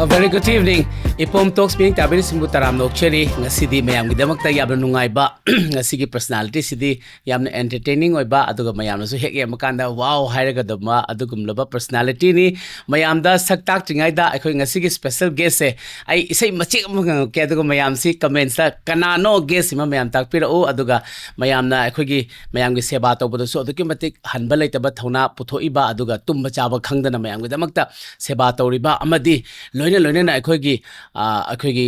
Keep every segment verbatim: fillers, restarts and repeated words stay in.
A very good evening. ꯏꯄꯣꯝ Talks ꯃꯤꯌꯦꯡ ꯇꯥꯕꯤꯔꯤꯁꯤꯡꯕꯨ ꯇꯔꯥꯝꯅ ꯑꯣꯛꯆꯔꯤ꯫ ꯉꯁꯤꯗꯤ ꯃꯌꯥꯝꯒꯤꯗꯃꯛꯇ ꯌꯥꯝꯅ ꯅꯨꯡꯉꯥꯏꯕ, ꯉꯁꯤꯒꯤ personality ꯁꯤꯗꯤ ꯌꯥꯝꯅ entertaining ꯑꯣꯏꯕ, ꯑꯗꯨꯒ ꯃꯌꯥꯝꯅꯁꯨ ꯍꯦꯛ ꯌꯦꯡꯕ ꯀꯥꯟꯗ wow ꯍꯥꯏꯔꯒꯗꯕ ꯑꯗꯨꯒꯨꯝꯂꯕ personality ꯅꯤ꯫ ꯃꯌꯥꯝꯗ ꯁꯛ ꯇꯥꯛꯇ꯭ꯔꯤꯉꯩꯗ ꯑꯩꯈꯣꯏ ꯉꯁꯤꯒꯤ special guest ꯁꯦ ꯑꯩ ꯏꯁꯩ ꯃꯆꯦꯠ ꯑꯃ ꯉꯪꯉꯛꯀꯦ, ꯑꯗꯨꯒ ꯃꯌꯥꯝꯁꯤ comments ꯇ ꯀꯅꯥꯅꯣ guest ꯁꯤꯃ ꯃꯌꯥꯝ ꯇꯥꯛꯄꯤꯔꯛꯎ꯫ ꯑꯗꯨꯒ ꯃꯌꯥꯝꯅ ꯑꯩꯈꯣꯏꯒꯤ, ꯃꯌꯥꯝꯒꯤ ꯁꯦꯕꯥ ꯇꯧꯕꯗꯁꯨ ꯑꯗꯨꯛꯀꯤ ꯃꯇꯤꯛ ꯍꯟꯕ ꯂꯩꯇꯕ ꯊꯧꯅꯥ ꯄꯨꯊꯣꯛꯏꯕ, ꯑꯗꯨꯒ ꯇꯨꯝꯕ ꯆꯥꯕ ꯈꯪꯗꯅ ꯃꯌꯥꯝꯒꯤꯗꯃꯛꯇ ꯁꯦꯕꯥ ꯇꯧꯔꯤꯕ, ꯑꯃꯗꯤ ꯂꯣꯏꯅ ꯂꯣꯏꯅꯅ ꯑꯩꯈꯣꯏꯒꯤ, ꯑ, ꯑꯩꯈꯣꯏꯒꯤ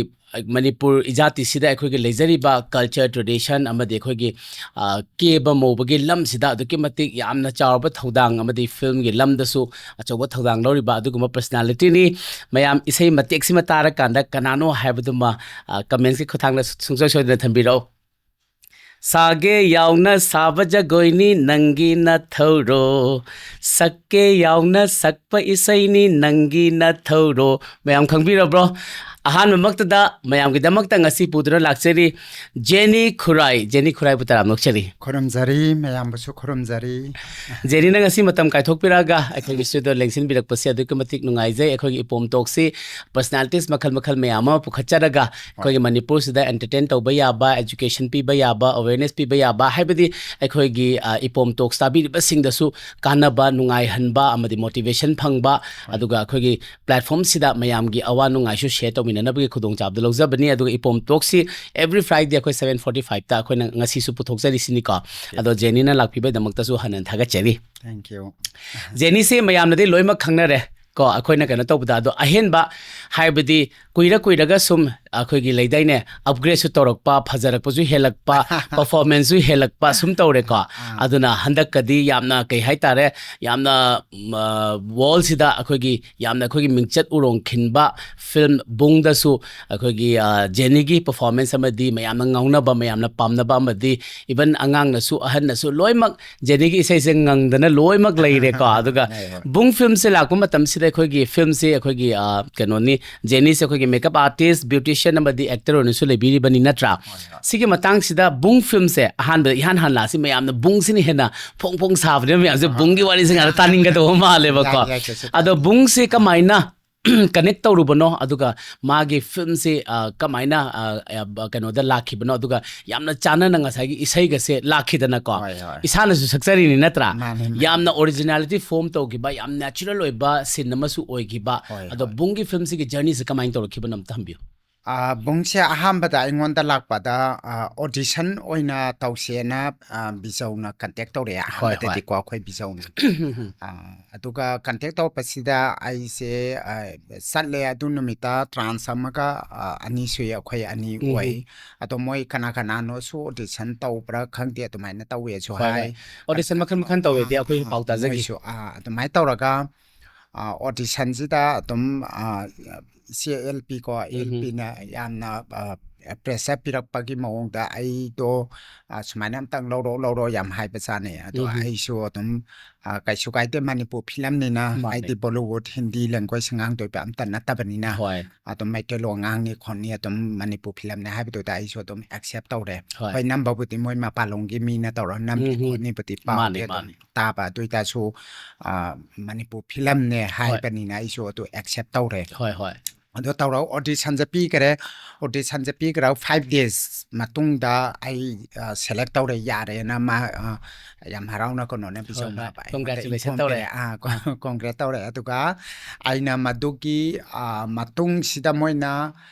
ꯃꯅꯤꯄꯨꯔ ꯏꯖꯥꯇꯤꯁꯤꯗ ꯑꯩꯈꯣꯏꯒꯤ ꯂꯩꯖꯔꯤꯕ culture, tradition ꯑꯃꯗꯤ ꯑꯩꯈꯣꯏꯒꯤ, ꯑ, ꯀꯦꯕ ꯃꯧꯕꯒꯤ ꯂꯝꯁꯤꯗ ꯑꯗꯨꯛꯀꯤ ꯃꯇꯤꯛ ꯌꯥꯝꯅ ꯆꯥꯎꯔꯕ ꯊꯧꯗꯥꯡ ꯑꯃꯗꯤ film ꯒꯤ ꯂꯝꯗꯁꯨ ꯑꯆꯧꯕ ꯊꯧꯗꯥꯡ ꯂꯧꯔꯤꯕ ꯑꯗꯨꯒꯨꯝꯕ personality ꯅꯤ꯫ ꯃꯌꯥꯝ ꯏꯁꯩ ꯃꯇꯦꯛꯁꯤꯃ ꯇꯥꯔꯀꯥꯟꯗ ꯀꯅꯥꯅꯣ ꯍꯥꯏꯕꯗꯨꯃ, ꯑ, comments ꯀꯤ ꯈꯨꯠꯊꯥꯡꯗ ꯁꯨꯡꯁꯣꯏ ꯁꯣꯏꯗꯅ ꯊꯝꯕꯤꯔꯛꯎ꯫ ꯁꯥꯒꯦ ꯌꯥꯎꯅ ꯁꯥꯕ ꯖꯒꯣꯏꯅꯤ ꯅꯪꯒꯤ ꯅꯊꯧꯔꯣ, ꯁꯛꯀꯦ ꯌꯥꯎꯅ ꯁꯛꯄ ꯏꯁꯩꯅꯤ ꯅꯪꯒꯤ ꯅꯊꯧꯔꯣ꯫ ꯃꯌꯥꯝ ꯈꯪꯕꯤꯔꯕ꯭ꯔꯣ? ꯑꯍꯥꯟꯕꯃꯛꯇꯗ ꯃꯌꯥꯝꯒꯤꯗꯃꯛꯇ ꯉꯁꯤ ꯄꯨꯗꯨꯅ ꯂꯥꯛꯆꯔꯤ ꯖꯦꯅꯤ ꯈꯨꯔꯥꯏ꯫ ꯖꯦꯅꯤ ꯈꯨꯔꯥꯏꯕꯨ ꯇꯔꯥꯝꯅ ꯑꯣꯛꯆꯔꯤ꯫ ꯈꯨꯔꯨꯝꯖꯔꯤ, ꯃꯌꯥꯝꯕꯨꯁꯨ ꯈꯨꯔꯨꯝꯖꯔꯤ꯫ ꯖꯦꯅꯤꯅ ꯉꯁꯤ ꯃꯇꯝ ꯀꯥꯏꯊꯣꯛꯄꯤꯔꯛꯑꯒ ꯑꯩꯈꯣꯏꯒꯤ studio ꯗ ꯂꯦꯡꯁꯤꯟꯕꯤꯔꯛꯄꯁꯦ ꯑꯗꯨꯛꯀꯤ ꯃꯇꯤꯛ ꯅꯨꯡꯉꯥꯏꯖꯩ꯫ ꯑꯩꯈꯣꯏꯒꯤ ꯏꯄꯣꯝ Talks ꯁꯤ personalities ꯃꯈꯜ ꯃꯈꯜ ꯃꯌꯥꯝ ꯑꯃ ꯄꯨꯈꯠꯆꯔꯒ ꯑꯩꯈꯣꯏꯒꯤ ꯃꯅꯤꯄꯨꯔꯁꯤꯗ entertain ꯇꯧꯕ ꯌꯥꯕ, education ꯄꯤꯕ ꯌꯥꯕ, awareness ꯄꯤꯕ ꯌꯥꯕ, ꯍꯥꯏꯕꯗꯤ ꯑꯩꯈꯣꯏꯒꯤ, ꯑ, ꯏꯄꯣꯝ Talks ꯇꯥꯕꯤꯔꯤꯕꯁꯤꯡꯗꯁꯨ ꯀꯥꯟꯅꯕ, ꯅꯨꯡꯉꯥꯏꯍꯟꯕ ꯑꯃꯗꯤ motivation ꯐꯪꯕ, ꯑꯗꯨꯒ ꯑꯩꯈꯣꯏꯒꯤ platform ꯁꯤꯗ ꯃꯌꯥꯝꯒꯤ ꯑꯋꯥ ꯅꯨꯡꯉꯥꯏꯁꯨ share ꯇꯧꯃꯤꯟꯅꯅꯕꯒꯤ ꯈꯨꯗꯣꯡꯆꯥꯕꯗꯨ ꯂꯧꯖꯕꯅꯤ꯫ ꯑꯗꯨꯒ ꯏꯄꯣꯝ Talks ꯁꯤ every Friday ꯑꯩꯈꯣꯏ seven forty five ꯇ ꯑꯩꯈꯣꯏꯅ ꯉꯁꯤꯁꯨ ꯄꯨꯊꯣꯛꯆꯔꯤꯁꯤꯅꯤꯀꯣ꯫ ꯑꯗꯣ ꯖꯦꯅꯤꯅ ꯂꯥꯛꯄꯤꯕꯒꯤꯗꯃꯛꯇꯁꯨ ꯍꯟꯅ ꯊꯥꯒꯠꯆꯔꯤ꯫ Thank you. ꯖꯦꯅꯤꯁꯦ ꯃꯌꯥꯝꯅꯗꯤ ꯂꯣꯏꯅꯃꯛ ꯈꯪꯅꯔꯦ ꯀꯣ, ꯑꯩꯈꯣꯏꯅ ꯀꯩꯅꯣ ꯇꯧꯕꯗ꯫ ꯑꯗꯣ ꯑꯍꯦꯟꯕ ꯍꯥꯏꯕꯗꯤ ꯀꯨꯏꯔ ꯀꯨꯏꯔꯒ ꯁꯨꯝ ꯑꯩꯈꯣꯏꯒꯤ ꯂꯩꯗꯥꯏꯅꯦ, upgrade ꯁꯨ ꯇꯧꯔꯛꯄ, ꯐꯖꯔꯛꯄꯁꯨ ꯍꯦꯜꯂꯛꯄ, performance ꯁꯨ ꯍꯦꯜꯂꯛꯄ ꯁꯨꯝ ꯇꯧꯔꯦꯀꯣ꯫ ꯑꯥ꯫ ꯑꯗꯨꯅ ꯍꯟꯗꯛꯀꯗꯤ ꯌꯥꯝꯅ, ꯀꯩ ꯍꯥꯏꯇꯥꯔꯦ, ꯌꯥꯝꯅ, ꯎꯝ, ꯑ, world ꯁꯤꯗ ꯑꯩꯈꯣꯏꯒꯤ ꯌꯥꯝꯅ ꯑꯩꯈꯣꯏꯒꯤ ꯃꯤꯡꯆꯠ ꯎꯔꯣꯡ ꯈꯤꯟꯕ film ꯕꯨꯡꯗꯁꯨ ꯑꯩꯈꯣꯏꯒꯤ, ꯑ, ꯖꯦꯅꯤꯒꯤ performance ꯑꯃꯗꯤ ꯃꯌꯥꯝꯅ ꯉꯥꯎꯅꯕ, ꯃꯌꯥꯝꯅ ꯄꯥꯝꯅꯕ, ꯑꯃꯗꯤ even ꯑꯉꯥꯡꯅꯁꯨ ꯑꯍꯟꯅꯁꯨ ꯂꯣꯏꯅꯃꯛ ꯖꯦꯅꯤꯒꯤ ꯏꯁꯩꯁꯦ ꯉꯪꯗꯅ ꯂꯣꯏꯅꯃꯛ ꯂꯩꯔꯦꯀꯣ꯫ ꯑꯗꯨꯒ ꯍꯣꯏ, ꯍꯣꯏ꯫ ꯕꯨꯡ film ꯁꯦ ꯂꯥꯛꯄ ꯃꯇꯝꯁꯤꯗ ꯑꯩꯈꯣꯏꯒꯤ film ꯁꯦ ꯑꯩꯈꯣꯏꯒꯤ, ꯑ, ꯀꯩꯅꯣꯅꯤ, ꯖꯦꯅꯤꯁꯦ ꯑꯩꯈꯣꯏꯒꯤ makeup artist, beautician ꯑꯃꯗꯤ actor ꯑꯣꯏꯅꯁꯨ ꯂꯩꯕꯤꯔꯤꯕꯅꯤ ꯅꯠꯇ꯭ꯔꯥ? ꯍꯣꯏ, ꯍꯣꯏ꯫ ꯁꯤꯒꯤ ꯃꯇꯥꯡꯁꯤꯗ ꯕꯨꯡ film ꯁꯦ ꯑꯍꯥꯟꯕꯗ ꯏꯍꯥꯟ ꯍꯥꯟꯅ ꯂꯥꯛꯑꯁꯤ, ꯃꯌꯥꯝꯅ ꯕꯨꯡꯁꯤꯅ ꯍꯦꯟꯅ ꯐꯣꯡ ꯐꯣꯡ ꯁꯥꯕꯅꯤꯅ ꯃꯌꯥꯝꯁꯦ ꯕꯨꯡꯒꯤ ꯋꯥꯔꯤꯁꯦ ꯉꯥꯛꯇ ꯇꯥꯅꯤꯡꯒꯗꯧꯕ ꯃꯥꯜꯂꯦꯕꯀꯣ꯫ ꯌꯥꯏ, ꯌꯥꯏ, ꯀꯩꯁꯨ ꯀꯥꯏꯗꯦ꯫ ꯑꯗꯣ ꯕꯨꯡꯁꯦ ꯀꯃꯥꯏꯅ ꯀꯅꯦꯛ ꯇꯧꯔꯨꯕꯅꯣ, ꯑꯗꯨꯒ ꯃꯥꯒꯤ ꯐꯤꯂꯝꯁꯤ ꯑ, ꯀꯃꯥꯏꯅ ꯑ, ꯑ, ꯀꯩꯅꯣꯗ ꯂꯥꯛꯈꯤꯕꯅꯣ, ꯑꯗꯨꯒ ꯌꯥꯝꯅ ꯆꯥꯟꯅꯅ ꯉꯁꯥꯏꯒꯤ ꯏꯁꯩꯒꯁꯦ ꯂꯥꯛꯈꯤꯗꯅꯀꯣ? ꯍꯣꯏ, ꯍꯣꯏ. ꯏꯁꯥꯅꯁꯨ ꯁꯛꯆꯔꯤꯅꯤ ꯅꯠꯇ꯭ꯔꯥ? ꯃꯥꯅꯦ, ꯃꯥꯅꯦ. ꯌꯥꯝꯅ ꯑꯣꯔꯤꯖꯤꯅꯥꯂꯤꯇꯤ ꯐꯣꯝ ꯇꯧꯈꯤꯕ, ꯌꯥꯝ ꯅꯦꯆꯔꯦꯜ ꯑꯣꯏꯕ ꯁꯤꯟ ꯑꯃꯁꯨ ꯑꯣꯏꯈꯤꯕ. ꯍꯣꯏ, ꯑꯗꯣ ꯍꯣꯏ. ꯕꯨꯡꯒꯤ ꯐꯤꯂꯝꯁꯤꯒꯤ ꯖꯔꯅꯤꯁꯦ ꯀꯃꯥꯏꯅ ꯇꯧꯔꯛꯈꯤꯕꯅꯣ ꯑꯝꯇ ꯊꯝꯕꯤꯌꯨ. ꯑ, ꯕꯨꯡꯁꯦ ꯑꯍꯥꯟꯕꯗ ꯑꯩꯉꯣꯟꯗ ꯂꯥꯛꯄꯗ ꯑꯣꯗꯤꯁꯟ ꯑꯣꯏꯅ ꯇꯧꯁꯦꯅ ꯑ, ꯕꯤꯖꯧꯅ ꯀꯟꯇꯦꯛ ꯇꯧꯔꯛꯑꯦ. ꯍꯣꯏ, ꯍꯣꯏ. ꯑꯍꯥꯟꯕꯗꯗꯤꯀꯣ ꯑꯩꯈꯣꯏ ꯕꯤꯖꯧꯅ ꯑ, ꯑꯗꯨꯒ ꯀꯟꯇꯦꯛ ꯇꯧꯔꯛꯄꯁꯤꯗ ꯑꯩꯁꯦ ꯑ, ꯆꯠꯂꯦ꯫ ꯑꯗꯨ ꯅꯨꯃꯤꯠꯇ ꯇ꯭ꯔꯥꯟꯁ ꯑꯃꯒ ꯑ, ꯑꯅꯤ ꯁꯨꯏ, ꯑꯩꯈꯣꯏ ꯑꯅꯤ ꯎꯝ. ꯑꯣꯏ꯫ ꯑꯗꯣ ꯃꯣꯏ ꯀꯅꯥ ꯀꯅꯥꯅꯣꯁꯨ ꯑꯣꯗꯤꯁꯟ ꯇꯧꯕ꯭ꯔꯥ ꯈꯪꯗꯦ, ꯑꯗꯨꯃꯥꯏꯅ ꯇꯧꯋꯦꯁꯨ ꯍꯣꯏ, ꯍꯣꯏ. ꯍꯥꯏ꯫ ꯑꯣꯗꯤꯁꯟ ꯃꯈꯜ ꯃꯈꯜ ꯇꯧꯋꯦꯗꯤ ꯑꯩꯈꯣꯏ ꯑ, ꯄꯥꯎ ꯇꯥꯖꯈꯤ. ꯃꯣꯏꯁꯨ, ꯑ, ꯑꯗꯨꯃꯥꯏꯅ ꯇꯧꯔꯒ ꯑ, ꯑꯣꯗꯤꯁꯟꯁꯤꯗ ꯑꯗꯨꯝ ꯑ, ꯏꯆꯦ ꯑꯦꯜ ꯄꯤ ꯀꯣ, ꯎꯝ. ꯑꯦꯜ ꯄꯤꯅ ꯌꯥꯝꯅ ꯑ, ꯄ꯭ꯔꯦꯁꯔ ꯄꯤꯔꯛꯄꯒꯤ ꯃꯑꯣꯡꯗ ꯑꯩꯗꯣ ꯑ, ꯁꯨꯃꯥꯏꯅ ꯑꯝꯇꯪ ꯂꯧꯔꯣ ꯂꯧꯔꯣ ꯌꯥꯝ ꯍꯥꯏꯕ ꯆꯥꯅꯩ꯫ ꯑꯗꯣ ꯎꯝ. ꯑꯩꯁꯨ ꯑꯗꯨꯝ ꯑ, ꯀꯩꯁꯨ ꯀꯥꯏꯗꯦ, ꯃꯅꯤꯄꯨꯔ ꯐꯤꯂꯝꯅꯤꯅ, ꯃꯥꯅꯦ. ꯍꯥꯏꯗꯤ ꯕꯣꯂꯤꯋꯨꯗ, ꯍꯤꯟꯗꯤ ꯂꯦꯡꯒ꯭ꯋꯦꯖ ꯉꯥꯡꯗꯣꯏꯕ ꯑꯝꯇ ꯅꯠꯇꯕꯅꯤꯅ, ꯍꯣꯏ. ꯑꯗꯨꯝ ꯃꯩꯇꯩꯂꯣꯟ ꯉꯥꯡꯅꯤ ꯈꯣꯠꯅꯤ, ꯑꯗꯨꯝ ꯃꯅꯤꯄꯨꯔ ꯐꯤꯂꯝꯅꯤ ꯍꯥꯏꯕꯗꯨꯗ ꯑꯩꯁꯨ ꯑꯗꯨꯝ ꯑꯦꯛꯁꯦꯞ ꯇꯧꯔꯦ꯫ ꯍꯣꯏ. ꯍꯣꯏ, ꯅꯝꯕꯕꯨꯗꯤ ꯃꯣꯏ ꯃꯄꯥꯟꯂꯣꯝꯒꯤ ꯃꯤꯅ ꯇꯧꯔ ꯅꯝꯅꯤ ꯎꯝ, ꯎꯝ. ꯈꯣꯠꯅꯤꯕꯨꯗꯤ ꯃꯥꯅꯦ, ꯄꯥꯎꯗꯤ ꯑꯗꯨꯝ ꯃꯥꯅꯦ. ꯇꯥꯕ, ꯑꯗꯨ ꯑꯣꯏꯇꯥꯔꯁꯨ ꯑ, ꯃꯅꯤꯄꯨꯔ ꯐꯤꯂꯝꯅꯦ ꯍꯥꯏꯕꯅꯤꯅ ꯑꯩꯁꯨ ꯑꯗꯨ ꯑꯦꯛꯁꯦꯞ ꯇꯧꯔꯦ꯫ ꯍꯣꯏ, ꯍꯣꯏ. ꯑꯗꯣ ꯇꯧꯔꯒ ꯑꯣꯗꯤꯁꯟꯁꯦ ꯄꯤꯈꯔꯦ꯫ ꯑꯣꯗꯤꯁꯟꯁꯦ ꯄꯤꯈ꯭ꯔꯒ ꯐꯥꯏꯚ ꯗꯦꯖ ꯃꯇꯨꯡꯗ ꯑꯩ ꯁꯦꯂꯦꯛ ꯇꯧꯔꯦ, ꯌꯥꯔꯦꯅ꯫ ꯃꯥ ꯑ, ꯌꯥꯝ ꯍꯔꯥꯎꯅ ꯀꯩꯅꯣꯅ ꯍꯣꯏ, ꯕꯤꯖꯧꯅ ꯍꯣꯏ. ꯑꯩꯉꯣꯟꯗ Congratulation inform ꯇꯧꯔꯦ. ꯄꯤꯔꯛꯑꯦ꯫ ꯑꯥ, ꯀꯣꯡꯒ꯭ꯔꯦꯠ ꯇꯧꯔꯦ꯫ ꯑꯗꯨꯒ ꯑꯩꯅ ꯃꯗꯨꯒꯤ ꯑ, ꯃꯇꯨꯡꯁꯤꯗ ꯃꯣꯏꯅ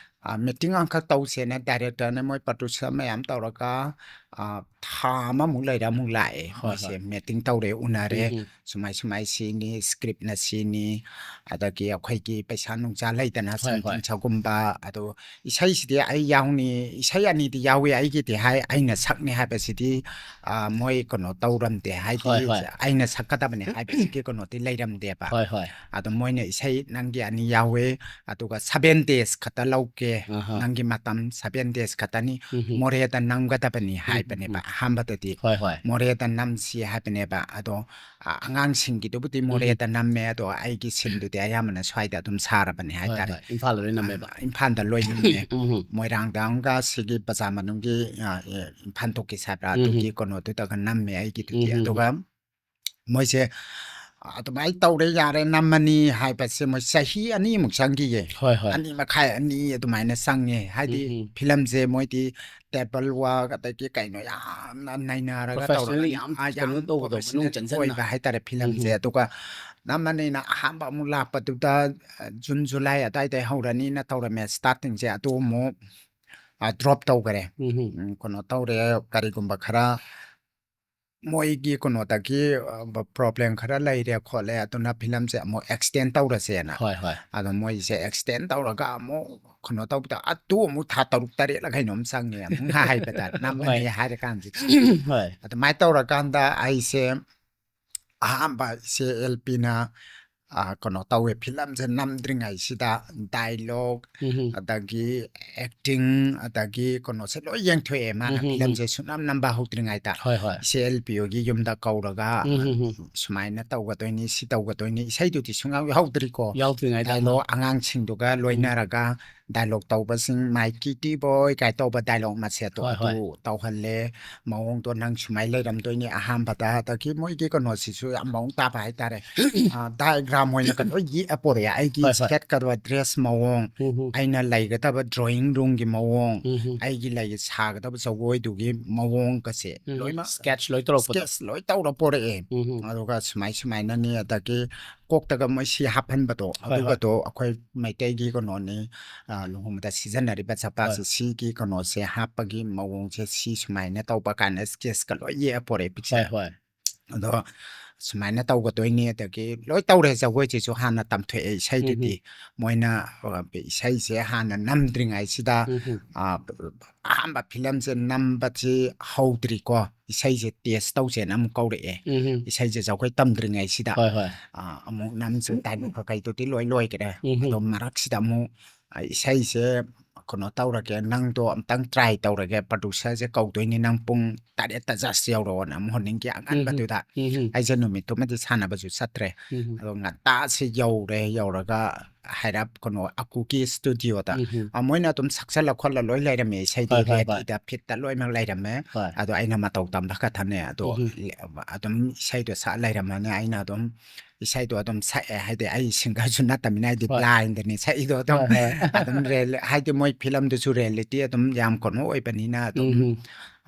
ꯃꯤꯇꯤꯡ ꯑꯃꯈꯛ ꯇꯧꯁꯦꯅ ꯗꯥꯏꯔꯦꯛꯇꯔꯅ ꯃꯣꯏ ꯄ꯭ꯔꯗ꯭ꯌꯨꯁꯔ ꯃꯌꯥꯝ ꯇꯧꯔꯒ ꯑ, ꯊꯥ ꯑꯃꯃꯨꯛ ꯂꯩꯔ ꯑꯃꯨꯛ ꯂꯥꯛꯑꯦ꯫ ꯍꯣꯏ, ꯃꯣꯏꯁꯦ ꯍꯣꯏ. ꯃꯤꯇꯤꯡ ꯇꯧꯔꯦ, ꯎꯅꯔꯦ꯫ ꯎꯝ, ꯎꯝ. ꯁꯨꯃꯥꯏ ꯁꯨꯃꯥꯏ ꯁꯤꯅꯤ, ꯁ꯭ꯀ꯭ꯔꯤꯞꯅ ꯁꯤꯅꯤ, ꯑꯗꯒꯤ ꯑꯩꯈꯣꯏꯒꯤ ꯄꯩꯁꯥ ꯅꯨꯡꯁꯥ ꯂꯩꯗꯅ, ꯍꯣꯏ, ꯍꯣꯏ. ꯁꯝꯊꯤꯡ ꯁꯒꯨꯝꯕ, ꯑꯗꯣ ꯏꯁꯩꯁꯤꯗꯤ ꯑꯩ ꯌꯥꯎꯅꯤ, ꯏꯁꯩ ꯑꯅꯤꯗꯤ ꯌꯥꯎꯏ ꯑꯩꯒꯤꯗꯤ ꯍꯥꯏ, ꯑꯩꯅ ꯁꯛꯅꯤ ꯍꯥꯏꯕꯁꯤꯗꯤ ꯑ, ꯃꯣꯏ ꯀꯩꯅꯣ ꯇꯧꯔꯝꯗꯦ, ꯍꯥꯏꯗꯤ ꯍꯣꯏ, ꯍꯣꯏ. ꯑꯩꯅ ꯁꯛꯀꯗꯕꯅꯤ ꯍꯥꯏꯕꯁꯤꯒꯤ ꯀꯩꯅꯣꯗꯤ ꯂꯩꯔꯝꯗꯦꯕ꯫ ꯍꯣꯏ, ꯍꯣꯏ. ꯑꯗꯣ ꯃꯣꯏꯅ ꯏꯁꯩ ꯅꯪꯒꯤ ꯑꯅꯤ ꯌꯥꯎꯋꯦ, ꯑꯗꯨꯒ ꯁꯚꯦꯟ ꯗꯦꯖ ꯈꯛꯇ ꯂꯧꯒꯦ, ꯑꯍꯥ. ꯅꯪꯒꯤ ꯃꯇꯝ ꯁꯚꯦꯟ ꯗꯦꯖ ꯈꯛꯇꯅꯤ, ꯎꯝ, ꯎꯝ. ꯃꯣꯔꯦꯗ ꯅꯝꯒꯗꯕꯅꯤ ꯎꯝ, ꯍꯥꯏꯕꯅꯦꯕ꯫ ꯎꯝ. ꯑꯍꯥꯟꯕꯗꯗꯤ ꯍꯣꯏ, ꯍꯣꯏ. ꯃꯣꯔꯦꯗ ꯅꯝꯁꯤ ꯍꯥꯏꯕꯅꯦꯕ꯫ ꯑꯗꯣ ꯑ, ꯑꯉꯥꯡꯁꯤꯡꯒꯤꯗꯨꯕꯨꯗꯤ ꯎꯝ. ꯃꯣꯔꯦꯗ ꯅꯝꯃꯦ, ꯑꯗꯣ ꯑꯩꯒꯤ ꯁꯤꯟꯗꯨꯗꯤ ꯑꯌꯥꯝꯕꯅ ꯁ꯭ꯋꯥꯏꯗ ꯑꯗꯨꯝ ꯁꯥꯔꯕꯅꯦ ꯍꯣꯏ, ꯍꯥꯏꯇꯥꯔꯦ꯫ ꯍꯣꯏ. ꯏꯝꯐꯥꯜꯗ ꯂꯣꯏ ꯅꯝꯃꯦꯕ. ꯑ, ꯏꯝꯐꯥꯜꯗ ꯂꯣꯏ ꯅꯝꯃꯦ꯫ ꯎꯝ. ꯃꯣꯏꯔꯥꯡꯗ ꯑꯃꯒ ꯁꯤꯒꯤ ꯕꯖꯥꯔ ꯃꯅꯨꯡꯒꯤ ꯑ, ꯑꯦ, ꯏꯝꯐꯥꯜ ꯇꯣꯀꯤꯁ ꯍꯥꯏꯕ꯭ꯔꯥ, ꯎꯝ. ꯑꯗꯨꯒꯤ ꯀꯩꯅꯣꯗꯨꯗꯒ ꯅꯝꯃꯦ ꯑꯩꯒꯤꯗꯨꯗꯤ꯫ ꯎꯝ. ꯑꯗꯨꯒ ꯃꯣꯏꯁꯦ ꯑꯗꯨꯃꯥꯏꯅ ꯇꯧꯔꯦ, ꯌꯥꯔꯦ, ꯅꯝꯃꯅꯤ ꯍꯥꯏꯕꯁꯦ ꯃꯣꯏ ꯆꯍꯤ ꯑꯅꯤꯃꯨꯛ ꯆꯪꯈꯤꯌꯦ꯫ ꯍꯣꯏ, ꯍꯣꯏ꯫ ꯑꯅꯤ ꯃꯈꯥꯏ, ꯑꯅꯤ ꯑꯗꯨꯃꯥꯏꯅ ꯆꯪꯉꯦ꯫ ꯍꯥꯏꯗꯤ ꯎꯝ, ꯎꯝ꯫ ꯐꯤꯂꯝꯁꯦ ꯃꯣꯏꯗꯤ table work ꯑꯗꯒꯤ ꯀꯩꯅꯣ ꯌꯥꯝꯅ ꯅꯩꯅꯔꯒ Professionally ꯇꯧꯔꯒ ꯌꯥꯝ ꯑꯥ, ꯌꯥꯝ ꯀꯩꯅꯣ ꯇꯧꯕꯗꯣ, ꯃꯅꯨꯡ professional ꯆꯪꯁꯟꯅ꯫ ꯑꯣꯏꯕ ꯍꯥꯏꯇꯥꯔꯦ ꯐꯤꯂꯝꯁꯦ꯫ ꯎꯝ꯫ ꯑꯗꯨꯒ ꯅꯝꯃꯅꯤꯅ ꯑꯍꯥꯟꯕ ꯑꯃꯨꯛ ꯂꯥꯛꯄꯗꯨꯗ, ꯑ, ꯖꯨꯟ ꯖꯨꯂꯥꯏ ꯑꯗꯨꯋꯥꯏꯗꯩ ꯍꯧꯔꯅꯤꯅ ꯇꯧꯔꯝꯃꯦ starting ꯁꯦ꯫ ꯑꯗꯨ ꯑꯃꯨꯛ, ꯑ, drop ꯇꯧꯈꯔꯦ꯫ ꯎꯝ, ꯎꯝ꯫ ꯎꯝ, ꯀꯩꯅꯣ ꯇꯧꯔꯦ, ꯀꯔꯤꯒꯨꯝꯕ ꯈꯔ ꯃꯣꯏꯒꯤ ꯀꯩꯅꯣꯗꯒꯤ, ꯑ, ꯕ-, problem ꯈꯔ ꯂꯩꯔꯦ ꯈꯣꯠꯂꯦ, ꯑꯗꯨꯅ ꯐꯤꯂꯝꯁꯦ ꯑꯃꯨꯛ extend ꯇꯧꯔꯁꯦꯅ꯫ ꯍꯣꯏ, ꯍꯣꯏ꯫ ꯑꯗꯣ ꯃꯣꯏꯁꯦ extend ꯇꯧꯔꯒ ꯑꯃꯨꯛ ꯀꯩꯅꯣ ꯇꯧꯕꯗ, ꯑꯗꯨ ꯑꯃꯨꯛ ꯊꯥ ꯇꯔꯨꯛ ꯇꯔꯦꯠꯂ ꯀꯩꯅꯣꯝ ꯆꯪꯉꯦ ꯑꯃꯨꯛ ꯍꯥꯏꯕꯗ, ꯅꯝꯃꯅꯤ ꯍꯣꯏ꯫ ꯍꯥꯏꯔꯀꯥꯟꯁꯤꯗ꯫ ꯍꯣꯏ꯫ ꯑꯗꯨꯃꯥꯏꯅ ꯇꯧꯔꯀꯥꯟꯗ ꯑꯩꯁꯦ ꯑꯍꯥꯟꯕ ꯏꯆꯦ ꯑꯦꯜ ꯄꯤꯅ, ꯑ, ꯀꯩꯅꯣ ꯇꯧꯋꯦ, ꯐꯤꯂꯝꯁꯦ ꯅꯝꯗ꯭ꯔꯤꯉꯩꯁꯤꯗ dialogue, ꯎꯝ, ꯎꯝ꯫ ꯑꯗꯒꯤ acting, ꯑꯗꯒꯤ ꯀꯩꯅꯣꯁꯦ ꯂꯣꯏ ꯌꯦꯡꯊꯣꯛꯑꯦ ꯃꯥꯅ, ꯎꯝ, ꯎꯝ, ꯎꯝ꯫ ꯐꯤꯂꯝꯁꯦ ꯁꯨꯡꯅꯝ ꯅꯝꯕ ꯍꯧꯗ꯭ꯔꯤꯉꯩꯗ꯫ ꯍꯣꯏ, ꯍꯣꯏ꯫ ꯏꯆꯦ ꯑꯦꯜ ꯄꯤ ꯍꯣꯏꯒꯤ ꯌꯨꯝꯗ ꯀꯧꯔꯒ, ꯎꯝ, ꯎꯝ, ꯎꯝ꯫ ꯁꯨꯃꯥꯏꯅ ꯇꯧꯒꯗꯣꯏꯅꯤ, ꯁꯤ ꯇꯧꯒꯗꯣꯏꯅꯤ, ꯏꯁꯩꯗꯨꯗꯤ ꯁꯨꯡꯌꯥꯎ ꯌꯥꯎꯗ꯭ꯔꯤꯀꯣ꯫ ꯌꯥꯎꯗ꯭ꯔꯤꯉꯩꯗ꯫ Dialogue ꯑꯉꯥꯡꯁꯤꯡꯗꯨꯒ ꯎꯝ꯫ ꯂꯣꯏꯅꯔꯒ dialogue ꯇꯧꯕꯁꯤꯡ, "My kitty boy" ꯀꯥꯏ ꯇꯧꯕ dialogue ꯃꯆꯦꯠꯇꯣ ꯍꯣꯏ, ꯍꯣꯏ꯫ ꯑꯗꯨ ꯇꯧꯍꯜꯂꯦ꯫ ꯃꯑꯣꯡꯗꯣ ꯅꯪ ꯁꯨꯃꯥꯏꯅ ꯂꯩꯔꯝꯗꯣꯏꯅꯤ ꯑꯍꯥꯟꯕꯗ, ꯑꯗꯒꯤ ꯃꯣꯏꯒꯤ ꯀꯩꯅꯣꯁꯤꯁꯨ ꯌꯥꯝ ꯃꯑꯣꯡ ꯇꯥꯕ ꯍꯥꯏꯇꯥꯔꯦ꯫ ꯑ, diagram ꯑꯣꯏꯅꯒ ꯂꯣꯏ ꯌꯦꯛꯑ ꯄꯣꯔꯛꯑꯦ꯫ ꯑꯩꯒꯤ ꯍꯣꯏ, ꯍꯣꯏ꯫ ꯁꯦꯠꯀꯗꯕ dress ꯃꯑꯣꯡ, ꯎꯝ, ꯎꯝ꯫ ꯑꯩꯅ ꯂꯩꯒꯗꯕ drawing room ꯒꯤ ꯃꯑꯣꯡ, ꯎꯝ, ꯎꯝ꯫ ꯑꯩꯒꯤ ꯂꯩ ꯁꯥꯒꯗꯕ ꯖꯒꯣꯏꯗꯨꯒꯤ ꯃꯑꯣꯡꯒꯁꯦ ꯎꯝ, ꯎꯝ꯫ ꯂꯣꯏꯅꯃꯛ Sketch ꯂꯣꯏ ꯇꯧꯔꯛꯄꯗꯣ꯫ Sketch ꯂꯣꯏ ꯇꯧꯔ ꯄꯣꯔꯛꯑꯦ꯫ ꯎꯝ, ꯎꯝ꯫ ꯑꯗꯨꯒ ꯁꯨꯃꯥꯏ ꯁꯨꯃꯥꯏꯅꯅꯤ, ꯑꯗꯒꯤ ꯀꯣꯛꯇꯒ ꯃꯣꯏ ꯁꯤ ꯍꯥꯞꯍꯟꯕꯗꯣ, ꯍꯣꯏ, ꯍꯣꯏ꯫ ꯑꯗꯨꯒꯗꯣ ꯑꯩꯈꯣꯏ ꯃꯩꯇꯩꯒꯤ ꯀꯩꯅꯣꯅꯤ, ꯑ, ꯂꯨꯍꯣꯡꯕꯗ ꯁꯤꯖꯤꯟꯅꯔꯤꯕ ꯆꯄꯥꯛꯁꯦ, ꯍꯣꯏ꯫ ꯁꯤꯒꯤ ꯀꯩꯅꯣꯁꯦ ꯍꯥꯞꯄꯒꯤ ꯃꯑꯣꯡꯁꯦ ꯁꯤ ꯁꯨꯃꯥꯏꯅ ꯇꯧꯕ ꯀꯥꯏꯅ sketch ꯀ ꯂꯣꯏ ꯌꯦꯛꯑ ꯄꯣꯔꯛꯑꯦ picture꯫ ꯍꯣꯏ, ꯍꯣꯏ꯫ ꯑꯗꯣ ꯁꯨꯃꯥꯏꯅ ꯇꯧꯒꯗꯣꯏꯅꯤ, ꯑꯗꯒꯤ ꯂꯣꯏ ꯇꯧꯔꯦ꯫ ꯖꯒꯣꯏꯁꯤꯁꯨ ꯍꯥꯟꯅ ꯇꯝꯊꯣꯛꯑꯦ, ꯏꯁꯩꯗꯨꯗꯤ꯫ ꯎꯝ, ꯎꯝ꯫ ꯃꯣꯏꯅ, ꯑ, ꯏꯁꯩꯁꯦ ꯍꯥꯟꯅ ꯅꯝꯗ꯭ꯔꯤꯉꯩꯁꯤꯗ, ꯎꯝ, ꯎꯝ꯫ ꯑ, ꯑꯍꯥꯟꯕ ꯐꯤꯂꯝꯁꯦ ꯅꯝꯕꯁꯤ ꯍꯧꯗ꯭ꯔꯤꯀꯣ, ꯏꯁꯩꯁꯦ test ꯇꯧꯁꯦꯅ ꯑꯃꯨꯛ ꯀꯧꯔꯛꯑꯦ꯫ ꯎꯝ, ꯎꯝ꯫ ꯏꯁꯩꯁꯦ ꯖꯒꯣꯏ ꯇꯝꯗ꯭ꯔꯤꯉꯩꯁꯤꯗ, ꯍꯣꯏ, ꯍꯣꯏ꯫ ꯑ, ꯑꯃꯨꯛ ꯅꯝꯁꯦ, dialogue ꯀꯩꯀꯩꯗꯨꯗꯤ ꯂꯣꯏ ꯂꯣꯏꯈ꯭ꯔꯦ꯫ ꯎꯝ, ꯎꯝ꯫ ꯑꯗꯣ ꯃꯔꯛꯁꯤꯗ ꯑꯃꯨꯛ, ꯑ, ꯏꯁꯩꯁꯦ ꯀꯩꯅꯣ ꯇꯧꯔꯒꯦ, ꯅꯪꯗꯣ ꯑꯝꯇꯪ try ꯇꯧꯔꯒꯦ, producer ꯁꯦ ꯀꯧꯗꯣꯏꯅꯤ, ꯅꯪ ꯄꯨꯡ ꯇꯔꯦꯠꯇ just ꯌꯧꯔꯛꯑꯣꯅ ꯑꯃꯨꯛ ꯍꯣꯅꯤꯡꯒꯤ ꯑꯉꯟꯕꯗꯨꯗ꯫ ꯎꯝ, ꯎꯝ꯫ ꯑꯩꯁꯦ ꯅꯨꯃꯤꯠꯇꯨꯃꯗꯤ ꯁꯥꯟꯅꯕꯁꯨ ꯆꯠꯇ꯭ꯔꯦ꯫ ꯎꯝ, ꯎꯝ꯫ ꯑꯗꯣ ꯉꯟꯇꯥꯁꯦ ꯌꯧꯔꯦ, ꯌꯧꯔꯒ ꯍꯥꯏꯔꯞ ꯀꯩꯅꯣ ꯑꯀꯨꯀꯤ ꯁ꯭ꯇꯨꯗꯤꯑꯣꯗ꯫ ꯎꯝ ꯍꯝ꯫ ꯑ, ꯃꯣꯏꯅ ꯑꯗꯨꯝ ꯁꯛꯆꯜꯂ ꯈꯣꯠꯂ ꯂꯣꯏ ꯂꯩꯔꯝꯃꯦ, ꯏꯁꯩꯗꯤ ꯍꯣꯏ, ꯍꯣꯏ, ꯍꯣꯏ꯫ ꯔꯦꯗꯤꯗ ꯐꯤꯠꯇ ꯂꯣꯏꯅꯃꯛ ꯂꯩꯔꯝꯃꯦ꯫ ꯍꯣꯏ꯫ ꯑꯗꯣ ꯑꯩꯅ ꯃꯇꯧ ꯇꯝꯕ ꯈꯛꯇꯅꯦ꯫ ꯑꯗꯣ ꯎꯝ꯫ ꯂꯦ-, ꯑꯗꯨꯝ ꯏꯁꯩꯗꯣ ꯁꯛꯑ ꯂꯩꯔꯝꯃꯅꯤ꯫ ꯑꯩꯅ ꯑꯗꯨꯝ ꯏꯁꯩꯗꯣ ꯑꯗꯨꯝ ꯁꯛꯑꯦ, ꯍꯥꯏꯗꯤ ꯑꯩ ꯁꯤꯡꯒꯔꯁꯨ ꯅꯠꯇꯕꯅꯤꯅ, ꯑꯩꯗꯤ ꯍꯣꯏ꯫ ꯕ꯭ꯂꯥꯏꯟꯗꯅꯤ ꯁꯛꯏꯗꯣ ꯑꯗꯨꯝ꯫ ꯍꯣꯏ, ꯍꯣꯏ꯫ ꯑꯗꯨꯝ ꯔꯦꯜ-, ꯍꯥꯏꯗꯤ ꯃꯣꯏ ꯐꯤꯂꯝꯗꯨꯁꯨ ꯔꯤꯌꯦꯂꯤꯇꯤ ꯑꯗꯨꯝ ꯌꯥꯝ ꯀꯩꯅꯣ ꯑꯣꯏꯕꯅꯤꯅ ꯑꯗꯨꯝ, ꯎꯝ ꯍꯝ꯫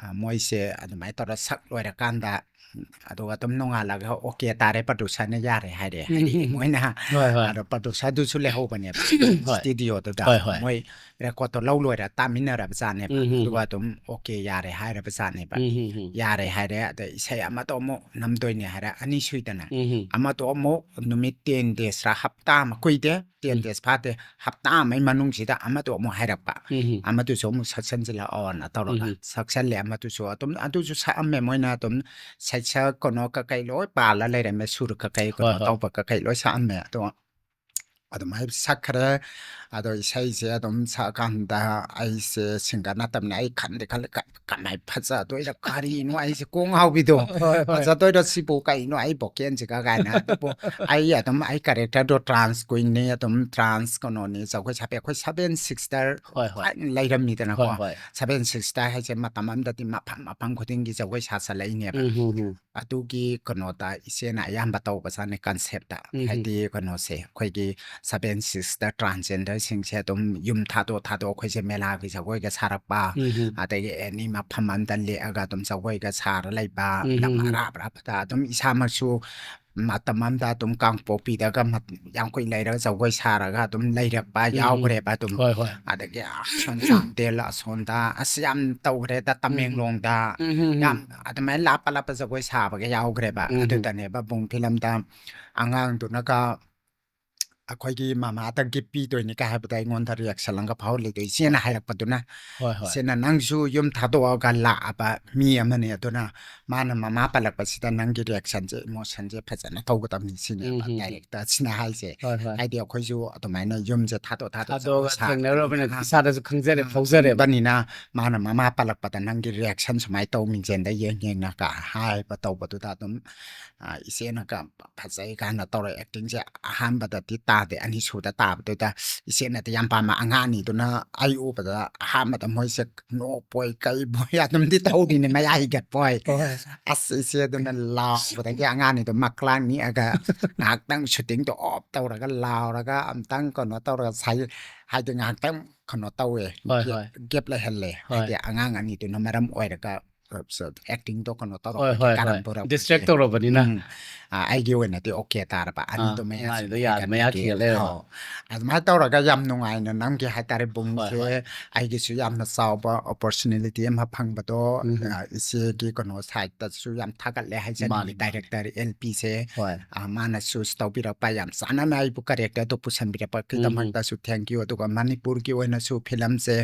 ꯑ, ꯃꯣꯏꯁꯦ ꯑꯗꯨꯃꯥꯏꯅ ꯇꯧꯔ ꯁꯛ ꯂꯣꯏꯔꯀꯥꯟꯗ, ꯑꯗꯨꯒ ꯑꯗꯨꯝ ꯅꯣꯡꯉꯥꯜꯂꯒ "ꯑꯣꯀꯦ ꯇꯥꯔꯦ, ꯄ꯭ꯔꯗ꯭ꯌꯨꯁꯔꯅ ꯌꯥꯔꯦ" ꯍꯥꯏꯔꯦ꯫ ꯍꯥꯏꯗꯤ ꯎꯝ꯫ ꯃꯣꯏꯅ ꯍꯣꯏ, ꯍꯣꯏ꯫ ꯑꯗꯣ ꯄ꯭ꯔꯗ꯭ꯌꯨꯁꯔꯗꯨꯁꯨ ꯂꯩꯍꯧꯕꯅꯦꯕ ꯍꯣꯏ꯫ ꯁ꯭ꯇꯨꯗꯤꯑꯣꯗꯨꯗ꯫ ꯍꯣꯏ, ꯍꯣꯏ꯫ ꯃꯣꯏ ꯔꯦꯀꯣꯔꯗꯇꯣ ꯂꯧ ꯂꯣꯏꯔ ꯇꯥꯃꯤꯟꯅꯔꯕ ꯖꯥꯠꯅꯦꯕ꯫ ꯎꯝ, ꯎꯝ, ꯑꯗꯨꯒ ꯎꯝ꯫ ꯑꯗꯨꯝ "ꯑꯣꯀꯦ ꯌꯥꯔꯦ" ꯍꯥꯏꯔꯕ ꯖꯥꯠꯅꯦꯕ꯫ ꯎꯝ, ꯎꯝ, ꯎꯝ꯫ "ꯌꯥꯔꯦ" ꯍꯥꯏꯔꯦ, ꯑꯗꯩ ꯏꯁꯩ ꯑꯃꯗꯣ ꯑꯃꯨꯛ ꯅꯝꯗꯣꯏꯅꯦ ꯍꯥꯏꯔꯦ, ꯑꯅꯤ ꯁꯨꯏꯗꯅ꯫ ꯎꯝ, ꯎꯝ꯫ ꯑꯃꯗꯣ ꯑꯃꯨꯛ ꯅꯨꯃꯤꯠ ꯇꯦꯟ ꯗꯦꯖꯔ, ꯍꯞꯇꯥ ꯑꯃ ꯀꯨꯏꯗꯦ, ꯇꯦꯟ ꯎꯝ꯫ ꯗꯦꯖ ꯐꯥꯗꯦ, ꯍꯞꯇꯥ ꯑꯃꯒꯤ ꯃꯅꯨꯡꯁꯤꯗ ꯑꯃꯗꯣ ꯑꯃꯨꯛ ꯍꯥꯏꯔꯛꯄ꯫ ꯎꯝ, ꯎꯝ꯫ "ꯑꯃꯗꯨꯁꯨ ꯑꯃꯨꯛ ꯁꯛꯆꯟꯁꯤꯜꯂꯛꯑꯣꯅ ꯇꯧꯔꯒ ꯎꯝ, ꯎꯝ꯫ ꯁꯛꯆꯜꯂꯦ꯫ ꯑꯃꯗꯨꯁꯨ ꯑꯗꯨꯝ, ꯑꯗꯨꯁꯨ ꯁꯛꯑꯝꯃꯦ꯫ ꯃꯣꯏꯅ ꯑꯗꯨꯝ ꯁꯩꯁꯛ ꯀꯩꯅꯣ ꯀꯀꯩ ꯂꯣꯏ ꯄꯥꯜꯂ ꯂꯩꯔꯝꯃꯦ, ꯁꯨꯔ ꯀꯀꯩ ꯀꯩꯅꯣ ꯍꯣꯏ, ꯍꯣꯏ꯫ ꯇꯧꯕ ꯀꯀꯩ ꯂꯣꯏ ꯁꯛꯑꯝꯃꯦ꯫ ꯑꯗꯣ ꯑꯗꯨꯃꯥꯏꯅ ꯁꯛꯈ꯭ꯔꯦ꯫ ꯑꯗꯣ ꯏꯁꯩꯁꯦ ꯑꯗꯨꯝ ꯁꯛꯑꯀꯥꯟꯗ ꯑꯩꯁꯦ ꯁꯤꯡꯒꯔ ꯅꯠꯇꯕꯅꯤꯅ ꯑꯩ ꯈꯟꯗꯤ ꯈꯜꯂꯦ, "ꯀ-, ꯀꯃꯥꯏ ꯐꯖꯗꯣꯏꯔ, ꯀꯔꯤꯅꯣ?" ꯑꯩꯁꯦ ꯀꯣꯡ ꯉꯥꯎꯕꯤꯗꯣ, ꯍꯣꯏ, ꯍꯣꯏ꯫ "ꯐꯖꯗꯣꯏꯔ ꯁꯤꯕꯨ, ꯀꯩꯅꯣ ꯑꯩ ꯚꯣꯀꯦꯜꯁꯤꯒ?" ꯀꯥꯏꯅ꯫ ꯑꯗꯨꯕꯨ ꯑꯩ ꯑꯗꯨꯝ, ꯑꯩ ꯀꯦꯔꯦꯛꯇꯔꯗꯣ ꯇ꯭ꯔꯥꯟꯁ ꯀ꯭ꯋꯤꯟꯅꯤ, ꯑꯗꯨꯝ ꯇ꯭ꯔꯥꯟꯁ ꯀꯩꯅꯣꯅꯤ, ꯖꯒꯣꯏ ꯁꯥꯕꯤ꯫ ꯑꯩꯈꯣꯏ ꯁꯚꯦꯟ ꯁꯤꯁꯇꯔ ꯍꯣꯏ, ꯍꯣꯏ꯫ ꯊꯥꯏꯅ ꯂꯩꯔꯝꯃꯤꯗꯅꯀꯣ꯫ ꯍꯣꯏ, ꯍꯣꯏ꯫ ꯁꯚꯦꯟ ꯁꯤꯁꯇꯔ ꯍꯥꯏꯁꯦ ꯃꯇꯝ ꯑꯃꯗꯗꯤ ꯃꯐꯝ ꯃꯐꯝ ꯈꯨꯗꯤꯡꯒꯤ ꯖꯒꯣꯏ ꯁꯥꯁꯜꯂꯛꯏꯅꯦꯕ꯫ ꯎꯝ, ꯎꯝ, ꯎꯝ꯫ ꯑꯗꯨꯒꯤ ꯀꯩꯅꯣꯗ ꯏꯆꯦꯅ ꯑꯌꯥꯝꯕ ꯇꯧꯕꯖꯥꯠꯅꯤ, ꯀꯟꯁꯦꯞꯇ꯫ ꯎꯝ, ꯎꯝ꯫ ꯍꯥꯏꯗꯤ ꯀꯩꯅꯣꯁꯦ, ꯑꯩꯈꯣꯏꯒꯤ ꯁꯚꯦꯟ ꯁꯤꯁꯇꯔ ꯇ꯭ꯔꯥꯟꯁꯖꯦꯟꯗꯔꯁꯤꯡꯁꯦ ꯑꯗꯨꯝ ꯌꯨꯝ ꯊꯥꯗꯣꯛ ꯊꯥꯗꯣꯛ ꯑꯩꯈꯣꯏꯁꯦ ꯃꯦꯂꯥꯒꯤ ꯖꯒꯣꯏꯒ ꯁꯥꯔꯛꯄ, ꯎꯝ, ꯎꯝ꯫ ꯑꯗꯒꯤ ꯑꯦꯅꯤ ꯃꯐꯝ ꯑꯃꯗ ꯂꯦꯛꯑꯒ ꯑꯗꯨꯝ ꯖꯒꯣꯏꯒ ꯁꯥꯔ ꯂꯩꯕ, ꯎꯝ, ꯂꯝ ꯎꯝ, ꯎꯝ꯫ ꯑꯔꯥꯞ ꯑꯔꯥꯞꯄꯗ ꯑꯗꯨꯝ ꯏꯁꯥꯃꯛꯁꯨ ꯃꯇꯝ ꯑꯃꯗ ꯑꯗꯨꯝ ꯀꯥꯡꯄꯣꯛꯄꯤꯗꯒ ꯃꯠ-, ꯌꯥꯝ ꯀꯨꯏꯅ ꯂꯩꯔꯒ ꯖꯒꯣꯏ ꯁꯥꯔꯒ ꯑꯗꯨꯝ ꯂꯩꯔꯛꯄ ꯎꯝ, ꯎꯝ꯫ ꯌꯥꯎꯈ꯭ꯔꯦꯕ ꯑꯗꯨꯝ꯫ ꯍꯣꯏ, ꯍꯣꯏ꯫ ꯑꯗꯒꯤ ꯑꯁꯣꯝ ꯆꯥꯟꯗꯦꯜ ꯑꯁꯣꯝꯗ ꯑꯁ ꯌꯥꯝ ꯇꯧꯈ꯭ꯔꯦꯗ, ꯎꯝ, ꯎꯝ꯫ ꯇꯃꯦꯡꯂꯣꯡꯗ ꯎꯝ, ꯎꯝ, ꯎꯝ꯫ ꯌꯥꯝ ꯑꯗꯨꯃꯥꯏꯅ ꯂꯥꯞꯄ ꯂꯥꯞꯄ ꯖꯒꯣꯏ ꯁꯥꯕꯒ ꯌꯥꯎꯈ꯭ꯔꯦꯕ꯫ ꯎꯝ, ꯎꯝ꯫ ꯑꯗꯨꯗꯅꯦꯕ ꯕꯨꯡ ꯐꯤꯂꯝꯗ ꯑꯉꯥꯡꯗꯨꯅꯒ ꯑꯩꯈꯣꯏꯒꯤ ꯃꯃꯥꯗ ꯒꯤꯐ ꯄꯤꯗꯣꯏꯅꯤ ꯀꯥꯏ ꯍꯥꯏꯕꯗ ꯑꯩꯉꯣꯟꯗ ꯔꯤꯌꯦꯛꯁꯟ ꯑꯃꯒ ꯐꯥꯎꯍꯜꯂꯤꯗꯣ ꯏꯆꯦꯅ ꯍꯥꯏꯔꯛꯄꯗꯨꯅ꯫ ꯍꯣꯏ, ꯍꯣꯏ꯫ "ꯏꯆꯦꯅ ꯅꯪꯁꯨ ꯌꯨꯝ ꯊꯥꯗꯣꯛꯑꯒ ꯂꯥꯛꯑꯕ ꯃꯤ ꯑꯃꯅꯤ, ꯑꯗꯨꯅ ꯃꯥꯅ ꯃꯃꯥ ꯄꯜꯂꯛꯄꯁꯤꯗ ꯅꯪꯒꯤ ꯔꯤꯌꯦꯛꯁꯟꯁꯦ, ꯏꯃꯣꯁꯟꯁꯦ ꯐꯖꯅ ꯇꯧꯒꯗꯕꯅꯤ" ꯁꯤꯅꯦꯕ ꯎꯝ, ꯎꯝ, ꯎꯝ꯫ ꯗꯥꯏꯔꯦꯛꯇꯔꯁꯤꯅ ꯍꯥꯏꯁꯦ꯫ ꯍꯣꯏ, ꯍꯣꯏ꯫ ꯍꯥꯏꯗꯤ ꯑꯩꯈꯣꯏꯁꯨ ꯑꯗꯨꯃꯥꯏꯅ ꯌꯨꯝꯁꯦ ꯊꯥꯗꯣꯛ ꯊꯥꯗꯣꯛ ꯊꯥꯗꯣꯛꯑꯒ ꯁꯥ-, ꯊꯦꯡꯅꯔꯨꯔꯕꯅꯤꯅ ꯑꯥ, ꯏꯁꯥꯗꯁꯨ ꯈꯪꯖꯔꯦ, ꯑꯥ, ꯐꯥꯎꯖꯔꯦꯕ꯫ ꯕꯅꯤꯅ ꯃꯥꯅ ꯃꯃꯥ ꯄꯜꯂꯛꯄꯗ ꯅꯪꯒꯤ ꯔꯤꯌꯦꯛꯁꯟ ꯁꯨꯃꯥꯏꯅ ꯇꯧ, ꯃꯤꯡꯖꯦꯜꯗ ꯌꯦꯡ ꯌꯦꯡꯅꯒ ꯍꯥꯏꯕ ꯇꯧꯕꯗꯨꯗ ꯑꯗꯨꯝ, ꯑꯥ, ꯏꯆꯦꯅꯒ ꯐꯖꯩ ꯀꯥꯏꯅ ꯇꯧꯔꯦ꯫ ꯑꯦꯛꯇꯤꯡꯁꯦ ꯑꯍꯥꯟꯕꯗꯗꯤ ꯇꯥꯗꯦ, ꯑꯅꯤꯁꯨꯗ ꯇꯥꯕꯗꯨꯗ ꯏꯆꯦꯅꯗꯤ ꯌꯥꯝ ꯄꯥꯝꯕ꯫ ꯑꯉꯥꯡ ꯑꯅꯤꯗꯨꯅ ꯑꯩ ꯎꯕꯗ ꯑꯍꯥꯟꯕꯗ ꯃꯣꯏꯁꯦ ꯅꯣꯛꯄꯣꯏ ꯀꯩꯕꯣꯏ ꯑꯗꯨꯝꯗꯤ ꯇꯧꯔꯤꯅꯦ, ꯃꯌꯥ ꯍꯤꯒꯠꯄꯣꯏ꯫ ꯑꯁ, ꯏꯆꯦꯗꯨꯅ ꯂꯥꯎꯕꯗꯒꯤ ꯑꯉꯥꯡ ꯑꯅꯤꯗꯣ ꯃꯀ꯭ꯂꯥꯡ ꯅꯤꯛꯑꯒ ꯉꯥꯏꯍꯥꯛꯇꯪ ꯁꯨꯇꯤꯡꯗꯣ ꯑꯣꯐ ꯇꯧꯔꯒ ꯂꯥꯎꯔꯒ ꯑꯝꯇꯪ ꯀꯩꯅꯣ ꯇꯧꯔꯒ ꯁꯥꯏ-, ꯍꯥꯏꯗꯤ ꯉꯥꯏꯍꯥꯛꯇꯪ ꯀꯩꯅꯣ ꯇꯧꯋꯦ, ꯍꯣꯏ, ꯒꯦꯞ, ꯍꯣꯏ꯫ ꯒꯦꯞ ꯂꯩꯍꯜꯂꯦ꯫ ꯍꯣꯏ꯫ ꯍꯥꯏꯗꯤ ꯑꯉꯥꯡ ꯑꯅꯤꯗꯨꯅ ꯃꯔꯝ ꯑꯣꯏꯔꯒ ꯑꯦꯛꯇꯤꯡꯗꯣ ꯀꯩꯅꯣ ꯍꯣꯏ, ꯇꯧꯔꯛꯄꯒꯤ ꯍꯣꯏ, ꯀꯥꯔꯟ ꯍꯣꯏ꯫ ꯄꯨꯔꯛꯄꯒꯤ꯫ ꯗꯤꯁꯇ꯭ꯔꯦꯛ ꯇꯧꯔꯕꯅꯤꯅ꯫ ꯎꯝ꯫ ꯑꯥ, ꯑꯩꯒꯤ ꯑꯣꯏꯅꯗꯤ ꯑꯣꯀꯦ ꯇꯥꯔꯕ, ꯑꯥ, ꯑꯅꯤꯗꯨꯃ ꯌꯥꯝ ꯑꯉꯥꯡꯗꯣ ꯌꯥꯗ ꯃꯌꯥ ꯍꯦꯟꯒꯠꯈꯤꯕꯒꯤ꯫ ꯈꯦꯠꯂꯛꯑꯦ꯫ ꯑꯧ꯫ ꯑꯗꯨꯃꯥꯏꯅ ꯇꯧꯔꯒ ꯌꯥꯝ ꯅꯨꯡꯉꯥꯏꯅ ꯅꯝꯒꯦ ꯍꯥꯏꯇꯥꯔꯦ꯫ ꯍꯣꯏ, ꯕꯨꯡꯁꯦ ꯍꯣꯏ꯫ ꯑꯩꯒꯤꯁꯨ ꯌꯥꯝꯅ ꯆꯥꯎꯕ ꯑꯣꯄꯣꯔꯆꯨꯅꯤꯇꯤ ꯑꯃ ꯐꯪꯕꯗꯣ, ꯎꯝ꯫ ꯑ, ꯏꯆꯦꯒꯤ ꯀꯩꯅꯣ ꯁꯥꯏꯠꯇꯁꯨ ꯌꯥꯝ ꯊꯥꯒꯠꯂꯦ ꯍꯥꯏꯖꯅꯤꯡꯉꯤ꯫ ꯃꯥꯅꯤ, ꯃꯥꯅꯤ꯫ ꯗꯥꯏꯔꯦꯛꯇꯔ ꯑꯦꯜ ꯄꯤꯁꯦ, ꯍꯣꯏ꯫ ꯑ, ꯃꯥꯅ ꯆꯨꯁ ꯇꯧꯕꯤꯔꯛꯄ, ꯌꯥꯝ ꯆꯥꯅꯅ ꯑꯩꯕꯨ ꯀꯦꯔꯦꯛꯇꯔꯗꯣ ꯄꯨꯁꯟꯕꯤꯔꯛꯄꯒꯤꯗꯃꯛꯇꯁꯨ ꯊꯦꯡꯀ꯭ꯌꯨ꯫ ꯑꯗꯨꯒ ꯃꯅꯤꯄꯨꯔꯒꯤ ꯑꯣꯏꯅꯁꯨ ꯐꯤꯂꯝꯁꯦ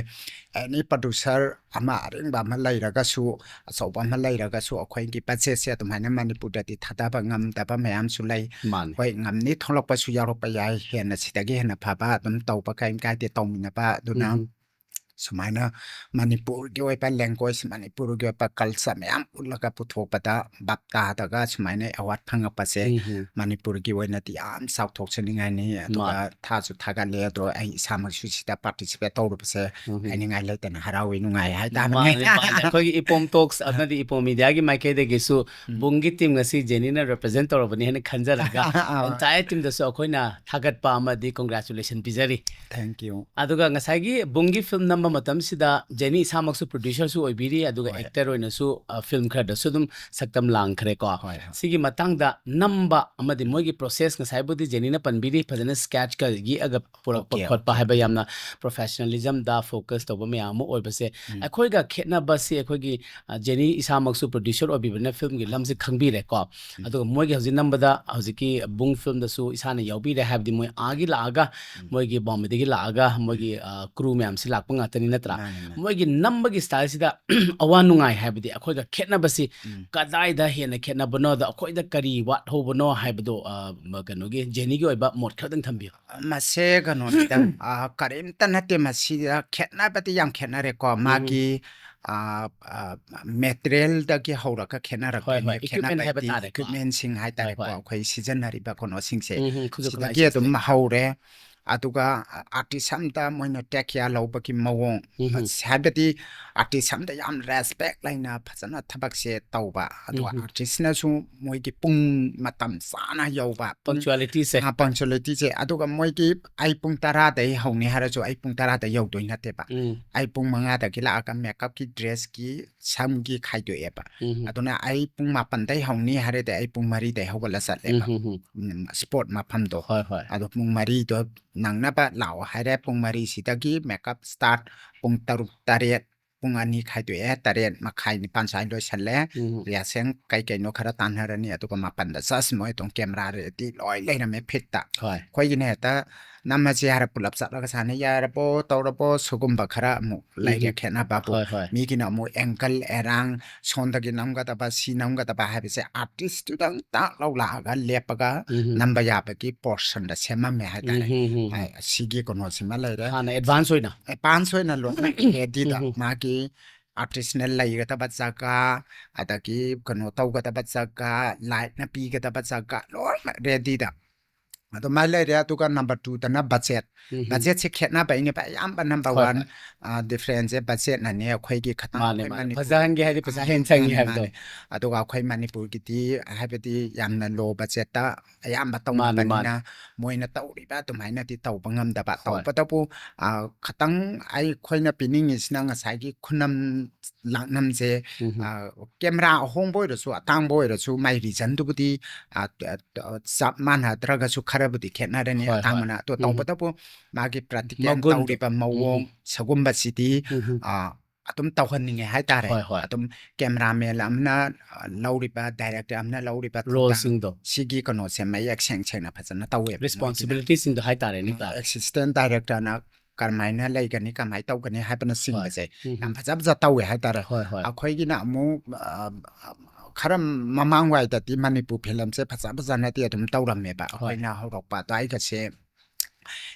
ꯑꯦꯅꯤ ꯄ꯭ꯔꯗ꯭ꯌꯨꯁꯔ ꯑꯃ ꯑꯔꯤꯡꯕ ꯑꯃ ꯂꯩꯔꯒꯁꯨ, ꯑꯆꯧꯕ ꯑꯃ ꯂꯩꯔꯒꯁꯨ, ꯑꯩꯈꯣꯏꯒꯤ ꯕꯖꯦꯠꯁꯦ ꯑꯗꯨꯃꯥꯏꯅ ꯃꯅꯤꯄꯨꯔꯗꯗꯤ ꯊꯥꯗꯕ ꯉꯝꯗꯕ ꯃꯌꯥꯝꯁꯨ ꯂꯩ꯫ ꯃꯥꯅꯤ꯫ ꯍꯣꯏ, ꯉꯝꯅꯤ, ꯊꯣꯛꯂꯛꯄꯁꯨ ꯌꯥꯎꯔꯛꯄ ꯌꯥꯏ, ꯍꯦꯟꯅ ꯁꯤꯗꯒꯤ ꯍꯦꯟꯅ ꯐꯕ ꯑꯗꯨꯝ ꯇꯧꯕ ꯀꯔꯤꯝ ꯀꯥꯏꯗꯦ, ꯇꯧꯃꯤꯟꯅꯕ꯫ ꯑꯗꯨꯅ ꯎꯝ꯫ ꯁꯨꯃꯥꯏꯅ ꯃꯅꯤꯄꯨꯔꯒꯤ ꯑꯣꯏꯕ ꯂꯦꯡꯒ꯭ꯋꯦꯖ, ꯃꯅꯤꯄꯨꯔꯒꯤ ꯑꯣꯏꯕ ꯀꯜꯆꯔ ꯃꯌꯥꯝ ꯎꯠꯂꯒ ꯄꯨꯊꯣꯛꯄꯗ ꯚꯥꯞ ꯇꯥꯗꯒ ꯁꯨꯃꯥꯏꯅ ꯑꯦꯋꯥꯔꯗ ꯐꯪꯉꯛꯄꯁꯦ ꯎꯝ, ꯎꯝ꯫ ꯃꯅꯤꯄꯨꯔꯒꯤ ꯑꯣꯏꯅꯗꯤ ꯌꯥꯝ ꯆꯥꯎꯊꯣꯛꯆꯅꯤꯡꯉꯥꯏꯅꯤ꯫ ꯑꯗꯨꯒ ꯃꯥꯅꯤ꯫ ꯊꯥꯁꯨ ꯊꯥꯒꯠꯂꯦ, ꯑꯗꯣ ꯑꯩ ꯏꯁꯥꯃꯛꯁꯨ ꯁꯤꯗ ꯄꯥꯔꯇꯤꯁꯤꯄꯦꯠ ꯇꯧꯔꯨꯕꯁꯦ ꯎꯝ, ꯎꯝ꯫ ꯍꯥꯏꯅꯤꯡꯉꯥꯏ ꯂꯩꯇꯅ ꯍꯔꯥꯎꯏ, ꯅꯨꯡꯉꯥꯏ ꯍꯥꯏꯇꯥꯔꯦ꯫ ꯃꯥꯅꯤ, ꯃꯥꯅꯤ꯫ ꯑꯩꯈꯣꯏꯒꯤ ꯏꯄꯣꯝ ꯇꯣꯛꯁ ꯑꯃꯗꯤ ꯏꯄꯣꯝ ꯃꯤꯗꯤꯌꯥꯒꯤ ꯃꯥꯏꯀꯩꯗꯒꯤꯁꯨ ꯎꯝ꯫ ꯕꯨꯡꯒꯤ ꯇꯤꯝ ꯉꯁꯤ ꯖꯦꯅꯤꯅ ꯔꯤꯄ꯭ꯔꯖꯦꯟ ꯇꯧꯔꯕꯅꯤ ꯍꯥꯏꯅ ꯈꯟꯖꯔꯒ ꯑꯥ꯫ ꯑꯦꯟꯇꯥꯌꯔ ꯇꯤꯝꯗꯁꯨ ꯑꯩꯈꯣꯏꯅ ꯊꯥꯒꯠꯄ ꯑꯃꯗꯤ ꯀꯣꯡꯒ꯭ꯔꯦꯆꯨꯂꯦꯁꯟ ꯄꯤꯖꯔꯤ꯫ ꯊꯦꯡꯀ꯭ꯌꯨ꯫ ꯑꯗꯨꯒ ꯉꯁꯥꯏꯒꯤ ꯕꯨꯡꯒꯤ ꯐꯤꯂꯝ ꯅꯝꯕ ꯃꯇꯝꯁꯤꯗ ꯖꯦꯅꯤ ꯏꯁꯥꯃꯛꯁꯨ ꯄ꯭ꯔꯣꯗ꯭ꯌꯨꯁꯔꯁꯨ ꯑꯣꯏꯕꯤꯔꯤ, ꯑꯗꯨꯒ ꯍꯣꯏ꯫ ꯑꯦꯛꯇꯔ ꯑꯣꯏꯅꯁꯨ, ꯑ, ꯐꯤꯂꯝ ꯈꯔꯗꯁꯨ ꯑꯗꯨꯝ ꯁꯛꯇꯝ ꯂꯥꯡꯈ꯭ꯔꯦꯀꯣ꯫ ꯍꯣꯏ, ꯍꯣꯏ꯫ ꯁꯤꯒꯤ ꯃꯇꯥꯡꯗ ꯅꯝꯕ ꯑꯃꯗꯤ ꯃꯣꯏꯒꯤ ꯄ꯭ꯔꯣꯁꯦꯁ ꯉꯁꯥꯏꯕꯨꯗꯤ ꯖꯦꯅꯤꯅ ꯄꯟꯕꯤꯔꯤ, ꯐꯖꯅ ꯁ꯭ꯀꯦꯠꯆꯀ ꯌꯦꯛꯑꯒ ꯄꯨꯔꯛꯄ ꯑꯣꯀꯦ, ꯈꯣꯠꯄ ꯑꯣꯀꯦ꯫ ꯍꯥꯏꯕ ꯌꯥꯝꯅ ꯄ꯭ꯔꯣꯐꯦꯁꯅꯦꯂꯤꯖꯝꯗ ꯐꯣꯀꯁ ꯇꯧꯕ ꯃꯌꯥꯝ ꯑꯃ ꯑꯣꯏꯕꯁꯦ꯫ ꯎꯝ꯫ ꯑꯩꯈꯣꯏꯒ ꯈꯦꯠꯅꯕꯁꯤ ꯑꯩꯈꯣꯏꯒꯤ, ꯑ, ꯖꯦꯅꯤ ꯏꯁꯥꯃꯛꯁꯨ ꯄ꯭ꯔꯣꯗ꯭ꯌꯨꯁꯔ ꯑꯣꯏꯕꯤꯕꯅ ꯐꯤꯂꯝꯒꯤ ꯂꯝꯁꯦ ꯈꯪꯕꯤꯔꯦꯀꯣ꯫ ꯎꯝ꯫ ꯑꯗꯨꯒ ꯃꯣꯏꯒꯤ ꯍꯧꯖꯤꯛ ꯅꯝꯕꯗ ꯍꯧꯖꯤꯛꯀꯤ ꯕꯨꯡ ꯐꯤꯂꯝꯗꯁꯨ ꯏꯁꯥꯅ ꯌꯥꯎꯕꯤꯔꯦ, ꯍꯥꯏꯕꯗꯤ ꯃꯣꯏ ꯑꯥꯒꯤ ꯂꯥꯛꯑꯒ, ꯎꯝ꯫ ꯃꯣꯏꯒꯤ ꯕꯣꯝꯕꯦꯗꯒꯤ ꯂꯥꯛꯑꯒ ꯃꯣꯏꯒꯤ, ꯑ, ꯀ꯭ꯔꯨ ꯃꯌꯥꯝꯁꯤ ꯂꯥꯛꯄ ꯉꯥꯛꯇꯅꯤ ꯅꯠꯇ꯭ꯔꯥ? ꯃꯥꯅꯦ, ꯃꯥꯅꯦ꯫ ꯃꯣꯏꯒꯤ ꯅꯝꯕꯒꯤ ꯁ꯭ꯇꯥꯏꯜꯁꯤꯗ ꯑꯋꯥ ꯅꯨꯡꯉꯥꯏ ꯍꯥꯏꯕꯗꯤ ꯑꯩꯈꯣꯏꯒ ꯈꯦꯠꯅꯕꯁꯤ ꯎꯝ꯫ ꯀꯗꯥꯏꯗ ꯍꯦꯟꯅ ꯈꯦꯠꯅꯕꯅꯣ, ꯑꯗ ꯑꯩꯈꯣꯏꯗ ꯀꯔꯤ ꯋꯥꯠꯍꯧꯕꯅꯣ ꯍꯥꯏꯕꯗꯣ, ꯑ, ꯀꯩꯅꯣꯒꯤ ꯖꯦꯅꯤꯒꯤ ꯑꯣꯏꯕ ꯃꯣꯠ ꯈꯔꯗꯪ ꯊꯝꯕꯤꯌꯨ꯫ ꯃꯁꯦ ꯀꯩꯅꯣꯅꯤꯗ, ꯑ, ꯀꯔꯤꯝꯇ ꯅꯠꯇꯦ꯫ ꯃꯁꯤꯗ ꯈꯦꯠꯅꯕꯗꯤ ꯌꯥꯝ ꯈꯦꯠꯅꯔꯦꯀꯣ꯫ ꯎꯝ꯫ ꯃꯥꯒꯤ, ꯃꯦꯇꯔꯤꯌꯦꯜꯗꯒꯤ ꯍꯧꯔꯒ ꯈꯦꯠꯅꯔꯛꯇꯣꯏꯅꯦ꯫ ꯍꯣꯏ, equipment ꯍꯥꯏꯕ ꯇꯥꯔꯦꯀꯣ꯫ Equipmentꯁꯤꯡ ꯍꯥꯏꯇꯥꯔꯦꯀꯣ, ꯍꯣꯏ, ꯍꯣꯏ꯫ ꯑꯩꯈꯣꯏ ꯁꯤꯖꯤꯟꯅꯔꯤꯕ ꯀꯩꯅꯣꯁꯤꯡꯁꯦ ꯎꯝ, ꯎꯝ, ꯈꯨꯠꯁꯨ ꯈꯨꯠꯂꯥꯏ ꯁꯤꯗꯒꯤ ꯑꯗꯨꯝ ꯍꯧꯔꯦ꯫ ꯑꯗꯨꯒ ꯑꯥꯔꯇꯤꯁ ꯑꯝꯇ ꯃꯣꯏꯅ ꯇꯦꯛ ꯀꯤꯌꯥꯔ ꯂꯧꯕꯒꯤ ꯃꯑꯣꯡ, ꯎꯝ꯫ ꯍꯥꯏꯕꯗꯤ ꯑꯥꯔꯇꯤꯁ ꯑꯝꯇ ꯌꯥꯝ ꯔꯦꯁꯄꯦꯛ ꯂꯩꯅ ꯐꯖꯅ ꯊꯕꯛꯁꯦ ꯇꯧꯕ꯫ ꯑꯗꯨꯒ ꯎꯝ꯫ ꯑꯥꯔꯇꯤꯁꯅꯁꯨ ꯃꯣꯏꯒꯤ ꯄꯨꯡ ꯃꯇꯝ ꯆꯥꯅ ꯌꯧꯕ, ꯄꯨꯡ Punctualityꯁꯦ꯫ ꯄꯪꯆꯨꯋꯦꯂꯤꯇꯤꯁꯦ꯫ ꯑꯗꯨꯒ ꯃꯣꯏꯒꯤ ꯑꯩ ꯄꯨꯡ ꯇꯔꯥꯗꯩ ꯍꯧꯅꯤ ꯍꯥꯏꯔꯁꯨ ꯑꯩ ꯄꯨꯡ ꯇꯔꯥꯗ ꯌꯧꯗꯣꯏ ꯅꯠꯇꯦꯕ꯫ ꯎꯝ꯫ ꯑꯩ ꯄꯨꯡ ꯃꯉꯥꯗꯒꯤ ꯂꯥꯛꯑꯒ ꯃꯦꯀꯞꯀꯤ ꯗ꯭ꯔꯦꯁꯀꯤ ꯁꯝꯒꯤ ꯈꯥꯏꯗꯣꯛꯑꯦꯕ꯫ ꯎꯝ꯫ ꯑꯗꯨꯅ ꯑꯩ ꯄꯨꯡ ꯃꯥꯄꯟꯗꯩ ꯍꯧꯅꯤ ꯍꯥꯏꯔꯗꯤ ꯑꯩ ꯄꯨꯡ ꯃꯔꯤꯗꯩ ꯍꯧꯒꯠꯂ ꯆꯠꯂꯦꯕ꯫ ꯎꯝ, ꯎꯝ, ꯎꯝ꯫ ꯎꯝ, ꯁ꯭ꯄꯣꯠ ꯃꯐꯝꯗꯣ꯫ ꯍꯣꯏ, ꯍꯣꯏ꯫ ꯑꯗꯣ ꯄꯨꯡ ꯃꯔꯤꯗꯣ ꯅꯪꯅꯕ ꯂꯥꯛꯑꯣ ꯍꯥꯏꯔꯦ꯫ ꯄꯨꯡ ꯃꯔꯤꯁꯤꯗꯒꯤ ꯃꯦꯀꯞ ꯁ꯭ꯇꯥꯔꯠ ꯄꯨꯡ ꯇꯔꯨꯛ, ꯇꯔꯦꯠ, ꯄꯨꯡ ꯑꯅꯤ ꯈꯥꯏꯗꯣꯛꯑꯦ, ꯇꯔꯦꯠ ꯃꯈꯥꯏ, ꯅꯤꯄꯥꯟ ꯁ꯭ꯋꯥꯏ ꯂꯣꯏꯁꯜꯂꯦ꯫ ꯎꯝ꯫ ꯔꯤꯍꯔꯁꯦꯜ ꯀꯩ ꯀꯩꯅꯣ ꯈꯔ ꯇꯥꯟꯅꯔꯅꯤ, ꯑꯗꯨꯒ ꯃꯥꯄꯟꯗ ꯆꯠꯁ ꯃꯣꯏ ꯑꯗꯨꯝ ꯀꯦꯃꯦꯔꯥ ꯔꯦꯗꯤ ꯂꯣꯏ ꯂꯩꯔꯝꯃꯦ ꯐꯤꯠꯇ꯫ ꯍꯣꯏ꯫ ꯑꯩꯈꯣꯏꯒꯤꯅ ꯍꯦꯛꯇ ꯅꯝꯃꯁꯦ ꯍꯥꯏꯔ ꯄꯨꯂꯞ ꯆꯠꯂꯒ ꯁꯥꯟꯅ ꯌꯥꯔꯕꯣ, ꯇꯧꯔꯕꯣ, ꯁꯤꯒꯨꯝꯕ ꯈꯔ ꯑꯃꯨꯛ ꯂꯩꯔꯦ ꯎꯝ꯫ ꯈꯦꯠꯅꯕꯕꯨ꯫ ꯍꯣꯏ, ꯍꯣꯏ꯫ ꯃꯤꯒꯤꯅ ꯑꯃꯨꯛ ꯑꯦꯡꯒꯜ, ꯑꯦꯔꯥꯡ, ꯁꯣꯝꯗꯒꯤ ꯅꯝꯒꯗꯕ, ꯁꯤ ꯅꯝꯒꯗꯕ ꯍꯥꯏꯕꯁꯦ ꯑꯥꯔꯇꯤꯁꯇꯨꯗꯪ ꯇꯥꯛ ꯂꯧ ꯂꯥꯛꯑꯒ ꯂꯦꯞꯄꯒ ꯎꯝ꯫ ꯅꯝꯕ ꯌꯥꯕꯒꯤ ꯄꯣꯔꯁꯟꯗ ꯁꯦꯝꯃꯝꯃꯦ ꯍꯥꯏꯇꯥꯔꯦ꯫ ꯎꯝ, ꯎꯝ, ꯎꯝ꯫ ꯍꯥꯏ, ꯁꯤꯒꯤ ꯀꯩꯅꯣꯁꯤꯃ ꯂꯩꯔꯦ꯫ ꯍꯥꯟꯅ ꯑꯦꯗꯚꯥꯟꯁ ꯑꯣꯏꯅ꯫ ꯑꯦꯗꯚꯥꯟꯁ ꯑꯣꯏꯅ ꯂꯣꯏꯅ ꯔꯦꯗꯤꯗ ꯎꯝ, ꯎꯝ꯫ ꯃꯥꯒꯤ ꯑꯥꯔꯇꯤꯁꯅ ꯂꯩꯒꯗꯕ ꯖꯒꯥ, ꯑꯗꯒꯤ ꯀꯩꯅꯣ ꯇꯧꯒꯗꯕ ꯖꯒꯥ, ꯂꯥꯏꯠꯅ ꯄꯤꯒꯗꯕ ꯖꯒꯥ ꯂꯣꯏꯅ ꯔꯦꯗꯤꯗ ꯑꯗꯨꯃꯥꯏꯅ ꯂꯩꯔꯦ꯫ ꯑꯗꯨꯒ ꯅꯝꯕꯔ ꯇꯨꯗꯅ ꯕꯖꯦꯠ꯫ ꯎꯝ, ꯎꯝ꯫ ꯕꯖꯦꯠꯁꯦ ꯈꯦꯠꯅꯕ ꯑꯩꯅ ꯌꯥꯝꯕ ꯅꯝꯕꯔ ꯍꯣꯏ, ꯋꯥꯟ ꯍꯣꯏ꯫ ꯗꯤꯐ꯭ꯔꯦꯟꯁꯁꯦ ꯕꯖꯦꯠꯅꯅꯦ꯫ ꯑꯩꯈꯣꯏꯒꯤ ꯈꯇꯪ ꯃꯥꯅꯦ, ꯑꯩꯈꯣꯏ ꯃꯥꯅꯦ꯫ ꯃꯅꯤꯄꯨꯔ ꯐꯖꯍꯟꯒꯦ ꯍꯥꯏꯗꯤ ꯄꯩꯁꯥ ꯑꯥ, ꯍꯦꯟꯅ ꯆꯪꯉꯤ ꯃꯥꯅꯦ, ꯍꯥꯏꯕꯗꯣ꯫ ꯃꯥꯅꯦ꯫ ꯑꯗꯨꯒ ꯑꯩꯈꯣꯏ ꯃꯅꯤꯄꯨꯔꯒꯤꯗꯤ ꯍꯥꯏꯕꯗꯤ ꯌꯥꯝꯅ ꯂꯣ ꯕꯖꯦꯠꯇ ꯑꯌꯥꯝꯕ ꯃꯥꯅꯦ, ꯇꯧꯅꯕꯅꯤꯅ ꯃꯥꯅꯦ꯫ ꯃꯣꯏꯅ ꯇꯧꯔꯤꯕ ꯑꯗꯨꯃꯥꯏꯅꯗꯤ ꯇꯧꯕ ꯉꯝꯗꯕ꯫ ꯍꯣꯏ꯫ ꯇꯧꯕꯇꯕꯨ ꯑꯥ, ꯈꯇꯪ ꯑꯩꯈꯣꯏꯅ ꯄꯤꯅꯤꯡꯉꯤꯁꯤꯅ ꯉꯁꯥꯏꯒꯤ ꯈꯨꯅꯝ ꯂꯥꯛꯅꯝꯁꯦ, ꯎꯝ, ꯎꯝ꯫ ꯑꯥ, ꯀꯦꯃꯦꯔꯥ ꯑꯍꯣꯡꯕ ꯑꯣꯏꯔꯁꯨ ꯑꯇꯥꯡꯕ ꯑꯣꯏꯔꯁꯨ ꯃꯥꯏ ꯔꯤꯖꯟꯗꯨꯕꯨꯗꯤ, ꯑꯥ, ꯆꯞ ꯃꯥꯟꯅꯗ꯭ꯔꯒꯁꯨ ꯈꯔꯕꯨꯗꯤ ꯈꯦꯠꯅꯔꯅꯤ꯫ ꯍꯣꯏ, ꯍꯣꯏ꯫ ꯑꯇꯥꯡꯕꯅ ꯑꯗꯣ ꯎꯝ꯫ ꯇꯧꯕꯇꯕꯨ ꯃꯥꯒꯤ ꯄ꯭ꯔꯦꯛꯇꯤꯀꯦꯜ ꯃꯒꯨꯟꯗꯣ꯫ ꯇꯧꯔꯤꯕ ꯃꯑꯣꯡ ꯎꯝ, ꯎꯝ꯫ ꯁꯒꯨꯝꯕꯁꯤꯗꯤ, ꯎꯝ, ꯎꯝ꯫ ꯑꯥ, ꯑꯗꯨꯝ ꯇꯧꯍꯟꯅꯤꯡꯉꯦ ꯍꯥꯏꯇꯥꯔꯦ꯫ ꯍꯣꯏ, ꯍꯣꯏ꯫ ꯑꯗꯨꯝ ꯀꯦꯃꯦꯔꯥꯃꯦꯟ ꯑꯃꯅ, ꯑꯥ, ꯂꯧꯔꯤꯕ ꯗꯥꯏꯔꯦꯛꯇꯔ ꯑꯃꯅ ꯂꯧꯔꯤꯕ ꯊꯧꯗꯥꯡ ꯔꯣꯜꯁꯤꯡꯗꯣ꯫ ꯁꯤꯒꯤ ꯀꯩꯅꯣꯁꯦ ꯃꯌꯦꯛ ꯁꯦꯡ ꯁꯦꯡꯅ ꯐꯖꯅ ꯇꯧꯋꯦꯕ꯫ ꯔꯦꯁꯄꯣꯟꯁꯤꯕꯤꯂꯤꯇꯤꯁꯤꯡꯗꯣ ꯍꯥꯏꯇꯥꯔꯦꯅꯦ꯫ ꯑꯦꯁꯤꯁꯇꯦꯟ ꯗꯥꯏꯔꯦꯛꯇꯔꯅ ꯀꯔꯝꯍꯥꯏꯅ ꯂꯩꯒꯅꯤ, ꯀꯃꯥꯏꯅ ꯇꯧꯒꯅꯤ ꯍꯥꯏꯕꯅꯆꯤꯡꯕꯁꯦ ꯎꯝ, ꯌꯥꯝ ꯎꯝ꯫ ꯐꯖ ꯐꯖ ꯇꯧꯋꯦ ꯍꯥꯏꯇꯥꯔꯦ꯫ ꯍꯣꯏ, ꯍꯣꯏ꯫ ꯑꯩꯈꯣꯏꯒꯤꯅ ꯑꯃꯨꯛ, ꯑ, ꯈꯔ ꯃꯃꯥꯡꯋꯥꯏꯗꯗꯤ ꯃꯅꯤꯄꯨꯔ ꯐꯤꯂꯝꯁꯦ ꯐꯖ ꯐꯖꯅꯗꯤ ꯑꯗꯨꯝ ꯇꯧꯔꯝꯃꯦꯕ꯫ ꯍꯣꯏ꯫ ꯑꯩꯈꯣꯏꯅ ꯍꯧꯔꯛꯄ ꯑꯗꯨꯋꯥꯏꯒꯁꯦ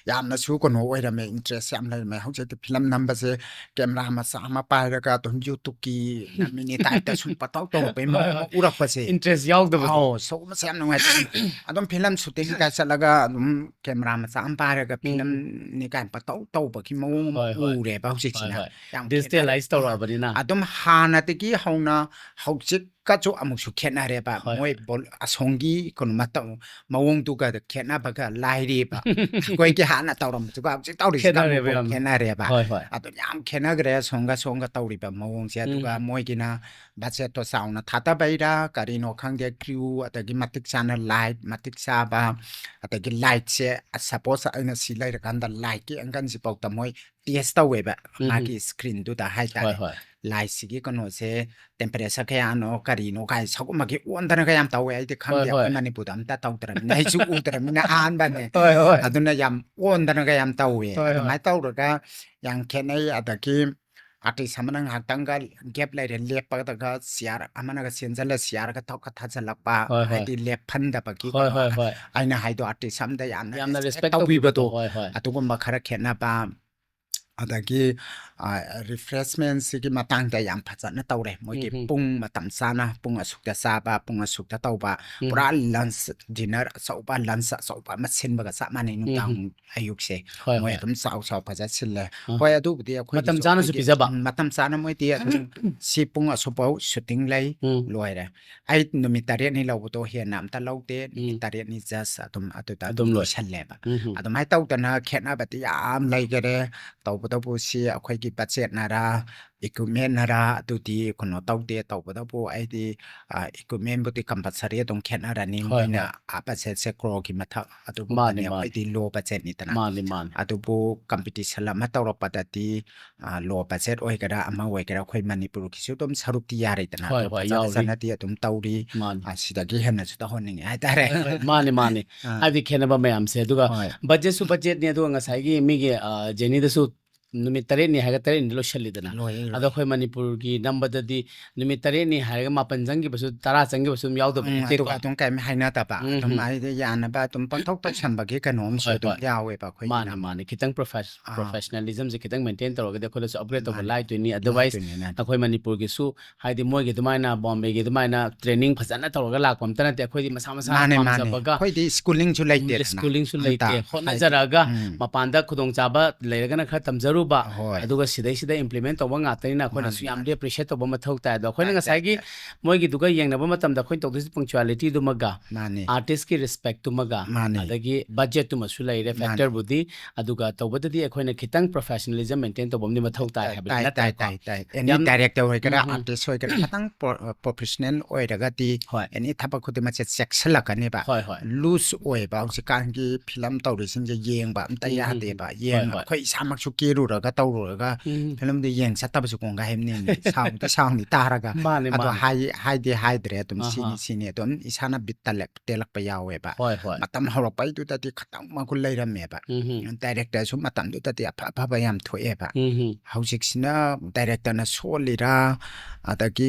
ꯌꯥꯝꯅꯁꯨ ꯀꯩꯅꯣ ꯑꯣꯏꯔꯝꯃꯦ, ꯏꯟꯇꯔꯦꯁ ꯌꯥꯝ ꯂꯩꯔꯝꯃꯦ꯫ ꯍꯧꯖꯤꯛꯇꯤ ꯐꯤꯂꯝ ꯅꯝꯕꯁꯦ ꯀꯦꯃꯦꯔꯥ ꯃꯆꯥ ꯑꯃ ꯄꯥꯏꯔꯒ ꯑꯗꯨꯝ ꯌꯨꯇꯨꯕꯀꯤ ꯅꯝꯃꯤꯅꯤ ꯇꯥꯏꯞꯇ ꯁꯨꯝ ꯄꯪꯇꯧ ꯇꯧꯔꯛꯄꯩ ꯃꯑꯣꯡ ꯑꯃ ꯎꯔꯛꯄꯁꯦ꯫ ꯏꯟꯇꯔꯦꯁ ꯌꯥꯎꯗꯕꯗꯣ꯫ ꯑꯧ, ꯁꯤꯒꯨꯝꯕꯁꯦ ꯌꯥꯝ ꯅꯨꯡꯉꯥꯏꯇꯦ꯫ ꯑꯗꯨꯝ ꯐꯤꯂꯝ ꯁꯨꯇꯤꯡ ꯀꯥꯏ ꯆꯠꯂꯒ ꯑꯗꯨꯝ ꯀꯦꯃꯦꯔꯥ ꯃꯆꯥ ꯑꯃ ꯄꯥꯏꯔꯒ ꯐꯤꯂꯝꯅꯤ ꯀꯥꯏꯅ ꯄꯪꯇꯧ ꯇꯧꯕꯒꯤ ꯃꯑꯣꯡ ꯑꯃ ꯍꯣꯏ, ꯍꯣꯏ꯫ ꯎꯔꯦꯕ ꯍꯣꯏ, ꯍꯧꯖꯤꯛꯁꯤꯅ꯫ ꯍꯣꯏ꯫ ꯌꯥꯝ ꯗꯤꯖꯤꯇꯦꯂꯥꯏꯁ ꯇꯧꯔꯛꯑꯕꯅꯤꯅ꯫ ꯑꯗꯨꯝ ꯍꯥꯟꯅꯗꯒꯤ ꯍꯧꯅ ꯍꯧꯖꯤꯛꯀꯁꯨ ꯑꯃꯨꯛꯁꯨ ꯈꯦꯠꯅꯔꯦꯕ꯫ ꯍꯣꯏ, ꯃꯣꯏ ꯍꯣꯏ꯫ ꯕꯣꯜ-, ꯑꯁꯣꯝꯒꯤ ꯀꯩꯅꯣ ꯃꯇꯧ ꯃꯑꯣꯡꯗꯨꯒ ꯈꯦꯠꯅꯕꯒ ꯂꯥꯏꯔꯤꯕ꯫ ꯑꯩꯈꯣꯏꯒꯤ ꯍꯥꯟꯅ ꯇꯧꯔꯝꯕꯗꯨꯒ ꯍꯧꯖꯤꯛ ꯇꯧꯔꯤꯁꯤꯒ ꯈꯦꯠꯅꯔꯦꯕ ꯑꯃꯨꯛ ꯌꯥꯝꯅ꯫ ꯈꯦꯠꯅꯔꯦꯕ꯫ ꯍꯣꯏ, ꯍꯣꯏ꯫ ꯑꯗꯨ ꯌꯥꯝ ꯈꯦꯠꯅꯈ꯭ꯔꯦ ꯑꯁꯣꯝꯒ ꯁꯣꯝꯒ ꯇꯧꯔꯤꯕ ꯃꯑꯣꯡꯁꯦ꯫ ꯑꯗꯨꯒ ꯎꯝ꯫ ꯃꯣꯏꯒꯤꯅ ꯕꯖꯦꯠꯇꯣ ꯆꯥꯎꯅ ꯊꯥꯗꯕꯩꯔꯥ ꯀꯔꯤꯅꯣ ꯈꯪꯗꯦ, ꯀ꯭ꯔꯤꯌꯨ ꯑꯗꯒꯤ ꯃꯇꯤꯛ ꯆꯥꯅ ꯂꯥꯏꯠ, ꯃꯇꯤꯛ ꯆꯥꯕ, ꯑꯗꯒꯤ ꯂꯥꯏꯠꯁꯦ, ꯁꯄꯣꯁ ꯑꯩꯅ ꯁꯤ ꯂꯩꯔꯀꯥꯟꯗ ꯂꯥꯏꯠꯀꯤ ꯑꯦꯡꯒꯜꯁꯤꯐꯥꯎꯗ ꯃꯣꯏ ꯇꯦꯁ ꯇꯧꯋꯦꯕ꯫ ꯎꯝ꯫ ꯃꯥꯒꯤ ꯁ꯭ꯀ꯭ꯔꯤꯟꯗꯨꯗ ꯍꯥꯏꯇꯥꯔꯦ꯫ ꯍꯣꯏ, ꯍꯣꯏ꯫ ꯂꯥꯏꯠꯁꯤꯒꯤ ꯀꯩꯅꯣꯁꯦ ꯇꯦꯝꯄꯔꯦꯆꯔ ꯀꯌꯥꯅꯣ ꯀꯔꯤꯅꯣ ꯀꯥꯏ ꯁꯒꯨꯝꯕꯒꯤ ꯑꯣꯟꯗꯅꯒ ꯌꯥꯝ ꯇꯧꯋꯦ꯫ ꯑꯩꯗꯤ ꯈꯪꯗꯦ, ꯍꯣꯏ, ꯍꯣꯏ꯫ ꯑꯩꯈꯣꯏ ꯃꯅꯤꯄꯨꯔꯗ ꯑꯝꯇ ꯇꯧꯗ꯭ꯔꯕꯅꯤꯅ, ꯑꯩꯁꯨ ꯎꯗ꯭ꯔꯕꯅꯤꯅ ꯑꯍꯥꯟꯕꯅꯦ꯫ ꯍꯣꯏ, ꯍꯣꯏ꯫ ꯑꯗꯨꯅ ꯌꯥꯝ ꯑꯣꯟꯗꯅꯒ ꯌꯥꯝ ꯇꯧꯋꯦ꯫ ꯍꯣꯏ, ꯍꯣꯏ꯫ ꯑꯗꯨꯃꯥꯏꯅ ꯇꯧꯔꯒ ꯌꯥꯝ ꯈꯦꯠꯅꯩ꯫ ꯑꯗꯒꯤ ꯑꯥꯔꯇꯤꯁ ꯑꯃꯅ ꯉꯥꯏꯍꯥꯛꯇꯪꯒ ꯒꯦꯞ ꯂꯩꯔꯦ ꯂꯦꯞꯄꯗꯒ ꯆꯤꯌꯥꯔ ꯑꯃꯅꯒ ꯆꯦꯟꯁꯤꯜꯂ ꯆꯤꯌꯥꯔꯒ ꯊꯛꯀ ꯊꯥꯖꯤꯜꯂꯛꯄ, ꯍꯣꯏ, ꯍꯣꯏ꯫ ꯍꯥꯏꯗꯤ ꯂꯦꯞꯍꯟꯗꯕꯒꯤ ꯍꯣꯏ, ꯀꯩꯅꯣ, ꯍꯣꯏ, ꯍꯣꯏ꯫ ꯑꯩꯅ ꯍꯥꯏꯗꯣ ꯑꯥꯔꯇꯤꯁ ꯑꯃꯗ ꯌꯥꯝꯅ ꯌꯥꯝꯅ ꯔꯦꯁꯄꯦꯛ ꯔꯦꯁꯄꯦꯛ ꯇꯧꯕꯤꯕꯗꯣ, ꯇꯧꯕꯤꯕꯗꯣ꯫ ꯍꯣꯏ, ꯍꯣꯏ꯫ ꯑꯗꯨꯒꯨꯝꯕ ꯈꯔ ꯈꯦꯠꯅꯕ꯫ ꯑꯗꯒꯤ ꯔꯤꯐ꯭ꯔꯦꯁꯃꯦꯟꯁꯤꯒꯤ ꯃꯇꯥꯡꯗ ꯌꯥꯝ ꯐꯖꯅ ꯇꯧꯔꯦ꯫ ꯃꯣꯏꯒꯤ ꯎꯝ, ꯎꯝ꯫ ꯄꯨꯡ ꯃꯇꯝ ꯆꯥꯅ, ꯄꯨꯡ ꯑꯁꯨꯛꯇ ꯆꯥꯕ, ꯄꯨꯡ ꯑꯁꯨꯛꯇ ꯇꯧꯕ, ꯎꯝ꯫ ꯄꯨꯔꯥ ꯂꯟꯁ, ꯗꯤꯅꯔ ꯑꯆꯧꯕ, ꯂꯟꯁ ꯑꯆꯧꯕ ꯑꯃ ꯁꯤꯟꯕꯒ ꯆꯞ ꯃꯥꯟꯅꯩ ꯅꯨꯡꯗꯥꯡ ꯎꯝ꯫ ꯑꯌꯨꯛꯁꯦ꯫ ꯍꯣꯏ, ꯃꯣꯏ ꯍꯣꯏ꯫ ꯑꯗꯨꯝ ꯆꯥꯎ ꯆꯥꯎ ꯐꯖ ꯁꯤꯜꯂꯦ꯫ ꯑꯥ꯫ ꯍꯣꯏ, ꯑꯗꯨꯕꯨꯗꯤ ꯑꯩꯈꯣꯏꯒꯤꯁꯨ ꯃꯇꯝ ꯆꯥꯅꯁꯨ ꯑꯩꯈꯣꯏꯒꯤ, ꯄꯤꯖꯕ꯫ ꯎꯝ, ꯃꯇꯝ ꯆꯥꯅ ꯃꯣꯏꯗꯤ ꯑꯗꯨꯝ ꯁꯤ ꯄꯨꯡ ꯑꯁꯨꯛ ꯐꯥꯎ ꯁꯨꯇꯤꯡ ꯂꯩ, ꯎꯝ꯫ ꯂꯣꯏꯔꯦ꯫ ꯑꯩ ꯅꯨꯃꯤꯠ ꯇꯔꯦꯠꯅꯤ ꯂꯧꯕꯗꯣ ꯍꯦꯟꯅ ꯑꯝꯇ ꯂꯧꯗꯦ꯫ ꯅꯨꯃꯤꯠ ꯎꯝ꯫ ꯇꯔꯦꯠꯅꯤ just ꯑꯗꯨꯝ ꯑꯗꯨꯗ ꯑꯗꯨꯝ ꯑꯗꯨꯝ ꯂꯣꯏ꯫ ꯂꯣꯏꯁꯜꯂꯦꯕ꯫ ꯎꯝ, ꯎꯝ꯫ ꯑꯗꯨꯃꯥꯏꯅ ꯇꯧꯗꯅ ꯈꯦꯠꯅꯕꯗꯤ ꯌꯥꯝ ꯂꯩꯈꯔꯦ꯫ ꯇꯧꯕꯇꯕꯨ ꯁꯤ ꯑꯩꯈꯣꯏꯒꯤ ꯕꯖꯦꯠꯅꯔꯥ, ꯏꯀ꯭ꯋꯤꯞꯃꯦꯟꯅꯔꯥ, ꯑꯗꯨꯗꯤ ꯀꯩꯅꯣ ꯇꯧꯗꯦ꯫ ꯇꯧꯕꯇꯕꯨ ꯑꯩꯗꯤ, ꯑ, ꯏꯀ꯭ꯋꯤꯞꯃꯦꯟꯕꯨꯗꯤ ꯀꯝꯄꯜꯁꯔꯤ ꯑꯗꯨꯝ ꯈꯦꯠꯅꯔꯅꯤ꯫ ꯍꯣꯏ, ꯃꯣꯏꯅ ꯍꯣꯏ꯫ ꯑꯥ ꯕꯖꯦꯠꯁꯦ ꯀ꯭ꯔꯣꯔꯒꯤ ꯃꯊꯛ ꯃꯥꯅꯤ, ꯑꯗꯨꯒꯨꯝꯕꯅꯦ, ꯃꯥꯅꯤ꯫ ꯑꯩꯈꯣꯏꯗꯤ ꯂꯣ ꯕꯖꯦꯠꯅꯤꯗꯅ꯫ ꯃꯥꯅꯤ, ꯃꯥꯅꯤ꯫ ꯑꯗꯨꯕꯨ ꯀꯝꯄꯤꯇꯤꯁꯟ ꯑꯃ ꯇꯧꯔꯛꯄꯗꯗꯤ, ꯑ, ꯂꯣ ꯕꯖꯦꯠ ꯑꯣꯏꯒꯦꯔꯥ ꯑꯃ ꯑꯣꯏꯒꯦꯔꯥ ꯑꯩꯈꯣꯏ ꯃꯅꯤꯄꯨꯔꯒꯤꯁꯨ ꯑꯗꯨꯝ ꯁꯔꯨꯛꯇꯤ ꯌꯥꯔꯦꯗꯅ꯫ ꯍꯣꯏ, ꯑꯗꯨꯝ ꯍꯣꯏ, ꯐꯖ ꯌꯥꯎꯔꯤ꯫ ꯐꯖꯅꯗꯤ ꯑꯗꯨꯝ ꯇꯧꯔꯤ꯫ ꯃꯥꯅꯤ꯫ ꯑ, ꯁꯤꯗꯒꯤ ꯍꯦꯟꯅꯁꯨ ꯇꯧꯍꯟꯅꯤꯡꯉꯦ ꯍꯥꯏꯇꯥꯔꯦ꯫ ꯍꯣꯏ, ꯍꯣꯏ, ꯃꯥꯅꯤ, ꯃꯥꯅꯤ꯫ ꯑꯥ꯫ ꯍꯥꯏꯕꯗꯤ ꯈꯦꯠꯅꯕ ꯃꯌꯥꯝꯁꯦ꯫ ꯑꯗꯨꯒ ꯍꯣꯏ꯫ ꯕꯖꯦꯠꯁꯨ ꯕꯖꯦꯠꯅꯤ, ꯑꯗꯨꯒ ꯉꯁꯥꯏꯒꯤ ꯃꯤꯒꯤ, ꯑ, ꯖꯦꯅꯤꯗꯁꯨ ꯅꯨꯃꯤꯠ ꯇꯔꯦꯠꯅꯤ ꯍꯥꯏꯔꯒ ꯇꯔꯦꯠꯅꯤꯗ ꯂꯣꯏꯁꯤꯜꯂꯤꯗꯅ꯫ ꯂꯣꯏꯌꯦ, ꯑꯗꯣ ꯂꯣꯏꯌꯦ꯫ ꯑꯩꯈꯣꯏ ꯃꯅꯤꯄꯨꯔꯒꯤ ꯅꯝꯕꯗꯗꯤ ꯅꯨꯃꯤꯠ ꯇꯔꯦꯠꯅꯤ ꯍꯥꯏꯔꯒ ꯃꯥꯄꯟ ꯆꯪꯈꯤꯕꯁꯨ, ꯇꯔꯥ ꯆꯪꯈꯤꯕꯁꯨ ꯑꯗꯨꯝ ꯌꯥꯎꯗꯕ ꯎꯝ, ꯅꯠꯇꯦꯀꯣ꯫ ꯑꯗꯨꯒ ꯑꯗꯨꯝ ꯀꯩꯝ ꯍꯥꯏꯅꯗꯕ, ꯎꯝ, ꯑꯗꯨꯝ ꯎꯝ꯫ ꯍꯥꯏꯗꯤ ꯌꯥꯅꯕ ꯑꯗꯨꯝ ꯄꯪꯊꯣꯛ ꯇꯧꯁꯟꯕꯒꯤ ꯀꯩꯅꯣꯝꯁꯨ ꯍꯣꯏ, ꯑꯗꯨꯝ ꯍꯣꯏ꯫ ꯌꯥꯎꯋꯦꯕ ꯑꯩꯈꯣꯏꯒꯤꯅ ꯃꯥꯅꯦ, ꯑꯃꯨꯛ꯫ ꯃꯥꯅꯦ꯫ ꯈꯤꯇꯪ profes-, ꯑꯥ꯫ professionalismꯁꯦ ꯈꯤꯇꯪ maintain ꯇꯧꯔꯒꯗꯤ ꯑꯩꯈꯣꯏꯗꯁꯨ upgrade ꯇꯧꯕ ꯃꯥꯅꯦ꯫ ꯂꯥꯏꯗꯣꯏꯅꯤ꯫ Otherwise ꯂꯥꯏꯗꯣꯏꯅꯦ, ꯂꯥꯏꯗꯣꯏꯅꯦ꯫ ꯑꯩꯈꯣꯏ ꯃꯅꯤꯄꯨꯔꯒꯤꯁꯨ ꯍꯥꯏꯗꯤ ꯃꯣꯏꯒꯤ ꯑꯗꯨꯃꯥꯏꯅ ꯕꯣꯝꯕꯦꯒꯤ ꯑꯗꯨꯃꯥꯏꯅ training ꯐꯖꯅ ꯇꯧꯔꯒ ꯂꯥꯛꯄ ꯑꯝꯇ ꯅꯠꯇꯦ꯫ ꯑꯩꯈꯣꯏꯗꯤ ꯃꯁꯥ ꯃꯁꯥꯅ ꯃꯥꯅꯦ, ꯃꯥꯅꯦ꯫ ꯄꯥꯝꯖꯕꯒ ꯑꯩꯈꯣꯏꯗꯤ schoolingꯁꯨ ꯂꯩꯇꯦꯗꯅ꯫ schoolingꯁꯨ ꯑꯝꯇ꯫ ꯂꯩꯇꯦ꯫ ꯍꯥꯏꯗꯤ, ꯍꯣꯠꯅꯖꯔꯛꯑꯒ ꯎꯝ꯫ ꯃꯄꯥꯟꯗ ꯈꯨꯗꯣꯡꯆꯥꯕ ꯂꯩꯔꯒꯅ ꯈꯔ ꯇꯝꯖꯔꯨꯕ, ꯍꯣꯏ꯫ ꯑꯗꯨꯒ ꯁꯤꯗꯩꯁꯤꯗ implement ꯇꯧꯕ ꯉꯥꯛꯇꯅꯤꯅ ꯑꯩꯈꯣꯏꯅꯁꯨ ꯃꯥꯅꯦ, ꯌꯥꯝꯗꯤ ꯃꯥꯅꯦ꯫ appreciate ꯇꯧꯕ ꯃꯊꯧ ꯇꯥꯏ꯫ ꯑꯗꯣ ꯑꯩꯈꯣꯏꯅ ꯇꯥꯏ, ꯇꯥꯏ, ꯉꯁꯥꯏꯒꯤ ꯇꯥꯏ꯫ ꯃꯣꯏꯒꯤꯗꯨꯒ ꯌꯦꯡꯅꯕ ꯃꯇꯝꯗ ꯑꯩꯈꯣꯏꯅ ꯇꯧꯗꯣꯏꯁꯦ punctualityꯗꯨꯃꯒ, ꯃꯥꯅꯦ꯫ artistꯀꯤ respectꯇꯨꯃꯒ, ꯃꯥꯅꯦ꯫ ꯑꯗꯒꯤ budgetꯇꯨꯃꯁꯨ ꯂꯩꯔꯦ, ꯃꯥꯅꯦ꯫ factorꯕꯨꯗꯤ꯫ ꯑꯗꯨꯒ ꯇꯧꯕꯗꯗꯤ ꯑꯩꯈꯣꯏꯅ ꯈꯤꯇꯪ professionalism maintain ꯇꯧꯕ ꯑꯃꯗꯤ ꯃꯊꯧ ꯇꯥꯏ ꯍꯥꯏꯕꯗꯤ ꯇꯥꯏ, ꯇꯥꯏ, ꯅꯠꯇ꯭ꯔꯥꯀꯣ? ꯇꯥꯏ, ꯇꯥꯏ꯫ Any ꯌꯥꯝ director ꯑꯣꯏꯒꯦꯔꯥ, ꯎꯝ, ꯎꯝ꯫ artist ꯑꯣꯏꯒꯦꯔꯥ, ꯈꯤꯇꯪ pro-, professional ꯑꯣꯏꯔꯒꯗꯤ ꯍꯣꯏ꯫ any ꯊꯕꯛ ꯈꯨꯗꯤꯡꯃꯛꯁꯦ ꯆꯦꯛꯁꯤꯜꯂꯛꯀꯅꯦꯕ꯫ ꯍꯣꯏ, ꯍꯣꯏ꯫ Loose ꯑꯣꯏꯕ ꯍꯧꯖꯤꯛꯀꯥꯟꯒꯤ film ꯇꯧꯔꯤꯁꯤꯡꯁꯦ ꯌꯦꯡꯕ ꯑꯝꯇ ꯎꯝ, ꯎꯝ, ꯌꯥꯗꯦꯕ꯫ ꯎꯝ꯫ ꯌꯦꯡꯕ ꯍꯣꯏ, ꯍꯣꯏ꯫ ꯑꯩꯈꯣꯏ ꯏꯁꯥꯃꯛꯁꯨ ꯀꯦꯔꯨꯔꯒ ꯇꯧꯔꯨꯔꯒ ꯎꯝ꯫ filmꯗꯨ ꯌꯦꯡ ꯆꯠꯇꯕꯁꯨ ꯀꯣꯡꯒ ꯍꯥꯏꯕꯅꯤ꯫ Soundꯗꯤ soundꯅꯤ ꯇꯥꯔꯒ꯫ ꯃꯥꯅꯦ, ꯑꯗꯣ ꯃꯥꯅꯦ꯫ ꯍꯥꯏ-, ꯍꯥꯏꯗꯤ ꯍꯥꯏꯗ꯭ꯔꯦ ꯑꯗꯨꯝ ꯑꯍꯥ꯫ ꯁꯤꯅꯤ ꯁꯤꯅꯤ ꯑꯗꯨꯝ ꯏꯁꯥꯅ ꯕꯤꯠ ꯇꯜꯂꯛ-, ꯇꯦꯜꯂꯛꯄ ꯌꯥꯎꯋꯦꯕ꯫ ꯍꯣꯏ, ꯍꯣꯏ꯫ ꯃꯇꯝ ꯍꯧꯔꯛꯄꯩꯗꯨꯗꯗꯤ ꯈꯇꯪ ꯃꯒꯨꯟ ꯂꯩꯔꯝꯃꯦꯕ꯫ ꯎꯝ, ꯎꯝ꯫ Directorꯁꯨ ꯃꯇꯝꯗꯨꯗꯗꯤ ꯑꯐ ꯑꯐꯕ ꯌꯥꯝ ꯊꯣꯛꯑꯦꯕ꯫ ꯎꯝ, ꯎꯝ꯫ ꯍꯧꯖꯤꯛꯁꯤꯅ directorꯅ ꯁꯣꯜꯂꯤꯔꯥ, ꯑꯗꯒꯤ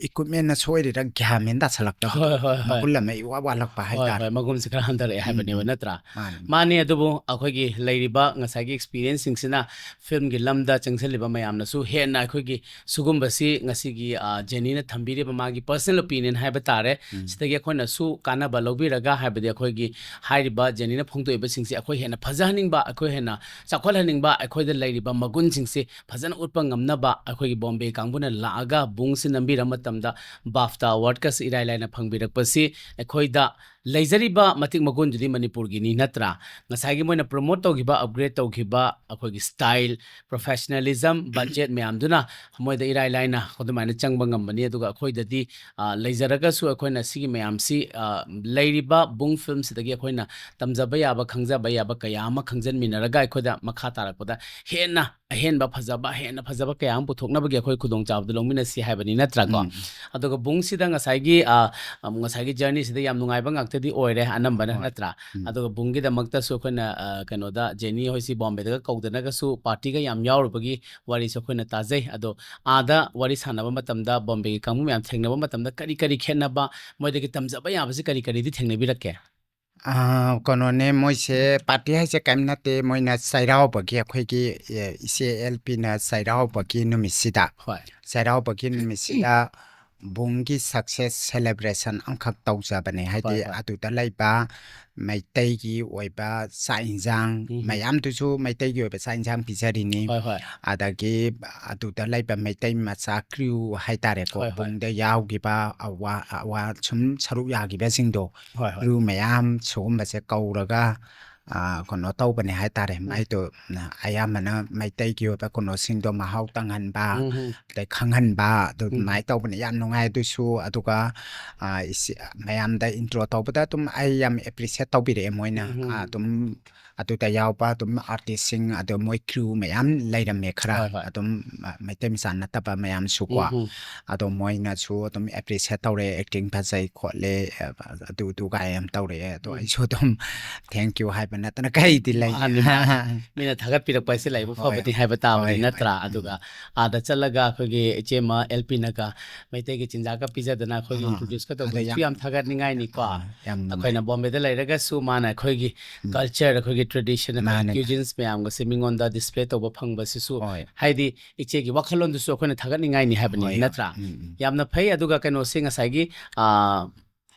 equipmentꯅ ꯁꯣꯏꯔꯤꯔꯥ ꯒ꯭ꯌꯥꯟ ꯃꯦꯟ ꯇꯥꯁꯜꯂꯛꯇꯕꯗꯣ꯫ ꯍꯣꯏ, ꯍꯣꯏ, ꯍꯣꯏ꯫ ꯃꯒꯨꯟ ꯑꯃ ꯏꯋꯥ ꯋꯥꯠꯂꯛꯄ ꯍꯣꯏ, ꯍꯥꯏꯇꯥꯔꯦ꯫ ꯍꯣꯏ꯫ ꯃꯒꯨꯟꯁꯦ ꯈꯔ ꯍꯟꯊꯔꯛꯑꯦ ꯍꯥꯏꯕꯅꯦꯕ, ꯎꯝ꯫ ꯅꯠꯇ꯭ꯔꯥ? ꯃꯥꯅꯤ꯫ ꯃꯥꯅꯦ, ꯑꯗꯨꯕꯨ ꯑꯩꯈꯣꯏꯒꯤ ꯂꯩꯔꯤꯕ ꯉꯁꯥꯏꯒꯤ experienceꯁꯤꯡꯁꯤꯅ filmꯒꯤ ꯂꯝꯗ ꯆꯪꯁꯤꯜꯂꯤꯕ ꯃꯌꯥꯝꯅꯁꯨ ꯍꯦꯟꯅ ꯑꯩꯈꯣꯏꯒꯤ ꯁꯤꯒꯨꯝꯕꯁꯤ ꯉꯁꯤꯒꯤ, ꯑ, Jennyꯅ ꯊꯝꯕꯤꯔꯤꯕ ꯃꯥꯒꯤ personal opinion ꯍꯥꯏꯕ ꯇꯥꯔꯦ, ꯎꯝ꯫ ꯁꯤꯗꯒꯤ ꯑꯩꯈꯣꯏꯅꯁꯨ ꯀꯥꯟꯅꯕ ꯂꯧꯕꯤꯔꯒ, ꯍꯥꯏꯕꯗꯤ ꯑꯩꯈꯣꯏꯒꯤ ꯍꯥꯏꯔꯤꯕ Jennyꯅ ꯐꯣꯡꯗꯣꯛꯏꯕꯁꯤꯡꯁꯦ ꯑꯩꯈꯣꯏ ꯍꯦꯟꯅ ꯐꯖꯍꯟꯅꯤꯡꯕ, ꯑꯩꯈꯣꯏ ꯍꯦꯟꯅ ꯆꯥꯎꯈꯠꯍꯟꯅꯤꯡꯕ, ꯑꯩꯈꯣꯏꯗ ꯂꯩꯔꯤꯕ ꯃꯒꯨꯟꯁꯤꯡꯁꯦ ꯐꯖꯅ ꯎꯠꯄ ꯉꯝꯅꯕ ꯑꯩꯈꯣꯏꯒꯤ ꯕꯣꯝꯕꯦ ꯀꯥꯡꯕꯨꯅ ꯂꯥꯛꯑꯒ ꯕꯨꯡꯁꯤ ꯅꯝꯕꯤꯔ ꯃꯇꯝꯗ BAFTA awardꯀꯁꯤ ꯏꯔꯥꯏ ꯂꯥꯏꯅ ꯐꯪꯕꯤꯔꯛꯄꯁꯤ ꯑꯩꯈꯣꯏꯗ ꯂꯩꯖꯔꯤꯕ ꯃꯇꯤꯛ ꯃꯒꯨꯟꯗꯨꯗꯤ ꯃꯅꯤꯄꯨꯔꯒꯤꯅꯤ, ꯅꯠꯇ꯭ꯔꯥ? ꯉꯁꯥꯏꯒꯤ ꯃꯣꯏꯅ promote ꯇꯧꯈꯤꯕ, upgrade ꯇꯧꯈꯤꯕ ꯑꯩꯈꯣꯏꯒꯤ style, professionalism, budget ꯃꯌꯥꯝꯗꯨꯅ ꯃꯣꯏꯗ ꯏꯔꯥꯏ ꯂꯥꯏꯅ ꯑꯗꯨꯃꯥꯏꯅ ꯆꯪꯕ ꯉꯝꯕꯅꯤ꯫ ꯑꯗꯨꯒ ꯑꯩꯈꯣꯏꯗꯗꯤ, ꯑ, ꯂꯩꯖꯔꯒꯁꯨ ꯑꯩꯈꯣꯏꯅ ꯁꯤꯒꯤ ꯃꯌꯥꯝꯁꯤ, ꯑ, ꯂꯩꯔꯤꯕ ꯕꯨꯡ filmꯁꯤꯗꯒꯤ ꯑꯩꯈꯣꯏꯅ ꯇꯝꯖꯕ ꯌꯥꯕ, ꯈꯪꯖꯕ ꯌꯥꯕ ꯀꯌꯥ ꯑꯃ ꯈꯪꯖꯟꯃꯤꯟꯅꯔꯒ ꯑꯩꯈꯣꯏꯗ ꯃꯈꯥ ꯇꯥꯔꯛꯄꯗ ꯍꯦꯟꯅ ꯑꯍꯦꯟꯕ ꯐꯖꯕ, ꯍꯦꯟꯅ ꯐꯖꯕ ꯀꯌꯥ ꯑꯃ ꯄꯨꯊꯣꯛꯅꯕꯒꯤ ꯑꯩꯈꯣꯏ ꯈꯨꯗꯣꯡꯆꯥꯕꯗꯨ ꯂꯧꯃꯤꯟꯅꯁꯤ ꯍꯥꯏꯕꯅꯤ, ꯅꯠꯇ꯭ꯔꯥꯀꯣ? ꯎꯝ꯫ ꯑꯗꯨꯒ ꯕꯨꯡꯁꯤꯗ ꯉꯁꯥꯏꯒꯤ, ꯑ, ꯑ, ꯉꯁꯥꯏꯒꯤ journeyꯁꯤꯗ ꯌꯥꯝ ꯅꯨꯡꯉꯥꯏꯕ ꯉꯥꯛꯇ ꯈꯛꯇꯗꯤ ꯑꯣꯏꯔꯦ ꯑꯅꯝꯕꯅ, ꯍꯣꯏ꯫ ꯅꯠꯇ꯭ꯔꯥ? ꯎꯝ꯫ ꯑꯗꯨꯒ ꯕꯨꯡꯒꯤꯗꯃꯛꯇꯁꯨ ꯑꯩꯈꯣꯏꯅ, ꯑ, ꯀꯩꯅꯣꯗ, ꯖꯦꯅꯤ ꯍꯣꯏꯁꯤ ꯕꯣꯝꯕꯦꯗꯒ ꯀꯧꯗꯅꯒꯁꯨ ꯄꯥꯔꯇꯤꯒ ꯌꯥꯝ ꯌꯥꯎꯔꯨꯕꯒꯤ ꯋꯥꯔꯤꯁꯨ ꯑꯩꯈꯣꯏꯅ ꯇꯥꯖꯩ꯫ ꯑꯗꯣ ꯑꯥꯗ ꯋꯥꯔꯤ ꯁꯥꯟꯅꯕ ꯃꯇꯝꯗ, ꯕꯣꯝꯕꯦꯒꯤ ꯀꯥꯡꯕꯨ ꯃꯌꯥꯝ ꯊꯦꯡꯅꯕ ꯃꯇꯝꯗ ꯀꯔꯤ ꯀꯔꯤ ꯈꯦꯠꯅꯕ, ꯃꯣꯏꯗꯒꯤ ꯇꯝꯖꯕ ꯌꯥꯕꯁꯤ ꯀꯔꯤ ꯀꯔꯤꯗꯤ ꯊꯦꯡꯅꯕꯤꯔꯛꯀꯦ? ꯑꯥ, ꯀꯩꯅꯣꯅꯦ, ꯃꯣꯏꯁꯦ ꯄꯥꯔꯇꯤ ꯍꯥꯏꯁꯦ ꯀꯔꯤꯝ ꯅꯠꯇꯦ, ꯃꯣꯏꯅ ꯆꯩꯔꯥꯎꯕꯒꯤ, ꯑꯩꯈꯣꯏꯒꯤ, ꯑꯦ, ꯏꯆꯦ ꯑꯦꯜ ꯄꯤꯅ ꯆꯩꯔꯥꯎꯕꯒꯤ ꯅꯨꯃꯤꯠꯁꯤꯗ, ꯍꯣꯏ꯫ ꯆꯩꯔꯥꯎꯕꯒꯤ ꯅꯨꯃꯤꯠꯁꯤꯗ ꯕꯨꯡꯒꯤ ꯁꯛꯁꯦꯁ ꯁꯦꯂꯦꯕ꯭ꯔꯦꯁꯟ ꯑꯃꯈꯛ ꯇꯧꯖꯕꯅꯦ꯫ ꯍꯥꯏꯗꯤ ꯍꯣꯏ, ꯍꯣꯏ꯫ ꯑꯗꯨꯗ ꯂꯩꯕ ꯃꯩꯇꯩꯒꯤ ꯑꯣꯏꯕ ꯆꯥꯛ ꯏꯟꯁꯥꯡ ꯎꯝ꯫ ꯃꯌꯥꯝꯗꯨꯁꯨ ꯃꯩꯇꯩꯒꯤ ꯑꯣꯏꯕ ꯆꯥꯛ ꯏꯟꯁꯥꯡ ꯄꯤꯖꯔꯤꯅꯤ꯫ ꯍꯣꯏ, ꯍꯣꯏ꯫ ꯑꯗꯒꯤ ꯑꯗꯨꯗ ꯂꯩꯕ ꯃꯩꯇꯩ ꯃꯆꯥ ꯀ꯭ꯔꯤꯌꯨ ꯍꯥꯏꯇꯥꯔꯦꯀꯣ, ꯍꯣꯏ, ꯍꯣꯏ꯫ ꯕꯨꯡꯗ ꯌꯥꯎꯈꯤꯕ, ꯑꯋꯥ, ꯑꯋꯥ ꯁꯨꯝ ꯁꯔꯨꯛ ꯌꯥꯈꯤꯕꯁꯤꯡꯗꯣ, ꯍꯣꯏ, ꯍꯣꯏ꯫ ꯀ꯭ꯔꯤꯌꯨ ꯃꯌꯥꯝ ꯁꯤꯒꯨꯝꯕꯁꯦ ꯀꯧꯔꯒ, ꯑ, ꯀꯩꯅꯣ ꯇꯧꯕꯅꯦ ꯍꯥꯏꯇꯥꯔꯦ꯫ ꯎꯝ꯫ ꯃꯥꯏꯗꯣ, ꯑ, ꯑꯌꯥꯝꯕꯅ ꯃꯩꯇꯩꯒꯤ ꯑꯣꯏꯕ ꯀꯩꯅꯣꯁꯤꯡꯗꯣ ꯃꯍꯥꯎ ꯇꯪꯍꯟꯕ, ꯎꯝ, ꯎꯝ꯫ ꯑꯗꯩ ꯈꯪꯍꯟꯕ, ꯑꯗꯨ ꯎꯝ꯫ ꯑꯗꯨꯃꯥꯏꯅ ꯇꯧꯕꯅꯦ꯫ ꯌꯥꯝ ꯅꯨꯡꯉꯥꯏ꯫ ꯑꯗꯨꯁꯨ, ꯑꯗꯨꯒ, ꯑ, ꯏꯁ-, ꯃꯌꯥꯝꯗ ꯏꯟꯇ꯭ꯔꯣ ꯇꯧꯕꯗ ꯑꯗꯨꯝ ꯑꯩ ꯌꯥꯝ ꯑꯦꯄ꯭ꯔꯤꯁꯤꯌꯦꯠ ꯇꯧꯕꯤꯔꯛꯑꯦ ꯃꯣꯏꯅ꯫ ꯎꯝ, ꯎꯝ꯫ ꯑ, ꯑꯗꯨꯝ ꯑꯗꯨꯗ ꯌꯥꯎꯕ ꯑꯗꯨꯝ ꯑꯥꯔꯇꯤꯁꯁꯤꯡ, ꯑꯗꯣ ꯃꯣꯏ ꯀ꯭ꯔꯤꯌꯨ ꯃꯌꯥꯝ ꯂꯩꯔꯝꯃꯦ ꯈꯔ꯫ ꯍꯣꯏ, ꯍꯣꯏ꯫ ꯑꯗꯨꯝ, ꯑ, ꯃꯩꯇꯩ ꯃꯆꯥ ꯅꯠꯇꯕ ꯃꯌꯥꯝꯁꯨꯀꯣ꯫ ꯎꯝ, ꯎꯝ꯫ ꯑꯗꯣ ꯃꯣꯏꯅꯁꯨ ꯑꯗꯨꯝ ꯑꯦꯄ꯭ꯔꯤꯁꯤꯌꯦꯠ ꯇꯧꯔꯛꯑꯦ, "ꯑꯦꯛꯇꯤꯡ ꯐꯖꯩ ꯈꯣꯠꯂꯦ, ꯑ, ꯑꯗꯨ ꯑꯗꯨ" ꯀꯥꯏ ꯌꯥꯝ ꯇꯧꯔꯛꯑꯦ꯫ ꯑꯗꯣ ꯎꯝ꯫ ꯑꯩꯁꯨ ꯑꯗꯨꯝ ꯊꯦꯡꯀ꯭ꯌꯨ ꯍꯥꯏꯕ ꯅꯠꯇꯅ ꯀꯩꯗꯤ ꯂꯩ? ꯃꯥꯅꯤ, ꯃꯥꯅꯤ꯫ ꯃꯤꯅ ꯊꯥꯒꯠꯄꯤꯔꯛꯄ ꯍꯥꯏꯁꯦ ꯂꯥꯏꯕꯛ ꯍꯣꯏ꯫ ꯐꯕꯅꯤ ꯍꯥꯏꯕ ꯇꯥꯕꯅꯤ, ꯍꯣꯏ, ꯍꯣꯏ꯫ ꯅꯠꯇ꯭ꯔꯥ? ꯑꯗꯨꯒ ꯑꯥꯗ ꯆꯠꯂꯒ ꯑꯩꯈꯣꯏꯒꯤ ꯏꯆꯦꯃ ꯑꯦꯜ ꯄꯤꯅꯒ ꯃꯩꯇꯩꯒꯤ ꯆꯤꯟꯖꯥꯛꯀ ꯄꯤꯖꯗꯅ ꯑꯩꯈꯣꯏꯒꯤ ꯑꯥ, ꯏꯟꯇ꯭ꯔꯣꯗ꯭ꯌꯨꯁꯀ ꯑꯗ ꯇꯧꯕꯗꯨꯁꯨ ꯌꯥꯝ ꯌꯥꯝ ꯊꯥꯒꯠꯅꯤꯡꯉꯥꯏꯅꯤꯀꯣ꯫ ꯑꯥ, ꯌꯥꯝ ꯅꯨꯡꯉꯥꯏ꯫ ꯑꯩꯈꯣꯏꯅ ꯕꯣꯝꯕꯦꯗ ꯂꯩꯔꯒꯁꯨ ꯃꯥꯅ ꯑꯩꯈꯣꯏꯒꯤ ꯎꯝ꯫ ꯀꯜꯆꯔ, ꯑꯩꯈꯣꯏꯒꯤ ꯇ꯭ꯔꯦꯗꯤꯁꯟ, ꯑꯩꯈꯣꯏꯒꯤ ꯃꯥꯅꯦ꯫ ꯀ꯭ꯌꯨꯖꯤꯟꯁ ꯃꯌꯥꯝꯒꯁꯦ ꯃꯤꯉꯣꯟꯗ ꯗꯤꯁꯄ꯭ꯂꯦ ꯇꯧꯕ ꯐꯪꯕꯁꯤꯁꯨ, ꯍꯣꯏ꯫ ꯍꯥꯏꯗꯤ ꯏꯆꯦꯒꯤ ꯋꯥꯈꯜꯂꯣꯟꯗꯨꯁꯨ ꯑꯩꯈꯣꯏꯅ ꯊꯥꯒꯠꯅꯤꯡꯉꯥꯏꯅꯤ ꯍꯥꯏꯕꯅꯤ, ꯍꯣꯏ, ꯍꯣꯏ꯫ ꯅꯠꯇ꯭ꯔꯥ? ꯎꯝ, ꯎꯝ꯫ ꯌꯥꯝꯅ ꯐꯩ꯫ ꯑꯗꯨꯒ ꯀꯩꯅꯣꯁꯦ ꯉꯁꯥꯏꯒꯤ, ꯑ,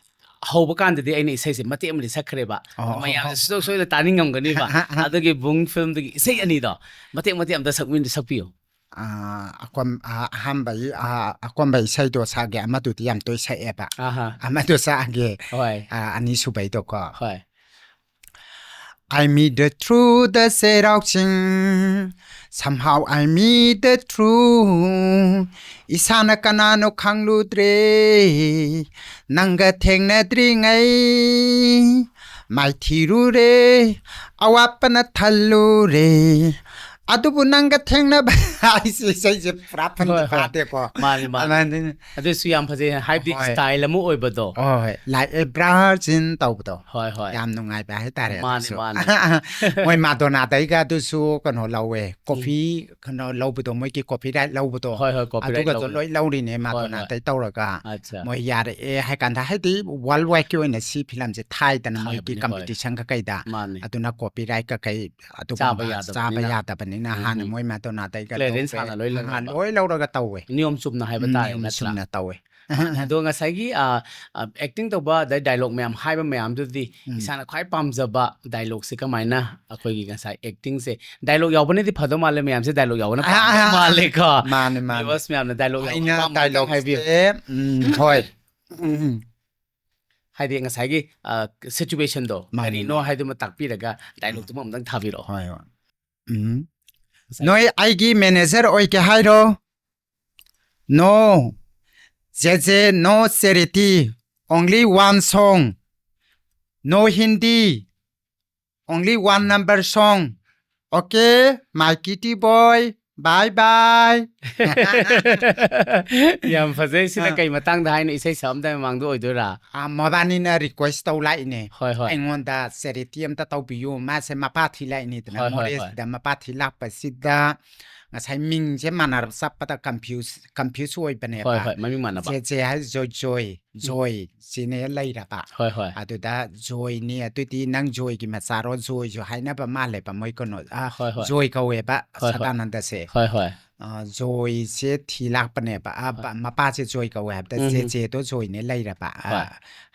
ꯍꯧꯕ ꯀꯥꯟꯗꯗꯤ ꯑꯩꯅ ꯏꯁꯩꯁꯦ ꯃꯇꯦꯛ ꯑꯃꯗꯤ ꯁꯛꯈ꯭ꯔꯦꯕ꯫ ꯑꯣ, ꯃꯌꯥꯝꯅ ꯑꯣ, ꯁꯨꯡꯁꯣꯏ ꯁꯣꯏꯗꯅ ꯇꯥꯅꯤꯡꯉꯝꯒꯅꯤꯕ꯫ ꯑꯗꯨꯒꯤ ꯕꯨꯡ ꯐꯤꯂꯝꯗꯒꯤ ꯏꯁꯩ ꯑꯅꯤꯗꯣ ꯃꯇꯦꯛ ꯃꯇꯦꯛ ꯑꯝꯇ ꯁꯛꯃꯤꯟ-, ꯁꯛꯄꯤꯌꯨ꯫ ꯑꯥ, ꯑꯀꯣꯟ-, ꯑꯥ, ꯑꯍꯥꯟꯕꯒꯤ, ꯑꯥ, ꯑꯀꯣꯟꯕ ꯏꯁꯩꯗꯣ ꯁꯛꯑꯒꯦ, ꯑꯃꯗꯨꯗꯤ ꯌꯥꯝ ꯇꯣꯏ ꯁꯛꯑꯦꯕ꯫ ꯑꯍꯥ꯫ ꯑꯃꯗꯣ ꯁꯛꯑꯒꯦ꯫ ꯍꯣꯏ꯫ ꯑꯥ, ꯑꯅꯤꯁꯨꯕꯩꯗꯣꯀꯣ꯫ ꯍꯣꯏ꯫ I meet the through the ꯆꯩꯔꯥꯎ ꯆꯤꯡ, somehow I meet the through. ꯏꯁꯥꯅ ꯀꯅꯥꯅꯣ ꯈꯪꯂꯨꯗ꯭ꯔꯦ, ꯅꯪꯒ ꯊꯦꯡꯅꯗ꯭ꯔꯤꯉꯩ꯫ ꯃꯥꯏꯊꯤꯔꯨꯔꯦ, ꯑꯋꯥꯠꯄꯅ ꯊꯜꯂꯨꯔꯦ, ꯑꯗꯨꯕꯨ ꯅꯪꯒ ꯊꯦꯡꯅꯕ ꯍꯥꯏꯁꯦ ꯏꯁꯩꯁꯦ ꯄꯨꯔꯥ ꯐꯟꯗꯤ ꯍꯣꯏ, ꯍꯣꯏ꯫ ꯐꯥꯗꯦꯀꯣ꯫ ꯃꯥꯅꯤ, ꯃꯥꯅꯤ꯫ ꯑꯗꯨꯃꯥꯏꯅ ꯑꯗꯨꯁꯨ ꯌꯥꯝ ꯐꯖꯩ, ꯍꯥꯏꯕꯗꯤ ꯍꯣꯏ꯫ ꯁ꯭ꯇꯥꯏꯜ ꯑꯃ ꯑꯣꯏꯕꯗꯣ꯫ ꯍꯣꯏ, ꯍꯣꯏ, like a virgin ꯇꯧꯕꯗꯣ꯫ ꯍꯣꯏ, ꯍꯣꯏ꯫ ꯌꯥꯝ ꯅꯨꯡꯉꯥꯏꯕ ꯍꯥꯏꯇꯥꯔꯦ ꯃꯥꯅꯤ, ꯑꯗꯨꯁꯨ꯫ ꯃꯥꯅꯤ꯫ ꯃꯣꯏ ꯃꯥꯗꯣꯅꯥꯗꯩꯒ ꯑꯗꯨꯁꯨ ꯀꯩꯅꯣ ꯂꯧꯋꯦ, ꯀꯣꯐꯤ ꯀꯩꯅꯣ ꯂꯧꯕꯗꯣ, ꯃꯣꯏꯒꯤ ꯀꯣꯐꯤ ꯔꯥꯏꯠ ꯂꯧꯕꯗꯣ꯫ ꯍꯣꯏ, ꯍꯣꯏ, copyright ꯑꯗꯨꯒꯁꯨ ꯂꯧꯕꯗꯣ꯫ ꯂꯣꯏ ꯂꯧꯔꯤꯅꯦ ꯍꯣꯏ, ꯍꯣꯏ꯫ ꯃꯥꯗꯣꯅꯥꯗꯩ ꯇꯧꯔꯒ꯫ ꯑꯠꯆꯥ꯫ ꯃꯣꯏ ꯌꯥꯔꯛꯑꯦ ꯍꯥꯏ ꯀꯥꯟꯗ, ꯍꯥꯏꯗꯤ ꯋꯥꯔꯜ ꯋꯥꯏꯗꯀꯤ ꯑꯣꯏꯅ ꯁꯤ ꯐꯤꯂꯝꯁꯦ ꯊꯥꯏꯗꯅ ꯃꯣꯏꯒꯤ ꯊꯥꯕꯅꯤ, ꯍꯣꯏ꯫ ꯀꯝꯄꯤꯇꯤꯁꯟ ꯀꯩꯀꯩꯗ꯫ ꯃꯥꯅꯤ꯫ ꯑꯗꯨꯅ ꯀꯣꯄꯤ ꯔꯥꯏꯠ ꯀꯩꯀꯩ ꯑꯗꯨꯒꯨꯝꯕ ꯆꯥꯕ ꯌꯥꯗꯕꯅꯤꯅ꯫ ꯆꯥꯕ ꯌꯥꯗꯕꯅꯤꯅ ꯎꯝ, ꯍꯥꯟꯅ ꯎꯝ꯫ ꯃꯣꯏ ꯃꯥꯗꯣꯅꯥꯗꯩꯒ Clearance ꯂꯧꯋꯦ꯫ ꯍꯥꯟꯅ ꯂꯣꯏ ꯑꯥ, ꯂꯧꯔꯕ? ꯂꯣꯏ ꯂꯧꯔꯒ ꯇꯧꯋꯦ꯫ ꯅꯤꯌꯣꯝ ꯆꯨꯝꯅ ꯍꯥꯏꯕ ꯎꯝ, ꯇꯥꯔꯦ, ꯅꯤꯌꯣꯝ ꯅꯠꯇ꯭ꯔꯥ? ꯆꯨꯝꯅ ꯇꯧꯋꯦ꯫ ꯑꯗꯣ ꯉꯁꯥꯏꯒꯤ ꯑꯦꯛꯇꯤꯡ ꯇꯧꯕ, ꯑꯗꯩ ꯗꯥꯏꯂꯣꯛ ꯃꯌꯥꯝ ꯍꯥꯏꯕ ꯃꯌꯥꯝꯗꯨꯗꯤ ꯎꯝ꯫ ꯏꯁꯥꯅ ꯈ꯭ꯋꯥꯏ ꯄꯥꯝꯖꯕ ꯗꯥꯏꯂꯣꯛꯁꯦ ꯀꯃꯥꯏꯅ, ꯑꯩꯈꯣꯏꯒꯤ ꯉꯁꯥꯏ ꯑꯦꯛꯇꯤꯡꯁꯦ, ꯗꯥꯏꯂꯣꯛ ꯌꯥꯎꯕꯅꯗꯤ ꯐꯗꯧ ꯃꯥꯜꯂꯦ, ꯃꯌꯥꯝꯁꯦ ꯗꯥꯏꯂꯣꯛ ꯌꯥꯎꯕꯅ ꯑꯥ, ꯄꯥꯝꯗꯧ ꯑꯥ, ꯑꯥ꯫ ꯃꯥꯜꯂꯦꯀꯣ꯫ ꯃꯥꯅꯦ, ꯃꯥꯅꯦ꯫ Viewers ꯃꯌꯥꯝꯅ ꯗꯥꯏꯂꯣꯛ ꯌꯥꯎꯕ ꯑꯩꯅ ꯑꯄꯥꯝꯕ ꯑꯝꯇꯪ ꯍꯥꯏꯕꯤꯌꯨ꯫ ꯗꯥꯏꯂꯣꯛꯁꯦ, ꯎꯝ, ꯍꯣꯏ꯫ ꯎꯝ, ꯎꯝ꯫ ꯍꯥꯏꯗꯤ ꯉꯁꯥꯏꯒꯤ, ꯑ, ꯁꯤꯆꯨꯋꯦꯁꯟꯗꯣ ꯃꯥꯅꯦ, ꯀꯔꯤꯅꯣ ꯃꯥꯅꯦ꯫ ꯍꯥꯏꯗꯨꯃ ꯇꯥꯛꯄꯤꯔꯒ ꯗꯥꯏꯂꯣꯛꯇꯨꯃ ꯑꯝꯇꯪ ꯊꯥꯕꯤꯔꯛꯑꯣ꯫ ꯍꯣꯏ, ꯍꯣꯏ꯫ ꯎꯝ꯫ ꯉꯁꯥꯏ- ꯅꯣꯏ ꯑꯩꯒꯤ ꯃꯦꯅꯦꯖꯔ ꯑꯣꯏꯒꯦ ꯍꯥꯏꯔꯣ? No, J J, no charity, only one song. No Hindi, only one number song. Okay, my kitty boy, bye bye. ꯌꯥꯝ ꯐꯖꯩ꯫ ꯁꯤꯅ ꯑꯥ꯫ ꯀꯩ ꯃꯇꯥꯡꯗ ꯍꯥꯏꯅꯣ? ꯏꯁꯩ ꯁꯛꯑꯝꯗꯥꯏ ꯃꯃꯥꯡꯗ ꯑꯣꯏꯗꯣꯏꯔꯥ? ꯑꯥ, ꯃꯕꯥꯅꯤꯅ ꯔꯤꯀ꯭ꯋꯦꯁ ꯇꯧ ꯂꯥꯛꯏꯅꯦ꯫ ꯍꯣꯏ, ꯍꯣꯏ꯫ ꯑꯩꯉꯣꯟꯗ ꯆꯦꯔꯤꯇꯤ ꯑꯝꯇ ꯇꯧꯕꯤꯌꯨ, ꯃꯥꯁꯦ ꯃꯄꯥ ꯊꯤ ꯂꯥꯛꯏꯅꯤꯗꯅ, ꯍꯣꯏ, ꯍꯣꯏ, ꯍꯣꯏ꯫ ꯃꯣꯔꯦꯁꯤꯗ ꯃꯄꯥ ꯊꯤ ꯂꯥꯛꯄꯁꯤꯗ ꯉꯁꯥꯏ ꯃꯤꯡꯁꯦ ꯃꯥꯟꯅꯔꯕ ꯆꯠꯄꯗ ꯀꯟꯐ꯭ꯌꯨꯁ, ꯀꯟꯐ꯭ꯌꯨꯁ ꯑꯣꯏꯕꯅꯦꯕ꯫ ꯍꯣꯏ, ꯍꯣꯏ, ꯃꯃꯤꯡ ꯃꯥꯟꯅꯕ꯫ ꯆꯦꯆꯦ ꯍꯥꯏ ꯖꯣꯏ, ꯖꯣꯏ, ꯖꯣꯏ ꯁꯤꯅꯦ ꯂꯩꯔꯕ꯫ ꯍꯣꯏ, ꯍꯣꯏ꯫ ꯑꯗꯨꯗ ꯖꯣꯏꯅꯤ, ꯑꯗꯨꯗꯤ ꯅꯪ ꯖꯣꯏꯒꯤ ꯃꯆꯥꯔꯣ? ꯖꯣꯏꯁꯨ ꯍꯥꯏꯅꯕ ꯃꯥꯜꯂꯦꯕ ꯃꯣꯏ ꯀꯩꯅꯣ, ꯑꯥ, ꯍꯣꯏ, ꯍꯣꯏ꯫ ꯖꯣꯏ ꯀꯧꯋꯦꯕ ꯍꯣꯏ, ꯍꯣꯏ꯫ ꯁꯗꯥꯅꯟꯗꯁꯦ꯫ ꯍꯣꯏ, ꯍꯣꯏ꯫ ꯑꯥ, ꯖꯣꯏꯁꯦ ꯊꯤ ꯂꯥꯛꯄꯅꯦꯕ꯫ ꯑꯥ, ꯍꯣꯏ꯫ ꯕ-, ꯃꯄꯥꯁꯦ ꯖꯣꯏ ꯀꯧꯋꯦ ꯍꯥꯏꯕꯗ ꯎꯝ꯫ ꯆꯦꯆꯦꯗꯣ ꯖꯣꯏꯅꯦ ꯂꯩꯔꯕ꯫ ꯑꯥ, ꯍꯣꯏ꯫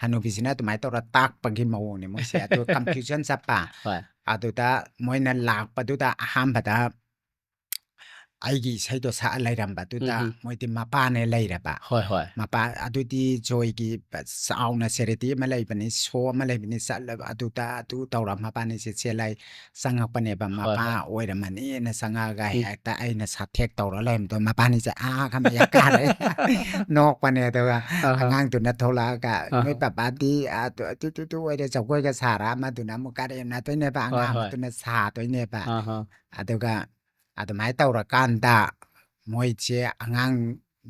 ꯍꯅꯨꯕꯤꯁꯤꯅ ꯑꯗꯨꯃꯥꯏꯅ ꯇꯧꯔ ꯇꯥꯛꯄꯒꯤ ꯃꯑꯣꯡꯅꯦ ꯃꯣꯏꯁꯦ꯫ ꯑꯗꯨ ꯀꯟꯐ꯭ꯌꯨꯖꯟ ꯆꯠꯄ꯫ ꯍꯣꯏ꯫ ꯑꯗꯨꯗ ꯃꯣꯏꯅ ꯂꯥꯛꯄꯗꯨꯗ ꯑꯍꯥꯟꯕꯗ ꯑꯩꯒꯤ ꯏꯁꯩꯗꯣ ꯁꯛꯑ ꯂꯩꯔꯝꯕꯗꯨꯗ ꯎꯝ꯫ ꯃꯣꯏꯗꯤ ꯃꯄꯥꯅꯦ ꯂꯩꯔꯕ꯫ ꯍꯣꯏ, ꯍꯣꯏ꯫ ꯃꯄꯥ ꯑꯗꯨꯗꯤ ꯖꯣꯏꯒꯤ ꯆꯥꯎꯅ ꯆꯦꯔꯤꯇꯤ ꯑꯃ ꯂꯩꯕꯅꯤ, ꯁꯣ ꯑꯃ ꯂꯩꯕꯅꯤ, ꯆꯠꯂꯕ ꯑꯗꯨꯗ ꯑꯗꯨ ꯇꯧꯔ ꯃꯄꯥꯅꯤꯁꯦ ꯆꯦꯜꯂꯥꯏ ꯆꯪꯉꯛꯄꯅꯦꯕ꯫ ꯍꯣꯏ, ꯃꯄꯥ ꯍꯣꯏ꯫ ꯑꯣꯏꯔꯝꯃꯅꯤꯅ ꯆꯪꯉꯛꯑꯒ ꯎꯝ꯫ ꯍꯦꯛꯇ ꯑꯩꯅ ꯁꯥꯊꯦꯛ ꯇꯧꯔ ꯂꯩꯔꯝꯕꯗꯣ ꯃꯄꯥꯅꯤꯁꯦ ꯑꯥ ꯈꯝꯃꯦ ꯀꯥꯔꯦ꯫ ꯅꯣꯛꯄꯅꯦ꯫ ꯑꯗꯨꯒ ꯑꯍꯥ꯫ ꯑꯉꯥꯡꯗꯨꯅ ꯊꯣꯛꯂꯛꯑꯒ, ꯑꯍꯥ꯫ "ꯅꯣꯏ ꯄꯄꯥꯗꯤ ꯑꯗꯨ, ꯑꯗꯨ, ꯑꯗꯨ, ꯑꯗꯨ ꯑꯣꯏꯔꯦ", ꯖꯒꯣꯏꯒ ꯁꯥꯔ ꯑꯃꯗꯨꯅ ꯑꯃꯨꯛ ꯀꯔꯦꯝꯅꯗꯣꯏꯅꯦꯕ, ꯍꯣꯏ, ꯑꯉꯥꯡ ꯍꯣꯏ꯫ ꯑꯃꯗꯨꯅ ꯁꯥꯗꯣꯏꯅꯦꯕ꯫ ꯑꯍꯥ꯫ ꯑꯗꯨꯒ ꯑꯗꯨꯃꯥꯏꯅ ꯇꯧꯔꯀꯥꯟꯗ ꯃꯣꯏꯁꯦ ꯑꯉꯥꯡ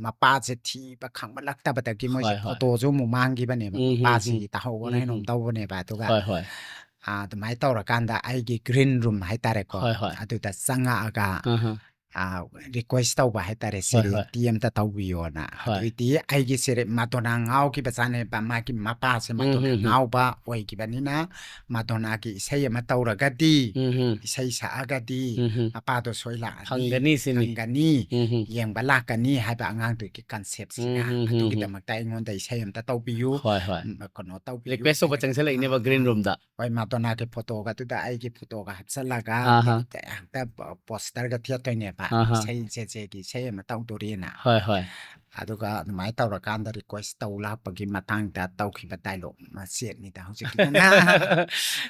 ꯃꯄꯥꯁꯦ ꯊꯤꯕ ꯈꯪꯃꯜꯂꯛꯇꯕꯗꯒꯤ ꯃꯣꯏꯁꯦ ꯍꯣꯏ, ꯍꯣꯏ. ꯐꯣꯇꯣꯁꯨ ꯑꯃꯨꯛ ꯃꯥꯡꯈꯤꯕꯅꯦꯕ꯫ ꯎꯝ, ꯍꯝ, ꯃꯄꯥꯁꯤ ꯍꯝ. ꯇꯥꯍꯧꯕꯅ ꯎꯝ, ꯀꯩꯅꯣꯝ ꯍꯝ. ꯇꯧꯕꯅꯦꯕ꯫ ꯑꯗꯨꯒ ꯍꯣꯏ, ꯍꯣꯏ. ꯑꯥ, ꯑꯗꯨꯃꯥꯏꯅ ꯇꯧꯔꯀꯥꯟꯗ ꯑꯩꯒꯤ green room ꯍꯥꯏꯇꯥꯔꯦꯀꯣ, ꯍꯣꯏ, ꯍꯣꯏ. ꯑꯗꯨꯗ ꯆꯪꯉꯛꯑꯒ ꯑꯍ. ꯑꯥ, request ꯇꯧꯕ ꯍꯥꯏꯇꯥꯔꯦ, ꯍꯣꯏ, ꯍꯣꯏ. charity ꯑꯝꯇ ꯇꯧꯕꯤꯌꯣꯅ꯫ ꯍꯣꯏ. ꯑꯗꯨꯏꯗꯤ ꯑꯩꯒꯤ ꯁꯦꯔꯦ ꯃꯥꯗꯣꯅꯥ ꯉꯥꯎꯈꯤꯕ ꯆꯥꯅꯦꯕ꯫ ꯃꯥꯒꯤ ꯃꯄꯥꯁꯦ ꯎꯝ, ꯃꯥꯗꯣꯅꯥ ꯍꯝ, ꯍꯝ. ꯉꯥꯎꯕ ꯑꯣꯏꯈꯤꯕꯅꯤꯅ ꯃꯥꯗꯣꯅꯥꯒꯤ ꯏꯁꯩ ꯑꯃ ꯇꯧꯔꯒꯗꯤ, ꯎꯝ, ꯍꯝ. ꯏꯁꯩ ꯁꯛꯑꯒꯗꯤ ꯎꯝ, ꯍꯝ. ꯃꯄꯥꯗꯣ ꯁꯣꯏ ꯂꯥꯛꯑꯅꯤ, ꯈꯪꯒꯅꯤ ꯁꯤꯅꯤ. ꯈꯪꯒꯅꯤ, ꯎꯝ, ꯍꯝ. ꯌꯦꯡꯕ ꯂꯥꯛꯀꯅꯤ ꯍꯥꯏꯕ ꯑꯉꯥꯡꯗꯨꯒꯤ concept ꯁꯤꯅ꯫ ꯑꯗꯨꯒꯤꯗꯃꯛꯇ ꯑꯩꯉꯣꯟꯗ ꯏꯁꯩ ꯑꯝꯇ ꯇꯧꯕꯤꯌꯨ, ꯍꯣꯏ, ꯍꯣꯏ. ꯎꯝ, ꯀꯩꯅꯣ ꯇꯧꯕꯤꯌꯨ꯫ Request ꯇꯧꯕ ꯆꯪꯁꯤꯜꯂꯛꯏꯅꯦꯕ green room ꯗ. ꯍꯣꯏ, ꯃꯥꯗꯣꯅꯥꯒꯤ ꯐꯣꯇꯣꯒ ꯑꯗꯨꯗ ꯑꯩꯒꯤ ꯐꯣꯇꯣꯒ ꯍꯥꯞꯆꯜꯂꯒ ꯑꯍ. ꯍꯦꯛꯇ poster ꯒ ꯊꯦꯠꯇꯣꯏꯅꯦꯕ꯫ ꯑꯍ. ꯏꯁꯩ ꯖꯦꯖꯦꯒꯤ ꯏꯁꯩ ꯑꯃ ꯇꯧꯗꯣꯔꯤꯅ꯫ ꯍꯣꯏ, ꯍꯣꯏ. ꯑꯗꯨꯒ ꯑꯗꯨꯃꯥꯏꯅ ꯇꯧꯔꯀꯥꯟꯗ request ꯇꯧ ꯂꯥꯛꯄꯒꯤ ꯃꯇꯥꯡꯗ ꯇꯧꯈꯤꯕ dialogue ꯃꯆꯦꯠꯅꯤꯗ ꯍꯧꯖꯤꯛꯀꯤꯗꯨꯅ꯫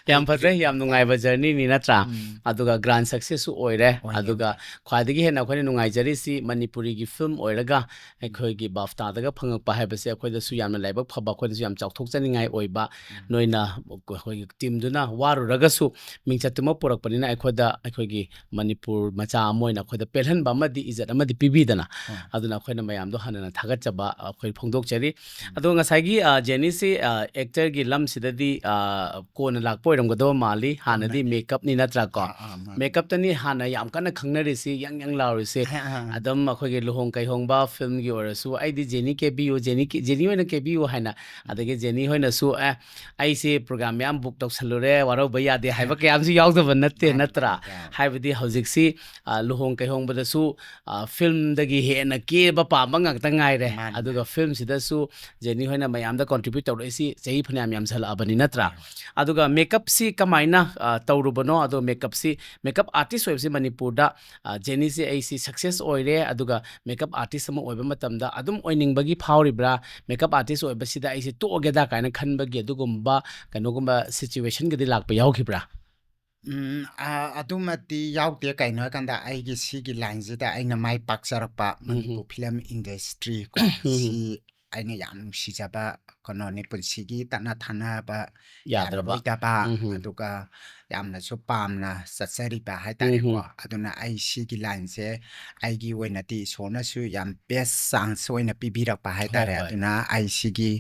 ꯌꯥꯝ ꯐꯖꯩ, ꯌꯥꯝ ꯅꯨꯡꯉꯥꯏꯕ journey ꯅꯤ ꯅꯠꯇ꯭ꯔꯥ? ꯎꯝ. ꯑꯗꯨꯒ grand success ꯁꯨ ꯑꯣꯏꯔꯦ꯫ ꯑꯣꯏꯔꯦ, ꯑꯗꯨꯒ ꯑꯣꯏꯔꯦ. ꯈ꯭ꯋꯥꯏꯗꯒꯤ ꯍꯦꯟꯅ ꯑꯩꯈꯣꯏꯅ ꯅꯨꯡꯉꯥꯏꯖꯔꯤꯁꯤ ꯃꯅꯤꯄꯨꯔꯤꯒꯤ film ꯑꯣꯏꯔꯒ ꯑꯩꯈꯣꯏꯒꯤ BAFTA ꯗꯒ ꯐꯪꯉꯛꯄ ꯍꯥꯏꯕꯁꯦ ꯑꯩꯈꯣꯏꯗꯁꯨ ꯌꯥꯝꯅ ꯂꯥꯏꯕꯛ ꯐꯕ, ꯑꯩꯈꯣꯏꯗꯁꯨ ꯌꯥꯝ ꯆꯥꯎꯊꯣꯛꯆꯅꯤꯡꯉꯥꯏ ꯑꯣꯏꯕ꯫ ꯎꯝ. ꯅꯣꯏꯅ ꯑꯩꯈꯣꯏꯒꯤ team ꯗꯨꯅ ꯋꯥꯔꯨꯔꯒꯁꯨ ꯃꯤꯡꯆꯠꯇꯨꯃ ꯄꯨꯔꯛꯄꯅꯤꯅ ꯑꯩꯈꯣꯏꯗ, ꯑꯩꯈꯣꯏꯒꯤ ꯃꯅꯤꯄꯨꯔ ꯃꯆꯥ ꯑꯃ ꯑꯣꯏꯅ ꯑꯩꯈꯣꯏꯗ ꯄꯦꯜꯍꯟꯕ ꯑꯃꯗꯤ ꯏꯖꯠ ꯑꯃꯗꯤ ꯄꯤꯕꯤꯗꯅ꯫ ꯍꯣꯏ. ꯑꯗꯨꯅ ꯑꯩꯈꯣꯏꯅ ꯃꯌꯥꯝꯗꯣ ꯍꯟꯅ ꯍꯟꯅ ꯊꯥꯒꯠꯆꯕ ꯑꯩꯈꯣꯏ ꯐꯣꯡꯗꯣꯛꯆꯔꯤ꯫ ꯑꯗꯣ ꯉꯁꯥꯏꯒꯤ, ꯑ, ꯖꯦꯅꯤꯁꯤ, ꯑ, actor ꯒꯤ ꯂꯝꯁꯤꯗꯗꯤ, ꯑ, ꯀꯣꯟꯅ ꯂꯥꯛꯄ ꯑꯣꯏꯔꯝꯒꯗꯕ ꯃꯥꯜꯂꯤ꯫ ꯍꯥꯟꯅꯗꯤ ꯀꯣꯟꯅ. makeup ꯅꯤ ꯅꯠꯇ꯭ꯔꯥꯀꯣ? ꯑꯥ, ꯑꯥ, ꯃꯥꯅꯦ. Makeup ꯇꯅꯤ ꯍꯥꯟꯅ ꯌꯥꯝ ꯀꯟꯅ ꯈꯪꯅꯔꯤꯁꯤ, ꯌꯪ ꯌꯪ ꯂꯥꯎꯔꯤꯁꯤ꯫ ꯑꯥ, ꯑꯥ. ꯑꯗꯨꯝ ꯑꯩꯈꯣꯏꯒꯤ ꯂꯨꯍꯣꯡ ꯀꯩꯍꯣꯡꯕ film ꯒꯤ ꯑꯣꯏꯔꯁꯨ, "ꯑꯩꯗꯤ ꯖꯦꯅꯤ ꯀꯦꯕꯤꯌꯨ, ꯖꯦꯅꯤ ꯀꯦ-, ꯖꯦꯅꯤ ꯑꯣꯏꯅ ꯀꯦꯕꯤꯌꯨ" ꯍꯥꯏꯅ, ꯑꯗꯒꯤ ꯖꯦꯅꯤ ꯍꯣꯏꯅꯁꯨ, "ꯑꯦ, ꯑꯩꯁꯦ program ꯃꯌꯥꯝ book ꯇꯧꯁꯜꯂꯨꯔꯦ, ꯋꯥꯔꯧꯕ ꯌꯥꯗꯦ" ꯍꯥꯏꯕ ꯀꯌꯥ ꯑꯃꯁꯨ ꯌꯥꯎꯗꯕ ꯅꯠꯇꯦ, ꯃꯥꯅꯦ, ꯅꯠꯇ꯭ꯔꯥ? ꯃꯥꯅꯦ, ꯌꯥꯎꯋꯦ. ꯍꯥꯏꯕꯗꯤ ꯍꯧꯖꯤꯛꯁꯤ, ꯑ, ꯂꯨꯍꯣꯡ ꯀꯩꯍꯣꯡꯕꯗꯁꯨ, ꯑ, film ꯗꯒꯤ ꯍꯦꯟꯅ ꯀꯦꯕ ꯄꯥꯝꯕ ꯉꯥꯛꯇ ꯉꯥꯏꯔꯦ꯫ ꯃꯥꯅꯦ. ꯑꯗꯨꯒ film ꯁꯤꯗꯁꯨ ꯖꯦꯅꯤ ꯍꯣꯏꯅ ꯃꯌꯥꯝꯗ contribute ꯇꯧꯔꯛꯏꯁꯤ ꯆꯍꯤ ꯐꯅꯌꯥꯝ ꯌꯥꯝꯁꯜꯂꯛꯑꯕꯅꯤ, ꯅꯠꯇ꯭ꯔꯥ? ꯑꯗꯨꯒ makeup ꯁꯤ ꯀꯃꯥꯏꯅ, ꯑ, ꯇꯧꯔꯨꯕꯅꯣ? ꯑꯗꯣ makeup ꯁꯤ, makeup artist ꯑꯣꯏꯕꯁꯤ ꯃꯅꯤꯄꯨꯔꯗ, ꯑ, ꯖꯦꯅꯤꯁꯦ ꯑꯩꯁꯤ success ꯑꯣꯏꯔꯦ, ꯑꯗꯨꯒ makeup artist ꯑꯃ ꯑꯣꯏꯕ ꯃꯇꯝꯗ ꯑꯗꯨꯝ ꯑꯣꯏꯅꯤꯡꯕꯒꯤ ꯐꯥꯎꯔꯤꯕ꯭ꯔꯥ? Makeup artist ꯑꯣꯏꯕꯁꯤꯗ ꯑꯩꯁꯦ ꯇꯣꯛꯑꯒꯦꯗ ꯀꯥꯏꯅ ꯈꯟꯕꯒꯤ ꯑꯗꯨꯒꯨꯝꯕ ꯀꯩꯅꯣꯒꯨꯝꯕ situation ꯒꯗꯤ ꯂꯥꯛꯄ ꯌꯥꯎꯈꯤꯕ꯭ꯔꯥ? ꯎꯝ, ꯑ, ꯑꯗꯨꯃꯗꯤ ꯌꯥꯎꯗꯦ꯫ ꯀꯩꯅꯣ ꯍꯥꯏꯀꯥꯟꯗ ꯑꯩꯒꯤ ꯁꯤꯒꯤ line ꯁꯤꯗ ꯑꯩꯅ ꯃꯥꯏ ꯄꯥꯛꯆꯔꯛꯄ ꯎꯝ. ꯃꯅꯤꯄꯨꯔ film industry ꯀꯣ, ꯎꯝ. ꯁꯤ ꯑꯩꯅ ꯌꯥꯝ ꯅꯨꯡꯁꯤꯖꯕ ꯀꯩꯅꯣꯅꯤ, ꯄꯨꯟꯁꯤꯒꯤ ꯇꯠꯅ ꯊꯥꯅꯕ ꯌꯥꯗ꯭ꯔꯕ꯫ ꯌꯥꯔꯔꯣꯏꯗꯕ, ꯎꯝ ꯍꯝ꯫ ꯑꯗꯨꯒ ꯌꯥꯝꯅꯁꯨ ꯄꯥꯝꯅ ꯆꯠꯆꯔꯤꯕ ꯍꯥꯏꯇꯥꯔꯦꯀꯣ꯫ ꯎꯝ ꯍꯝ꯫ ꯑꯗꯨꯅ ꯑꯩ ꯁꯤꯒꯤ ꯂꯥꯏꯟꯁꯦ ꯑꯩꯒꯤ ꯑꯣꯏꯅꯗꯤ ꯏꯁꯣꯔꯅꯁꯨ ꯌꯥꯝ ꯕꯦꯁ ꯆꯥꯟꯁ ꯑꯣꯏꯅ ꯄꯤꯕꯤꯔꯛꯄ ꯍꯣꯏ, ꯍꯥꯏꯇꯥꯔꯦ꯫ ꯍꯣꯏ꯫ ꯑꯗꯨꯅ ꯑꯩ ꯁꯤꯒꯤ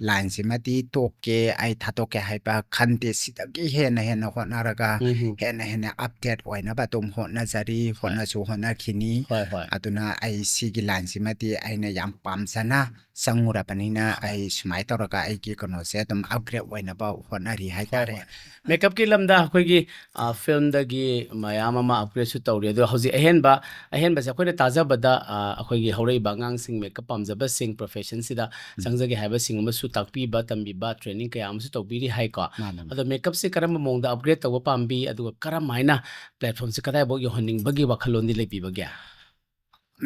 ꯂꯥꯏꯟꯁꯤꯃꯗꯤ ꯇꯣꯛꯀꯦ, ꯑꯩ ꯊꯥꯗꯣꯛꯀꯦ ꯍꯥꯏꯕ ꯈꯟꯗꯦ꯫ ꯁꯤꯗꯒꯤ ꯍꯦꯟꯅ ꯍꯦꯟꯅ ꯍꯣꯠꯅꯔꯒ ꯎꯝ ꯍꯝ꯫ ꯍꯦꯟꯅ ꯍꯦꯟꯅ ꯑꯞꯗꯦꯠ ꯑꯣꯏꯅꯕ ꯑꯗꯨꯝ ꯍꯣꯠꯅꯖꯔꯤ, ꯍꯣꯏ꯫ ꯍꯣꯠꯅꯁꯨ ꯍꯣꯠꯅꯈꯤꯅꯤ꯫ ꯍꯣꯏ, ꯍꯣꯏ꯫ ꯑꯗꯨꯅ ꯑꯩ ꯁꯤꯒꯤ ꯂꯥꯏꯟꯁꯤꯃꯗꯤ ꯑꯩꯅ ꯌꯥꯝ ꯄꯥꯝꯖꯅ ꯆꯪꯉꯨꯔꯕꯅꯤꯅ ꯍꯣꯏ꯫ ꯑꯩ ꯁꯨꯃꯥꯏꯅ ꯇꯧꯔꯒ ꯑꯩꯒꯤ ꯀꯩꯅꯣꯁꯦ ꯑꯗꯨꯝ ꯑꯞꯒ꯭ꯔꯦꯗ ꯑꯣꯏꯅꯕ ꯍꯣꯠꯅꯔꯤ ꯍꯣꯏ, ꯍꯥꯏꯇꯥꯔꯦ꯫ ꯍꯣꯏ꯫ ꯃꯦꯀꯞꯀꯤ ꯂꯝꯗ ꯑꯩꯈꯣꯏꯒꯤ, ꯑ, ꯐꯤꯂꯝꯗꯒꯤ ꯃꯌꯥꯝ ꯑꯃ ꯑꯞꯒ꯭ꯔꯦꯗꯁꯨ ꯇꯧꯔꯤ꯫ ꯑꯗꯣ ꯍꯧꯖꯤꯛ ꯑꯍꯦꯟꯕ, ꯑꯍꯦꯟꯕꯁꯦ ꯑꯩꯈꯣꯏꯅ ꯇꯥꯖꯕꯗ, ꯑ, ꯑꯩꯈꯣꯏꯒꯤ ꯍꯧꯔꯛꯏꯕ ꯑꯉꯥꯡꯁꯤꯡ, ꯃꯦꯀꯞ ꯄꯥꯝꯖꯕꯁꯤꯡ, ꯄ꯭ꯔꯣꯐꯦꯁꯟꯁꯤꯗ ꯎꯝ꯫ ꯆꯪꯖꯒꯦ ꯍꯥꯏꯕꯁꯤꯡ ꯑꯃꯁꯨ ꯇꯥꯛꯄꯤꯕ, ꯇꯝꯕꯤꯕ, ꯇ꯭ꯔꯦꯅꯤꯡ ꯀꯌꯥ ꯑꯃꯁꯨ ꯇꯧꯕꯤꯔꯤ ꯍꯥꯏꯀꯣ꯫ ꯃꯥꯅꯦ, ꯃꯥꯅꯦ꯫ ꯑꯗꯣ ꯃꯦꯀꯞꯁꯦ ꯀꯔꯝꯕ ꯃꯑꯣꯡꯗ ꯑꯞꯒ꯭ꯔꯦꯗ ꯇꯧꯕ ꯄꯥꯝꯕꯤ, ꯑꯗꯨꯒ ꯀꯔꯝ ꯍꯥꯏꯅ ꯄ꯭ꯂꯦꯠꯐꯣꯝꯁꯦ ꯀꯗꯥꯏꯐꯥꯎ ꯌꯧꯍꯟꯅꯤꯡꯕꯒꯤ ꯋꯥꯈꯜꯂꯣꯟꯗꯤ ꯂꯩꯕꯤꯕꯒꯦ?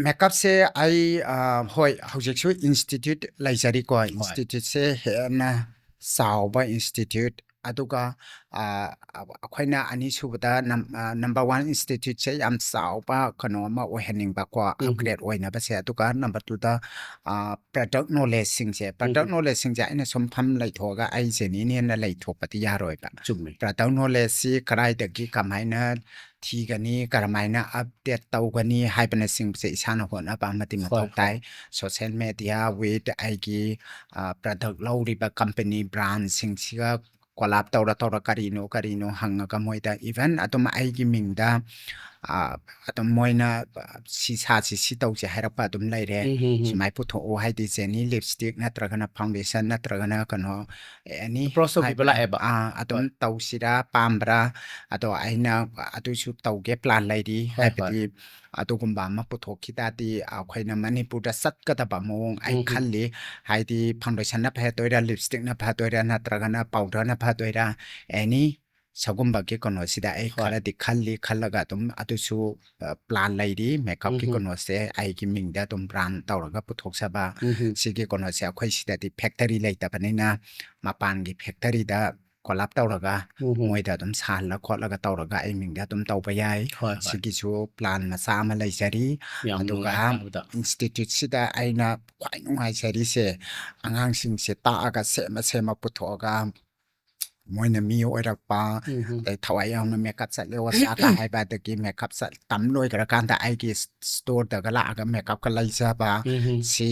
ꯃꯦꯀꯞꯁꯦ ꯑꯩ, ꯑ, ꯍꯣꯏ, ꯍꯧꯖꯤꯛꯁꯨ ꯏꯟꯁꯇꯤꯇ꯭ꯌꯨꯠ ꯂꯩꯖꯔꯤꯀꯣ꯫ ꯍꯣꯏ꯫ ꯏꯟꯁꯇꯤꯇ꯭ꯌꯨꯠꯁꯦ ꯍꯦꯟꯅ ꯆꯥꯎꯕ ꯏꯟꯁꯇꯤꯇ꯭ꯌꯨꯠ, ꯑꯗꯨꯒ, ꯑ, ꯑꯩꯈꯣꯏꯅ ꯑꯅꯤꯁꯨꯕꯗ ꯅꯝ-, ꯑ, ꯅꯝꯕꯔ ꯋꯥꯟ ꯏꯟꯁꯇꯤꯇ꯭ꯌꯨꯠꯁꯦ ꯌꯥꯝ ꯆꯥꯎꯕ ꯀꯩꯅꯣ ꯑꯃ ꯑꯣꯏꯍꯟꯅꯤꯡꯕꯀꯣ, ꯎꯝ ꯍꯝ꯫ ꯑꯞꯒ꯭ꯔꯦꯗ ꯑꯣꯏꯅꯕꯁꯦ꯫ ꯑꯗꯨꯒ ꯅꯝꯕꯔ ꯇꯨꯗ, ꯑ, ꯄ꯭ꯔꯗꯛ ꯅꯣꯂꯦꯖꯁꯤꯡꯁꯦ, ꯎꯝ ꯄ꯭ꯔꯗꯛ ꯍꯝ꯫ ꯅꯣꯂꯦꯖꯁꯤꯡꯁꯦ ꯑꯩꯅ ꯁꯨꯝ ꯐꯝ ꯂꯩꯊꯣꯛꯑꯒ ꯑꯩ ꯖꯦꯅꯤꯅꯦꯅ ꯂꯩꯊꯣꯛꯄꯗꯤ ꯌꯥꯔꯣꯏꯕ꯫ ꯆꯨꯝꯃꯤ꯫ ꯄ꯭ꯔꯗꯛ ꯅꯣꯂꯦꯖꯁꯤ ꯀꯗꯥꯏꯗꯒꯤ ꯀꯃꯥꯏꯅ ꯊꯤꯒꯅꯤ, ꯀꯔꯝꯍꯥꯏꯅ ꯑꯞꯗꯦꯠ ꯇꯧꯒꯅꯤ ꯍꯥꯏꯕꯅꯆꯤꯡꯕꯁꯦ ꯏꯁꯥꯅ ꯍꯣꯠꯅꯕ ꯑꯃꯗꯤ ꯃꯊꯧ ꯍꯣꯏ, ꯍꯣꯏ꯫ ꯇꯥꯏ꯫ ꯁꯣꯁꯦꯜ ꯃꯦꯗꯤꯌꯥ ꯋꯤꯠ ꯑꯩꯒꯤ, ꯑ, ꯄ꯭ꯔꯗꯛ ꯂꯧꯔꯤꯕ ꯀꯝꯄꯅꯤ ꯕ꯭ꯔꯥꯟꯁꯤꯡꯁꯤꯒ ꯀꯣꯂꯥꯞ ꯇꯧꯔ ꯇꯧꯔ ꯀꯔꯤꯅꯣ ꯀꯔꯤꯅꯣ ꯍꯪꯉꯒ ꯃꯣꯏꯗ ꯏꯚꯟ ꯑꯗꯨꯝ ꯑꯩꯒꯤ ꯃꯤꯡꯗ, ꯑ, ꯑꯗꯨꯝ ꯃꯣꯏꯅ, ꯑ, "ꯁꯤ ꯁꯥꯁꯤ, ꯁꯤ ꯇꯧꯁꯤ" ꯍꯥꯏꯔꯛꯄ ꯑꯗꯨꯝ ꯂꯩꯔꯦ꯫ ꯎꯝ, ꯎꯝ, ꯎꯝ꯫ "ꯁꯨꯃꯥꯏ ꯄꯨꯊꯣꯛꯑꯣ", ꯍꯥꯏꯗꯤ ꯖꯦꯅꯤ ꯂꯤꯞꯁꯇꯤꯛ ꯅꯠꯇ꯭ꯔꯒꯅ ꯐꯥꯎꯟꯗꯦꯁꯟ ꯅꯠꯇ꯭ꯔꯒꯅ ꯀꯩꯅꯣ ꯑꯦꯅꯤ ꯑꯦꯄ꯭ꯔꯣꯁ ꯇꯧꯕꯤꯕ ꯍꯥꯏꯕ, ꯂꯥꯛꯑꯦꯕ꯫ ꯑ, ꯑꯗꯨꯝ ꯍꯣꯏ꯫ "ꯇꯧꯁꯤꯔꯥ, ꯄꯥꯝꯕ꯭ꯔꯥ, ꯑꯗꯣ ꯑꯩꯅ ꯑꯗꯨꯁꯨ ꯇꯧꯒꯦ ꯄ꯭ꯂꯥꯟ ꯂꯩꯔꯤ", ꯍꯣꯏ, ꯍꯣꯏ꯫ ꯍꯥꯏꯕꯗꯤ ꯑꯗꯨꯒꯨꯝꯕ ꯑꯃ ꯄꯨꯊꯣꯛꯈꯤ ꯇꯥꯔꯗꯤ ꯑꯩꯈꯣꯏꯅ ꯃꯅꯤꯄꯨꯔꯗ ꯆꯠꯀꯗꯕ ꯃꯑꯣꯡ ꯑꯩ ꯎꯝ, ꯎꯝ꯫ ꯈꯜꯂꯤ꯫ ꯍꯥꯏꯗꯤ ꯐꯥꯎꯟꯗꯦꯁꯟꯅ ꯐꯗꯣꯏꯔꯥ, ꯂꯤꯞꯁꯇꯤꯛꯅ ꯐꯗꯣꯏꯔꯥ, ꯅꯠꯇ꯭ꯔꯒꯅ ꯄꯥꯎꯗꯔꯅ ꯐꯗꯣꯏꯔꯥ, ꯑꯦꯅꯤ ꯁꯒꯨꯝꯕꯒꯤ ꯀꯩꯅꯣꯁꯤꯗ ꯑꯩ ꯍꯣꯏ꯫ ꯈꯔꯗꯤ ꯈꯜꯂꯤ꯫ ꯈꯜꯂꯒ ꯑꯗꯨꯝ ꯑꯗꯨꯁꯨ, ꯑ, ꯄ꯭ꯂꯥꯟ ꯂꯩꯔꯤ꯫ ꯃꯦꯀꯞꯀꯤ ꯎꯝ, ꯎꯝ꯫ ꯀꯩꯅꯣꯁꯦ ꯑꯩꯒꯤ ꯃꯤꯡꯗ ꯑꯗꯨꯝ ꯕ꯭ꯔꯥꯟ ꯇꯧꯔꯒ ꯄꯨꯊꯣꯛꯆꯕ꯫ ꯎꯝ, ꯎꯝ꯫ ꯁꯤꯒꯤ ꯀꯩꯅꯣꯁꯦ ꯑꯩꯈꯣꯏ ꯁꯤꯗꯗꯤ ꯐꯦꯛꯇꯔꯤ ꯂꯩꯇꯕꯅꯤꯅ ꯃꯄꯥꯟꯒꯤ ꯐꯦꯛꯇꯔꯤꯗ ꯀꯣꯂꯥꯞ ꯇꯧꯔꯒ ꯎꯝ ꯍꯝ꯫ ꯃꯣꯏꯗ ꯑꯗꯨꯝ ꯁꯥꯍꯜꯂ ꯈꯣꯠꯂꯒ ꯇꯧꯔꯒ ꯑꯩ ꯃꯤꯡꯗ ꯑꯗꯨꯝ ꯇꯧꯕ ꯌꯥꯏ꯫ ꯍꯣꯏ ꯍꯣꯏ꯫ ꯁꯤꯒꯤꯁꯨ ꯄ꯭ꯂꯥꯟ ꯃꯆꯥ ꯑꯃ ꯂꯩꯖꯔꯤ꯫ ꯌꯥꯝ ꯑꯗꯨꯒ ꯅꯨꯡꯉꯥꯏ ꯇꯥꯕꯗ꯫ ꯏꯟꯁꯇꯤꯇ꯭ꯌꯨꯠꯁꯤꯗ ꯑꯩꯅ ꯈ꯭ꯋꯥꯏ ꯅꯨꯡꯉꯥꯏꯖꯔꯤꯁꯦ, ꯑꯉꯥꯡꯁꯤꯡꯁꯦ ꯇꯥꯛꯑꯒ ꯁꯦꯝꯃ ꯁꯦꯝꯃ ꯄꯨꯊꯣꯛꯑꯒ ꯃꯣꯏꯅ ꯃꯤ ꯑꯣꯏꯔꯛꯄ, ꯎꯝ ꯍꯝ꯫ ꯑꯗꯩ ꯊꯋꯥꯏ ꯌꯥꯎꯅ ꯃꯦꯀꯞ ꯆꯠꯂꯦ ꯑꯣꯖꯥꯒ ꯍꯥꯏꯕ, ꯑꯗꯒꯤ ꯃꯦꯀꯞ ꯆꯠ ꯇꯝ ꯂꯣꯏꯈ꯭ꯔꯀꯥꯟꯗ ꯑꯩꯒꯤ ꯏꯁꯇꯣꯔꯗꯒ ꯂꯥꯛꯑꯒ ꯃꯦꯀꯞꯀ ꯂꯩꯖꯕ꯫ ꯎꯝ ꯍꯝ꯫ ꯁꯤ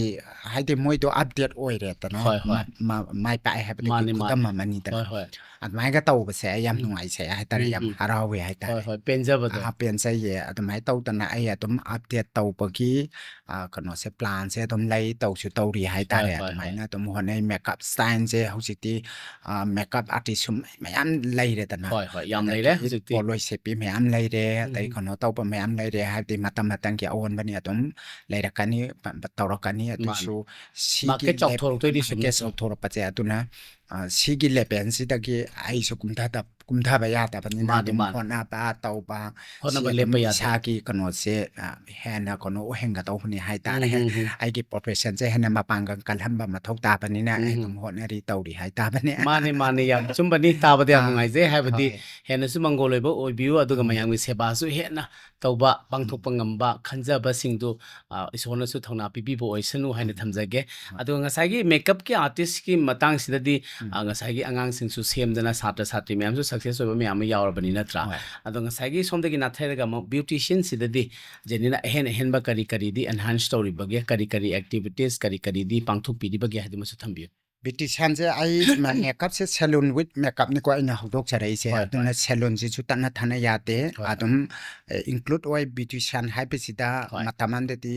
ꯍꯥꯏꯗꯤ ꯃꯣꯏꯗꯣ ꯑꯞꯗꯦꯠ ꯑꯣꯏꯔꯦꯗꯅ, ꯍꯣꯏ, ꯍꯣꯏ꯫ ꯃ- ꯃ- ꯃꯥꯏ ꯄꯥꯛꯑꯦ ꯍꯥꯏꯕꯗꯒꯤ ꯃꯥꯅꯤ, ꯃꯥꯅꯤ꯫ ꯈꯨꯗꯝ ꯑꯃꯅꯤꯗꯅ꯫ ꯍꯣꯏ ꯍꯣꯏ꯫ ꯑꯗꯨꯃꯥꯏꯅꯒ ꯇꯧꯕꯁꯦ ꯑꯩ ꯌꯥꯝ ꯎꯝ꯫ ꯅꯨꯡꯉꯥꯏꯖꯩ ꯍꯥꯏꯇꯥꯔꯦ, ꯎꯝ, ꯌꯥꯝ ꯎꯝ꯫ ꯍꯔꯥꯎꯋꯦ ꯍꯣꯏ ꯍꯥꯏꯇꯥꯔꯦ꯫ ꯍꯣꯏ, ꯄꯦꯟꯖꯕꯗꯣ꯫ ꯑꯥ, ꯄꯦꯟꯖꯩꯌꯦ꯫ ꯑꯗꯨꯃꯥꯏꯅ ꯇꯧꯗꯅ ꯑꯩ ꯑꯗꯨꯝ ꯑꯞꯗꯦꯠ ꯇꯧꯕꯒꯤ, ꯑꯥ, ꯀꯩꯅꯣꯁꯦ, ꯄ꯭ꯂꯥꯟꯁꯦ ꯑꯗꯨꯝ ꯂꯩ, ꯇꯧꯁꯨ ꯇꯧꯔꯤ ꯍꯥꯏꯇꯥꯔꯦ꯫ ꯍꯣꯏ, ꯍꯣꯏ, ꯑꯗꯨꯃꯥꯏꯅ ꯍꯣꯏ꯫ ꯑꯗꯨꯝ ꯍꯣꯠꯅꯩ꯫ ꯃꯦꯀꯞ ꯁ꯭ꯇꯥꯏꯜꯁꯦ ꯍꯧꯖꯤꯛꯇꯤ, ꯑꯥ, ꯃꯦꯀꯞ ꯑꯥꯔꯇꯤꯁꯁꯨ ꯃꯌꯥꯝ ꯂꯩꯔꯦꯗꯅ꯫ ꯍꯣꯏ, ꯍꯣꯏ, ꯌꯥꯝ ꯑꯗꯒꯤ ꯂꯩꯔꯦ ꯍꯧꯖꯤꯛꯇꯤ꯫ ꯄꯣꯠꯂꯣꯏ ꯁꯦꯠꯄꯤ ꯃꯌꯥꯝ ꯂꯩꯔꯦ, ꯑꯗꯩ ꯎꯝ꯫ ꯀꯩꯅꯣ ꯇꯧꯕ ꯃꯌꯥꯝ ꯂꯩꯔꯦ, ꯍꯥꯏꯕꯗꯤ ꯃꯇꯝ ꯃꯇꯝꯒꯤ ꯑꯑꯣꯟꯕꯅꯤ ꯑꯗꯨꯝ ꯂꯩꯔꯛꯀꯅꯤ, ꯄ- ꯄ- ꯇꯧꯔꯛꯀꯅꯤ꯫ ꯃꯥꯅꯤ꯫ ꯑꯗꯨꯁꯨ ꯁꯤꯒꯤ ꯃꯥꯔꯀꯦꯠ ꯂꯦꯞ- ꯆꯥꯎꯊꯣꯔꯛꯇꯣꯏꯅꯤ ꯃꯥꯔꯀꯦꯠ ꯁꯨꯝ ꯁꯨꯝ꯫ ꯆꯥꯎꯊꯣꯔꯛꯄꯁꯦ꯫ ꯑꯗꯨꯅ, ꯑꯥ, ꯁꯤꯒꯤ ꯂꯦꯚꯦꯜꯁꯤꯗꯒꯤ ꯑꯩꯁꯨ ꯀꯨꯝꯊꯗ- ꯀꯨꯝꯊꯕ ꯌꯥꯗꯕꯅꯤꯅ ꯃꯥꯅꯤ, ꯑꯗꯨꯝ ꯃꯥꯅꯤ꯫ ꯍꯣꯠꯅꯕ ꯇꯧꯕ, ꯁꯤ ꯍꯣꯠꯅꯕ ꯑꯗꯨꯝ ꯂꯦꯞꯄ ꯌꯥꯗꯦ꯫ ꯏꯁꯥꯒꯤ ꯀꯩꯅꯣꯁꯦ, ꯑꯥ, ꯍꯦꯟꯅ ꯀꯩꯅꯣ ꯑꯣꯏꯍꯟꯒꯗꯧꯕꯅꯤ ꯍꯥꯏꯇꯥꯔꯦ꯫ ꯎꯝ, ꯎꯝ, ꯎꯝ꯫ ꯑꯩꯒꯤ ꯄ꯭ꯔꯣꯐꯦꯁꯟꯁꯦ ꯍꯦꯟꯅ ꯃꯄꯥꯡꯒꯜ ꯀꯜꯍꯟꯕ ꯃꯊꯧ ꯇꯥꯕꯅꯤꯅ ꯑꯩ ꯎꯝ꯫ ꯑꯗꯨꯝ ꯍꯣꯠꯅꯔꯤ, ꯇꯧꯔꯤ ꯍꯥꯏꯇꯥꯕꯅꯦ꯫ ꯃꯥꯅꯤ, ꯃꯥꯅꯤ, ꯌꯥꯝ ꯆꯨꯝꯕꯅꯤ꯫ ꯇꯥꯕꯗ ꯌꯥꯝ ꯑꯥ, ꯅꯨꯡꯉꯥꯏꯖꯩ꯫ ꯍꯥꯏꯕꯗꯤ ꯍꯣꯏ꯫ ꯍꯦꯟꯅꯁꯨ ꯃꯪꯒꯣꯜ ꯑꯣꯏꯕ ꯑꯣꯏꯕꯤꯌꯨ, ꯑꯗꯨꯒ ꯎꯝ꯫ ꯃꯌꯥꯝꯒꯤ ꯁꯦꯕꯥꯁꯨ ꯍꯦꯟꯅ ꯇꯧꯕ, ꯄꯥꯡꯊꯣꯛꯄ ꯎꯝ꯫ ꯉꯝꯕ, ꯈꯟꯖꯕꯁꯤꯡꯗꯨ, ꯑ, ꯏꯁꯣꯔꯅꯁꯨ ꯊꯧꯅꯥ ꯄꯤꯕꯤꯕ ꯑꯣꯏꯁꯅꯨ ꯍꯥꯏꯅ ꯎꯝ꯫ ꯊꯝꯖꯒꯦ꯫ ꯍꯣꯏ꯫ ꯑꯗꯨꯒ ꯉꯁꯥꯏꯒꯤ ꯃꯦꯀꯞꯀꯤ ꯑꯥꯔꯇꯤꯁꯀꯤ ꯃꯇꯥꯡꯁꯤꯗꯗꯤ, ꯎꯝ꯫ ꯑ, ꯉꯁꯥꯏꯒꯤ ꯑꯉꯥꯡꯁꯤꯡꯁꯨ ꯁꯦꯝꯗꯅ ꯁꯥꯇ꯭ꯔ ꯁꯥꯇ꯭ꯔꯤ ꯃꯌꯥꯝꯁꯨ ꯁꯛꯁꯦꯁ ꯑꯣꯏꯕ ꯃꯌꯥꯝ ꯑꯃ ꯌꯥꯎꯔꯕꯅꯤ, ꯅꯠꯇ꯭ꯔꯥ? ꯍꯣꯏ꯫ ꯑꯗꯣ ꯉꯁꯥꯏꯒꯤ ꯁꯣꯝꯗꯒꯤ ꯅꯥꯊꯩꯔꯒ ꯑꯃꯨꯛ ꯕ꯭ꯌꯨꯇꯤꯁꯤꯌꯟꯁꯤꯗꯗꯤ ꯖꯦꯅꯤꯅ ꯑꯍꯦꯟ ꯑꯍꯦꯟꯕ ꯀꯔꯤ ꯀꯔꯤꯗꯤ ꯑꯦꯟꯍꯥꯟꯁ ꯇꯧꯔꯤꯕꯒꯦ, ꯀꯔꯤ ꯀꯔꯤ ꯑꯦꯛꯇꯤꯚꯤꯇꯤꯁ, ꯀꯔꯤ ꯀꯔꯤꯗꯤ ꯄꯥꯡꯊꯣꯛꯄꯤꯔꯤꯕꯒꯦ ꯍꯥꯏꯗꯨꯃꯁꯨ ꯊꯝꯕꯤꯌꯨ꯫ ꯕ꯭ꯌꯨꯇꯤꯁꯤꯌꯥꯟꯁꯦ ꯑꯩ ꯃꯦꯀꯞꯁꯦ ꯁꯦꯂꯨꯟ ꯋꯤꯠ ꯃꯦꯀꯞꯅꯤꯀꯣ ꯑꯩꯅ ꯍꯧꯗꯣꯛꯆꯔꯛꯏꯁꯦ꯫ ꯍꯣꯏ, ꯍꯣꯏ꯫ ꯑꯗꯨꯅ ꯁꯦꯂꯨꯟꯁꯤꯁꯨ ꯇꯠꯅ ꯊꯥꯅ ꯌꯥꯗꯦ꯫ ꯍꯣꯏ, ꯍꯣꯏ꯫ ꯑꯗꯨꯝ, ꯑꯦ, ꯏꯟꯀ꯭ꯂꯨꯗ ꯑꯣꯏ꯫ ꯕ꯭ꯌꯨꯇꯤꯁꯤꯌꯥꯟ ꯍꯥꯏꯕꯁꯤꯗ ꯍꯣꯏ꯫ ꯃꯇꯝ ꯑꯃꯗꯗꯤ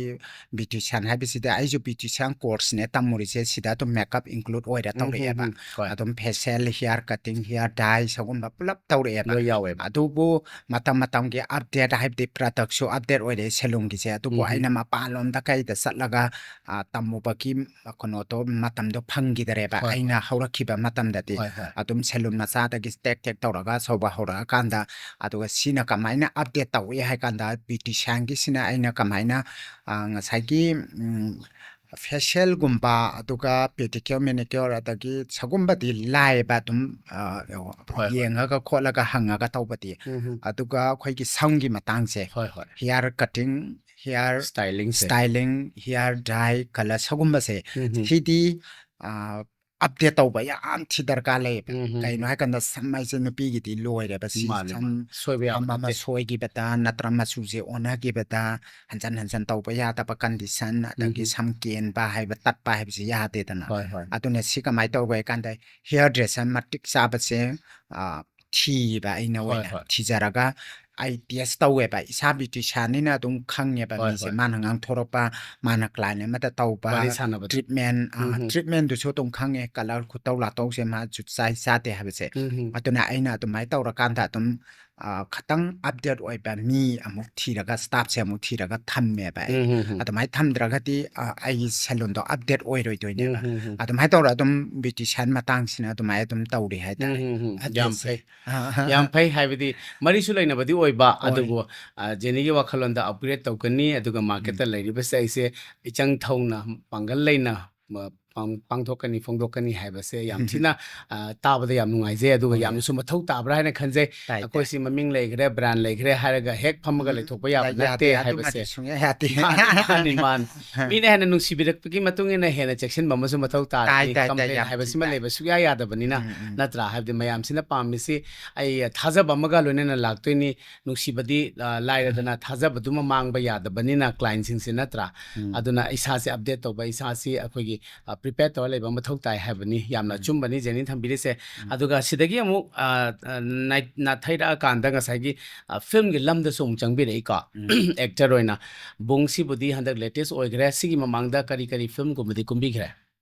ꯕ꯭ꯌꯨꯇꯤꯁꯤꯌꯥꯟ ꯍꯥꯏꯕꯁꯤꯗ ꯑꯩꯁꯨ ꯕ꯭ꯌꯨꯇꯤꯁꯤꯌꯥꯟ ꯀꯣꯔꯁꯅꯦ ꯇꯝꯃꯨꯔꯤꯁꯦ, ꯁꯤꯗ ꯑꯗꯨꯝ ꯃꯦꯀꯞ ꯏꯟꯀ꯭ꯂꯨꯗ ꯑꯣꯏꯔ ꯎꯝ, ꯇꯧꯔꯛꯑꯦꯕ꯫ ꯎꯝ, ꯎꯝ꯫ ꯍꯣꯏ꯫ ꯑꯗꯨꯝ ꯐꯦꯁꯤꯌꯦꯜ, ꯍꯤꯌꯥꯔ ꯀꯠꯇꯤꯡ, ꯍꯤꯌꯥꯔ ꯗꯥꯏ, ꯁꯒꯨꯝꯕ ꯄꯨꯂꯞ ꯇꯧꯔꯛꯑꯦꯕ꯫ ꯂꯣꯏ ꯌꯥꯎꯋꯦꯕ꯫ ꯑꯗꯨꯕꯨ ꯃꯇꯝ ꯃꯇꯝꯒꯤ ꯑꯞꯗꯦꯠ ꯍꯥꯏꯕꯗꯤ ꯄ꯭ꯔꯗꯛꯁꯨ ꯑꯞꯗꯦꯠ ꯑꯣꯏꯔꯛꯑꯦ ꯁꯦꯂꯨꯟꯒꯤꯁꯦ꯫ ꯑꯗꯨꯕꯨ ꯎꯝ, ꯎꯝ꯫ ꯑꯩꯅ ꯃꯄꯥꯟꯂꯣꯝꯗ ꯀꯩꯗ ꯆꯠꯂꯒ, ꯑ, ꯇꯝꯃꯨꯕꯒꯤ ꯀꯩꯅꯣꯗꯣ, ꯃꯇꯝꯗꯣ ꯐꯪꯈꯤꯗꯔꯦꯕ꯫ ꯍꯣꯏ, ꯍꯣꯏ꯫ ꯑꯩꯅ ꯍꯧꯔꯛꯈꯤꯕ ꯃꯇꯝꯗꯗꯤ ꯍꯣꯏ, ꯍꯣꯏ꯫ ꯑꯗꯨꯝ ꯁꯦꯂꯨꯟ ꯃꯆꯥꯗꯒꯤ ꯇꯦꯛ ꯇꯦꯛ ꯇꯧꯔꯒ ꯁꯧꯕ ꯍꯧꯔꯛꯑꯀꯥꯟꯗ, ꯑꯗꯨꯒ ꯁꯤꯅ ꯀꯃꯥꯏꯅ ꯑꯞꯗꯦꯠ ꯇꯧꯏ ꯍꯥꯏ ꯀꯥꯟꯗ, ꯕ꯭ꯌꯨꯇꯤꯁꯤꯌꯥꯟꯒꯤꯁꯤꯅ ꯑꯩꯅ ꯀꯃꯥꯏꯅ, ꯑ, ꯉꯁꯥꯏꯒꯤ, ꯎꯝ, ꯐꯦꯁꯤꯌꯦꯜꯒꯨꯝꯕ, ꯑꯗꯨꯒ ꯄꯦꯗꯤꯀ꯭ꯌꯣꯔ, ꯃꯦꯅꯤꯀ꯭ꯌꯣꯔ, ꯑꯗꯒꯤ ꯁꯒꯨꯝꯕꯗꯤ ꯂꯥꯏꯌꯦꯕ, ꯑꯗꯨꯝ, ꯑ, ꯍꯣꯏ꯫ ꯌꯦꯡꯉꯒ ꯈꯣꯠꯂꯒ ꯍꯪꯉꯒ ꯇꯧꯕꯗꯤ꯫ ꯎꯝ ꯍꯝ꯫ ꯑꯗꯨꯒ ꯑꯩꯈꯣꯏꯒꯤ ꯁꯝꯒꯤ ꯃꯇꯥꯡꯁꯦ, ꯍꯣꯏ ꯍꯣꯏ꯫ ꯍꯤꯌꯥꯔ ꯀꯠꯇꯤꯡ, ꯍꯤꯌꯥꯔ ꯁ꯭ꯇꯥꯏꯂꯤꯡꯁꯦ꯫ ꯁ꯭ꯇꯥꯏꯂꯤꯡ, ꯍꯤꯌꯥꯔ ꯗꯥꯏ, ꯀꯂꯔ, ꯁꯒꯨꯝꯕꯁꯦ, ꯎꯝ ꯍꯝ꯫ ꯁꯤꯗꯤ, ꯑ, ꯑꯞꯗꯦꯠ ꯇꯧꯕ ꯌꯥꯝ ꯊꯤ ꯗꯔꯀꯥꯔ ꯂꯩꯌꯦꯕ꯫ ꯎꯝ ꯍꯝ꯫ ꯀꯩꯅꯣ ꯍꯥꯏꯀꯥꯟꯗ ꯁꯝ ꯍꯥꯏꯁꯦ ꯅꯨꯄꯤꯒꯤꯗꯤ ꯂꯣꯏꯔꯦꯕ꯫ ꯁꯤ ꯃꯥꯅꯦ, ꯁꯝ ꯃꯥꯅꯦ꯫ ꯁꯣꯏꯕ ꯌꯥꯕ ꯁꯝ ꯑꯃ ꯅꯠꯇꯦ꯫ ꯁꯣꯏꯈꯤꯕꯗ ꯅꯠꯇ꯭ꯔ ꯃꯆꯨꯁꯦ ꯑꯣꯟꯅꯈꯤꯕꯗ, ꯍꯟꯖꯟ ꯍꯟꯖꯟ ꯇꯧꯕ ꯌꯥꯗꯕ ꯀꯟꯗꯤꯁꯟ, ꯑꯗꯒꯤ ꯎꯝ꯫ ꯁꯝ ꯀꯦꯟꯕ ꯍꯥꯏꯕ, ꯇꯠꯄ ꯍꯥꯏꯕꯁꯤ ꯌꯥꯗꯦꯗꯅ꯫ ꯍꯣꯏ ꯍꯣꯏ꯫ ꯑꯗꯨꯅ ꯁꯤ ꯀꯃꯥꯏꯅ ꯇꯧꯕ ꯍꯥꯏ ꯀꯥꯟꯗ, ꯍꯤꯌꯥꯔ ꯗ꯭ꯔꯦꯁꯔ ꯃꯇꯤꯛ ꯆꯥꯕꯁꯦ, ꯑ, ꯊꯤꯕ ꯑꯩꯅ ꯍꯣꯏ ꯑꯣꯏꯅ ꯍꯣꯏ꯫ ꯊꯤꯖꯔꯒ ꯑꯩ ꯇꯦꯁ ꯇꯧꯋꯦꯕ꯫ ꯏꯁꯥ ꯕ꯭ꯌꯨꯇꯤꯁꯤꯌꯥꯟꯅꯤꯅ ꯑꯗꯨꯝ ꯈꯪꯉꯦꯕ ꯍꯣꯏ ꯃꯤꯁꯦ, ꯍꯣꯏ꯫ ꯃꯥꯅ ꯉꯥꯡꯊꯣꯔꯛꯄ, ꯃꯥꯅ ꯀ꯭ꯂꯥꯏꯟ ꯑꯃꯗ ꯇꯧꯕ ꯋꯥꯔꯤ ꯁꯥꯟꯅꯕꯗ꯫ ꯇ꯭ꯔꯤꯠꯃꯦꯟ, ꯑ, ꯎꯝ ꯍꯝ꯫ ꯇ꯭ꯔꯤꯠꯃꯦꯟꯗꯨꯁꯨ ꯑꯗꯨꯝ ꯈꯪꯉꯦ꯫ ꯀꯂꯔ ꯈꯨꯇꯧ ꯂꯥꯇꯧꯁꯦ ꯃꯥ ꯖꯨꯠ ꯆꯥꯏ ꯆꯥꯗꯦ ꯍꯥꯏꯕꯁꯦ꯫ ꯎꯝ ꯍꯝ꯫ ꯑꯗꯨꯅ ꯑꯩꯅ ꯑꯗꯨꯃꯥꯏꯅ ꯇꯧꯔꯀꯥꯟꯗ ꯑꯗꯨꯝ, ꯑ, ꯈꯇꯪ ꯑꯞꯗꯦꯠ ꯑꯣꯏꯕ ꯃꯤ ꯑꯃꯨꯛ ꯊꯤꯔꯒ, ꯁ꯭ꯇꯥꯐꯁꯦ ꯑꯃꯨꯛ ꯊꯤꯔꯒ ꯊꯝꯃꯦꯕ ꯑꯩ꯫ ꯎꯝ ꯍꯝ ꯍꯝ꯫ ꯑꯗꯨꯃꯥꯏꯅ ꯊꯝꯗ꯭ꯔꯒꯗꯤ, ꯑ, ꯑꯩꯒꯤ ꯁꯦꯂꯨꯟꯗꯣ ꯑꯞꯗꯦꯠ ꯑꯣꯏꯔꯣꯏꯗꯣꯏꯅꯦꯕ꯫ ꯎꯝ ꯍꯝ ꯍꯝ꯫ ꯑꯗꯨꯃꯥꯏꯅ ꯇꯧꯔꯒ ꯑꯗꯨꯝ ꯕ꯭ꯌꯨꯇꯤꯁꯤꯌꯥꯟ ꯃꯇꯥꯡꯁꯤꯅ ꯑꯗꯨꯃꯥꯏꯅ ꯑꯗꯨꯝ ꯇꯧꯔꯤ ꯍꯥꯏꯇꯥꯔꯦ꯫ ꯎꯝ ꯍꯝ ꯍꯝ꯫ ꯌꯥꯝ ꯑꯞꯗꯦꯠꯁꯦ꯫ ꯐꯩ꯫ ꯑ, ꯑ, ꯌꯥꯝ ꯐꯩ ꯍꯥꯏꯕꯗꯤ ꯃꯔꯤꯁꯨ ꯂꯩꯅꯕꯗꯤ ꯑꯣꯏꯕ, ꯍꯣꯏ꯫ ꯑꯗꯨꯕꯨ, ꯑ, ꯖꯦꯅꯤꯒꯤ ꯋꯥꯈꯜꯂꯣꯟꯗ ꯑꯞꯒ꯭ꯔꯦꯗ ꯇꯧꯒꯅꯤ, ꯑꯗꯨꯒ ꯃꯥꯔꯀꯦꯠꯇ ꯎꯝ꯫ ꯂꯩꯔꯤꯕꯁꯦ ꯑꯩꯁꯦ ꯏꯆꯪ ꯊꯧꯅ, ꯄꯥꯡꯒꯜ ꯂꯩꯅ, ꯃ-, ꯄꯥꯡ-, ꯄꯥꯡꯊꯣꯛꯀꯅꯤ, ꯐꯣꯡꯗꯣꯛꯀꯅꯤ ꯍꯥꯏꯕꯁꯦ ꯌꯥꯝ ꯎꯝ꯫ ꯊꯤꯅ, ꯑ, ꯇꯥꯕꯗ ꯌꯥꯝ ꯅꯨꯡꯉꯥꯏꯖꯩ, ꯑꯗꯨꯒ ꯍꯣꯏ꯫ ꯌꯥꯝꯅꯁꯨ ꯃꯊꯧ ꯇꯥꯕ꯭ꯔꯥ ꯍꯥꯏꯅ ꯈꯟꯖꯩ꯫ ꯇꯥꯏ, ꯇꯥꯏ꯫ ꯑꯩꯈꯣꯏꯁꯤ ꯃꯃꯤꯡ ꯂꯩꯈ꯭ꯔꯦ, ꯕ꯭ꯔꯥꯟ ꯂꯩꯈ꯭ꯔꯦ ꯍꯥꯏꯔꯒ ꯍꯦꯛ ꯐꯝꯃꯒ ꯎꯝ, ꯂꯩꯊꯣꯛꯄ ꯌꯥꯕ ꯌꯥꯗꯦ, ꯅꯠꯇꯦ ꯑꯗꯨꯃꯗꯤ ꯍꯥꯏꯕꯁꯦ꯫ ꯁꯨꯡꯌꯥ ꯌꯥꯗꯦ꯫ ꯃꯥꯅꯤ, ꯃꯥꯅꯤ, ꯃꯥꯅꯤ꯫ ꯃꯤꯅ ꯍꯦꯟꯅ ꯅꯨꯡꯁꯤꯕꯤꯔꯛꯄꯒꯤ ꯃꯇꯨꯡ ꯏꯟꯅ ꯍꯦꯟꯅ ꯆꯦꯛꯁꯤꯟꯕ ꯑꯃꯁꯨ ꯃꯊꯧ ꯇꯥꯔꯛꯏ꯫ ꯇꯥꯏ, ꯇꯥꯏ, ꯇꯥꯏ, ꯀꯝꯄ꯭ꯂꯦꯟ ꯌꯥꯝ ꯍꯥꯏꯕꯁꯤꯃ ꯊꯤ ꯇꯥꯏ꯫ ꯂꯩꯕ ꯁꯨꯡꯌꯥ ꯌꯥꯗꯕꯅꯤꯅ, ꯎꯝ, ꯎꯝ꯫ ꯅꯠꯇ꯭ꯔꯥ? ꯍꯥꯏꯕꯗꯤ ꯃꯌꯥꯝꯁꯤꯅ ꯄꯥꯝꯃꯤꯁꯤ ꯑꯩ ꯊꯥꯖꯕ ꯑꯃꯒ ꯂꯣꯏꯅꯅ ꯂꯥꯛꯇꯣꯏꯅꯤ, ꯅꯨꯡꯁꯤꯕꯗꯤ, ꯑ, ꯂꯥꯏꯔꯗꯅ ꯊꯥꯖꯕꯗꯨꯃ ꯃꯥꯡꯕ ꯌꯥꯗꯕꯅꯤꯅ ꯀ꯭ꯂꯥꯏꯟꯁꯤꯡꯁꯦ, ꯅꯠꯇ꯭ꯔꯥ? ꯎꯝ꯫ ꯑꯗꯨꯅ ꯏꯁꯥꯁꯦ ꯑꯞꯗꯦꯠ ꯇꯧꯕ, ꯏꯁꯥꯁꯤ ꯑꯩꯈꯣꯏꯒꯤ, ꯑ, ꯄ꯭ꯔꯤꯄꯦꯌꯔ ꯇꯧꯔ ꯂꯩꯕ ꯃꯊꯧ ꯇꯥꯏ ꯍꯥꯏꯕꯅꯤ꯫ ꯌꯥꯝꯅ ꯎꯝ꯫ ꯑꯆꯨꯝꯕꯅꯤ ꯖꯦꯅꯤ ꯊꯝꯕꯤꯔꯤꯁꯦ꯫ ꯎꯝ꯫ ꯑꯗꯨꯒ ꯁꯤꯗꯒꯤ ꯑꯃꯨꯛ, ꯑ, ꯑ, ꯅꯥꯏ-, ꯅꯥꯊꯩꯔꯛꯑꯀꯥꯟꯗ ꯉꯁꯥꯏꯒꯤ, ꯑ, ꯐꯤꯂꯝꯒꯤ ꯂꯝꯗꯁꯨ ꯑꯃꯨꯛ ꯆꯪꯕꯤꯔꯛꯏꯀꯣ꯫ ꯎꯝ꯫ ꯑꯦꯛꯇꯔ ꯑꯣꯏꯅ ꯕꯨꯡꯁꯤꯕꯨꯗꯤ ꯍꯟꯗꯛ ꯂꯦꯇꯦꯁ ꯑꯣꯏꯈ꯭ꯔꯦ꯫ ꯁꯤꯒꯤ ꯃꯃꯥꯡꯗ ꯀꯔꯤ ꯀꯔꯤ ꯐꯤꯂꯝꯒꯨꯝꯕꯗꯤ ꯀꯨꯝꯕꯤꯈ꯭ꯔꯦ?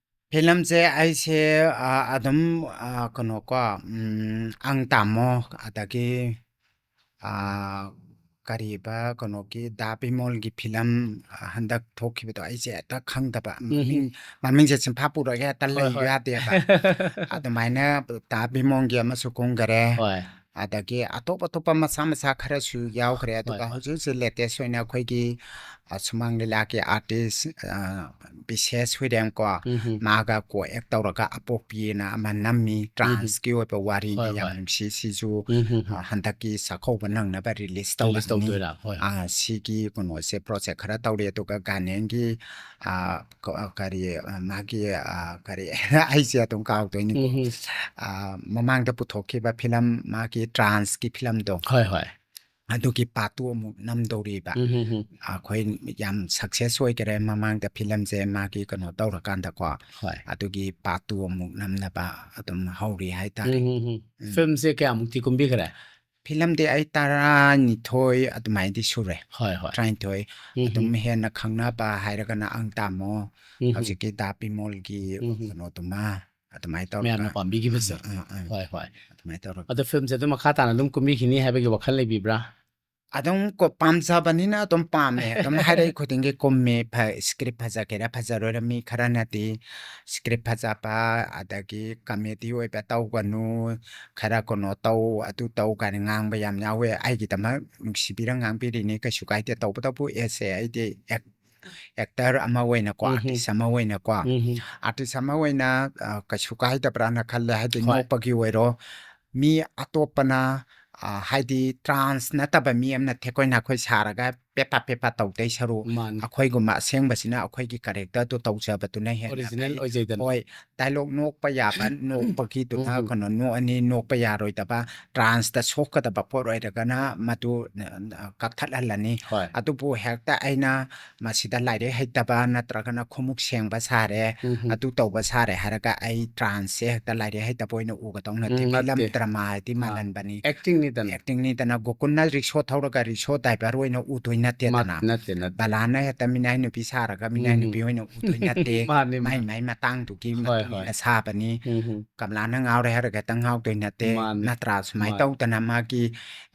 ꯐꯤꯂꯝꯁꯦ ꯑꯩꯁꯦ, ꯑ, ꯑꯗꯨꯝ, ꯑ, ꯀꯩꯅꯣꯀꯣ, ꯎꯝ, ꯑꯪ ꯇꯥꯃꯣ, ꯑꯗꯒꯤ, ꯑ, ꯀꯔꯤꯕ, ꯀꯩꯅꯣꯒꯤ ꯗꯥ ꯕꯤꯃꯣꯜꯒꯤ ꯐꯤꯂꯝ, ꯑ, ꯍꯟꯗꯛ ꯊꯣꯛꯈꯤꯕꯗꯣ ꯑꯩꯁꯦ ꯍꯦꯛꯇ ꯈꯪꯗꯕ꯫ ꯎꯝ꯫ ꯃꯃꯤꯡ, ꯃꯃꯤꯡꯁꯦ ꯆꯤꯟꯐꯥ ꯄꯨꯔꯒ ꯍꯦꯛꯇ ꯍꯣꯏ, ꯂꯩꯕ ꯍꯣꯏ꯫ ꯌꯥꯗꯦꯕ꯫ ꯑꯗꯨꯃꯥꯏꯅ ꯗꯥ ꯕꯤꯃꯣꯜꯒꯤ ꯑꯃꯁꯨ ꯀꯨꯝꯈꯔꯦ꯫ ꯍꯣꯏ꯫ ꯑꯗꯒꯤ ꯑꯇꯣꯞ ꯑꯇꯣꯞꯄ ꯃꯆꯥ ꯃꯆꯥ ꯈꯔꯁꯨ ꯌꯥꯎꯈ꯭ꯔꯦ꯫ ꯑꯗꯨꯒ ꯍꯣꯏ, ꯍꯣꯏ꯫ ꯍꯧꯖꯤꯛ ꯍꯧꯖꯤꯛ ꯂꯦꯇꯦꯁ ꯑꯣꯏꯅ ꯑꯩꯈꯣꯏꯒꯤ, ꯑ, ꯁꯨꯃꯥꯡ ꯂꯤꯂꯥꯒꯤ ꯑꯥꯔꯇꯤꯁ, ꯑ, ꯕꯤꯁꯦꯁ ꯍꯨꯏꯔꯦꯝ ꯀꯣ, ꯎꯝ ꯍꯝ꯫ ꯃꯥꯒ ꯀꯣ ꯑꯦꯛ ꯇꯧꯔꯒ ꯑꯄꯣꯛꯄꯤꯅ ꯑꯃ ꯅꯝꯃꯤ, ꯇ꯭ꯔꯥꯟꯁꯀꯤ ꯑꯣꯏꯕ ꯋꯥꯔꯤꯅꯤ, ꯍꯣꯏ, ꯌꯥꯝ ꯍꯣꯏ꯫ ꯅꯨꯡꯁꯤ꯫ ꯁꯤꯁꯨ ꯎꯝ ꯍꯝ꯫ ꯑ, ꯍꯟꯗꯛꯀꯤ ꯆꯥꯛꯀꯧꯕ ꯅꯪꯅꯕ ꯔꯤꯂꯤꯁ ꯔꯤꯂꯤꯁ ꯇꯧꯒꯅꯤ꯫ ꯇꯧꯗꯣꯏꯔꯥ? ꯍꯣꯏ꯫ ꯑ, ꯁꯤꯒꯤ ꯀꯩꯅꯣꯁꯦ, ꯄ꯭ꯔꯣꯖꯦꯛ ꯈꯔ ꯇꯧꯔꯤ, ꯑꯗꯨꯒ ꯒꯥꯅꯦꯟꯒꯤ, ꯑ, ꯀ-, ꯑ, ꯀꯔꯤ, ꯑ, ꯃꯥꯒꯤ, ꯑ, ꯀꯔꯤ, ꯑꯩꯁꯦ ꯑꯗꯨꯝ ꯀꯥꯎꯗꯣꯏꯅꯤꯀꯣ꯫ ꯎꯝ ꯍꯝ꯫ ꯑ, ꯃꯃꯥꯡꯗ ꯄꯨꯊꯣꯛꯈꯤꯕ ꯐꯤꯂꯝ, ꯃꯥꯒꯤ ꯇ꯭ꯔꯥꯟꯁꯀꯤ ꯐꯤꯂꯝꯗꯣ, ꯍꯣꯏ, ꯍꯣꯏ꯫ ꯑꯗꯨꯒꯤ ꯄꯥꯔꯠ ꯇꯨ ꯑꯃꯨꯛ ꯅꯝꯗꯧꯔꯤꯕ꯫ ꯎꯝ ꯍꯝ ꯍꯝ꯫ ꯑꯩꯈꯣꯏ ꯌꯥꯝ ꯁꯛꯁꯦꯁ ꯑꯣꯏꯈꯔꯦ ꯃꯃꯥꯡꯗ ꯐꯤꯂꯝꯁꯦ, ꯃꯥꯒꯤ ꯀꯩꯅꯣ ꯇꯧꯔꯀꯥꯟꯗꯀꯣ, ꯍꯣꯏ꯫ ꯑꯗꯨꯒꯤ ꯄꯥꯔꯠ ꯇꯨ ꯑꯃꯨꯛ ꯅꯝꯅꯕ ꯑꯗꯨꯝ ꯍꯧꯔꯤ ꯍꯥꯏꯇꯥꯔꯦ꯫ ꯎꯝ ꯍꯝ ꯍꯝ꯫ ꯎꯝ꯫ ꯐꯤꯂꯝꯁꯦ ꯀꯌꯥꯃꯨꯛꯇꯤ ꯀꯨꯝꯕꯤꯈ꯭ꯔꯦ? ꯐꯤꯂꯝꯗꯤ ꯑꯩ ꯇꯔꯥꯅꯤꯊꯣꯏ ꯑꯗꯨꯃꯥꯏꯅꯗꯤ ꯁꯨꯔꯦ꯫ ꯍꯣꯏ, ꯍꯣꯏ꯫ ꯇꯔꯥꯅꯤꯊꯣꯏ꯫ ꯎꯝ ꯑꯗꯨꯝ ꯍꯝ꯫ ꯍꯦꯟꯅ ꯈꯪꯅꯕ ꯍꯥꯏꯔꯒꯅ ꯑꯪ ꯇꯥꯃꯣ, ꯎꯝ ꯍꯝ꯫ ꯍꯧꯖꯤꯛꯀꯤ ꯗꯥ ꯄꯤꯃꯣꯜꯒꯤ ꯎꯝ ꯍꯝ꯫ ꯀꯩꯅꯣꯗꯨꯃ, ꯑꯗꯨꯃꯥꯏꯅ ꯃꯌꯥꯝꯅ ꯇꯧꯔꯒ꯫ ꯄꯥꯝꯕꯤꯈꯤꯕꯁꯦ꯫ ꯑꯥ, ꯑꯥ, ꯑꯥ꯫ ꯍꯣꯏ, ꯍꯣꯏ꯫ ꯑꯗꯨꯃꯥꯏꯅ ꯇꯧꯔꯒ꯫ ꯑꯗꯣ ꯐꯤꯂꯝꯁꯦ ꯑꯗꯨꯝ ꯃꯈꯥ ꯇꯥꯅ ꯑꯗꯨꯝ ꯀꯨꯝꯕꯤꯈꯤꯅꯤ ꯍꯥꯏꯕꯒꯤ ꯋꯥꯈꯜ ꯂꯩꯕꯤꯕ꯭ꯔꯥ? ꯑꯗꯨꯝ ꯀꯣ-, ꯄꯥꯝꯖꯕꯅꯤꯅ ꯑꯗꯨꯝ ꯄꯥꯝꯃꯦ꯫ ꯑꯗꯨꯝ ꯍꯥꯏꯔꯛꯏ ꯈꯨꯗꯤꯡꯒꯤ ꯀꯨꯝꯃꯦ꯫ ꯐ-, ꯁꯀ꯭ꯔꯤꯞ ꯐꯖꯒꯦꯔꯥ ꯐꯖꯔꯣꯏꯔꯥ, ꯃꯤ ꯈꯔꯅꯗꯤ ꯁꯀ꯭ꯔꯤꯞ ꯐꯖꯕ, ꯑꯗꯒꯤ ꯀꯃꯦꯗꯤ ꯑꯣꯏꯕ ꯇꯧꯒꯅꯨ, ꯈꯔ ꯀꯩꯅꯣ ꯇꯧ, ꯑꯗꯨ ꯇꯧ ꯀꯥꯏꯅ ꯉꯥꯡꯕ ꯌꯥꯝ ꯌꯥꯎꯋꯦ꯫ ꯑꯩꯒꯤꯗꯃꯛ ꯅꯨꯡꯁꯤꯕꯤꯔ ꯉꯥꯡꯕꯤꯔꯤꯅꯤ, ꯀꯩꯁꯨ ꯀꯥꯏꯗꯦ꯫ ꯇꯧꯕꯇꯕꯨ ꯑꯦꯁ ꯑꯦ ꯑꯩꯗꯤ ꯑꯦꯛ-, ꯑꯦꯛꯇꯔ ꯑꯃ ꯑꯣꯏꯅꯀꯣ, ꯎꯝ ꯍꯝ꯫ ꯑꯥꯔꯇꯤꯁ ꯑꯃ ꯑꯣꯏꯅꯀꯣ, ꯎꯝ ꯍꯝ꯫ ꯑꯥꯔꯇꯤꯁ ꯑꯃ ꯑꯣꯏꯅ, ꯑ, ꯀꯩꯁꯨ ꯀꯥꯏꯗꯕ꯭ꯔꯥꯅ ꯈꯜꯂꯦ꯫ ꯍꯥꯏꯗꯤ ꯍꯣꯏ꯫ ꯅꯣꯛꯄꯒꯤ ꯑꯣꯏꯔꯣ, ꯃꯤ ꯑꯇꯣꯞꯄꯅ, ꯑ, ꯍꯥꯏꯗꯤ ꯇ꯭ꯔꯥꯟꯁ ꯅꯠꯇꯕ ꯃꯤ ꯑꯃꯅ ꯊꯦꯛꯀꯣꯏ ꯅꯥꯀꯣꯏ ꯁꯥꯔꯒ ꯄꯦꯄꯥ ꯄꯦꯄꯥ ꯇꯧꯗꯣꯏ ꯁꯔꯨꯛ, ꯃꯥꯅꯤ꯫ ꯑꯩꯈꯣꯏꯒꯨꯝꯕ ꯑꯁꯦꯡꯕꯁꯤꯅ ꯑꯩꯈꯣꯏꯒꯤ ꯀꯦꯔꯦꯛꯇꯔꯗꯨ ꯇꯧꯖꯕꯗꯨꯅ ꯍꯦꯟꯅ ꯑꯣꯔꯤꯖꯤꯅꯦꯜ ꯐꯩ꯫ ꯑꯣꯏꯖꯩꯗꯅ꯫ ꯍꯣꯏ, ꯗꯥꯏꯂꯣꯛ ꯅꯣꯛꯄ ꯌꯥꯕ, ꯅꯣꯛꯄꯒꯤꯗꯨꯅ ꯎꯝ ꯍꯝ꯫ ꯀꯩꯅꯣ ꯅꯣꯛꯑꯅꯤ, ꯅꯣꯛꯄ ꯌꯥꯔꯣꯏꯗꯕ, ꯇ꯭ꯔꯥꯟꯁꯇ ꯁꯣꯛꯀꯗꯕ ꯄꯣꯠ ꯑꯣꯏꯔꯒꯅ ꯃꯗꯨ, ꯑ, ꯑ, ꯀꯛꯊꯠꯍꯜꯂꯅꯤ꯫ ꯍꯣꯏ꯫ ꯑꯗꯨꯕꯨ ꯍꯦꯛꯇ ꯑꯩꯅ ꯃꯁꯤꯗ ꯂꯥꯏꯔꯤꯛ ꯍꯩꯇꯕ ꯅꯠꯇ꯭ꯔꯒꯅ ꯈꯨꯃꯨꯛ ꯁꯦꯡꯕ ꯁꯥꯔꯦ, ꯎꯝ ꯍꯝ꯫ ꯑꯗꯨ ꯇꯧꯕ ꯁꯥꯔꯦ ꯍꯥꯏꯔꯒ ꯑꯩ ꯇ꯭ꯔꯥꯟꯁꯁꯦ ꯍꯦꯛꯇ ꯂꯥꯏꯔꯤꯛ ꯍꯩꯇꯕ ꯑꯣꯏꯅ ꯎꯒꯗꯧ ꯅꯠꯇꯦ꯫ ꯎꯝ, ꯐꯤꯂꯝ ꯅꯠꯇꯦ꯫ ꯗ꯭ꯔꯃꯥ ꯍꯥꯏꯗꯤ ꯑꯥ꯫ ꯃꯥꯜꯍꯟꯕꯅꯤ꯫ ꯑꯦꯛꯇꯤꯡꯅꯤꯗꯅ꯫ ꯑꯦꯛꯇꯤꯡꯅꯤꯗꯅ꯫ ꯒꯣꯀꯨꯜꯅ ꯔꯤꯛꯁꯣ ꯊꯧꯔꯒ ꯔꯤꯛꯁꯣ ꯗ꯭ꯔꯥꯏꯚꯔ ꯑꯣꯏꯅ ꯎꯗꯣꯏ ꯅꯠꯇꯦꯗꯅ꯫ ꯃꯥ-, ꯅꯠꯇꯦ, ꯅꯠꯇꯦ꯫ ꯕꯂꯥꯅ ꯍꯦꯛꯇ ꯃꯤꯅꯥꯏ ꯅꯨꯄꯤ ꯁꯥꯔꯒ ꯃꯤꯅꯥꯏ ꯎꯝ꯫ ꯅꯨꯄꯤ ꯑꯣꯏꯅ ꯎꯗꯣꯏ ꯅꯠꯇꯦ꯫ ꯃꯥꯅꯤ, ꯃꯥꯏ ꯃꯥꯅꯤ꯫ ꯃꯥꯏ ꯃꯇꯥꯡꯗꯨꯒꯤ ꯍꯣꯏ, ꯃꯇꯨꯡ ꯍꯣꯏ꯫ ꯏꯟꯅ ꯁꯥꯕꯅꯤ꯫ ꯎꯝ ꯍꯝ꯫ ꯀꯃꯂꯥꯅ ꯉꯥꯎꯔꯦ ꯍꯥꯏꯔꯒ ꯍꯦꯛꯇ ꯉꯥꯎꯗꯣꯏ ꯅꯠꯇꯦ꯫ ꯃꯥꯅꯤ꯫ ꯅꯠꯇ꯭ꯔꯥ? ꯁꯨꯃꯥꯏꯅ ꯃꯥꯅꯤ꯫ ꯇꯧꯗꯅ ꯃꯥꯒꯤ,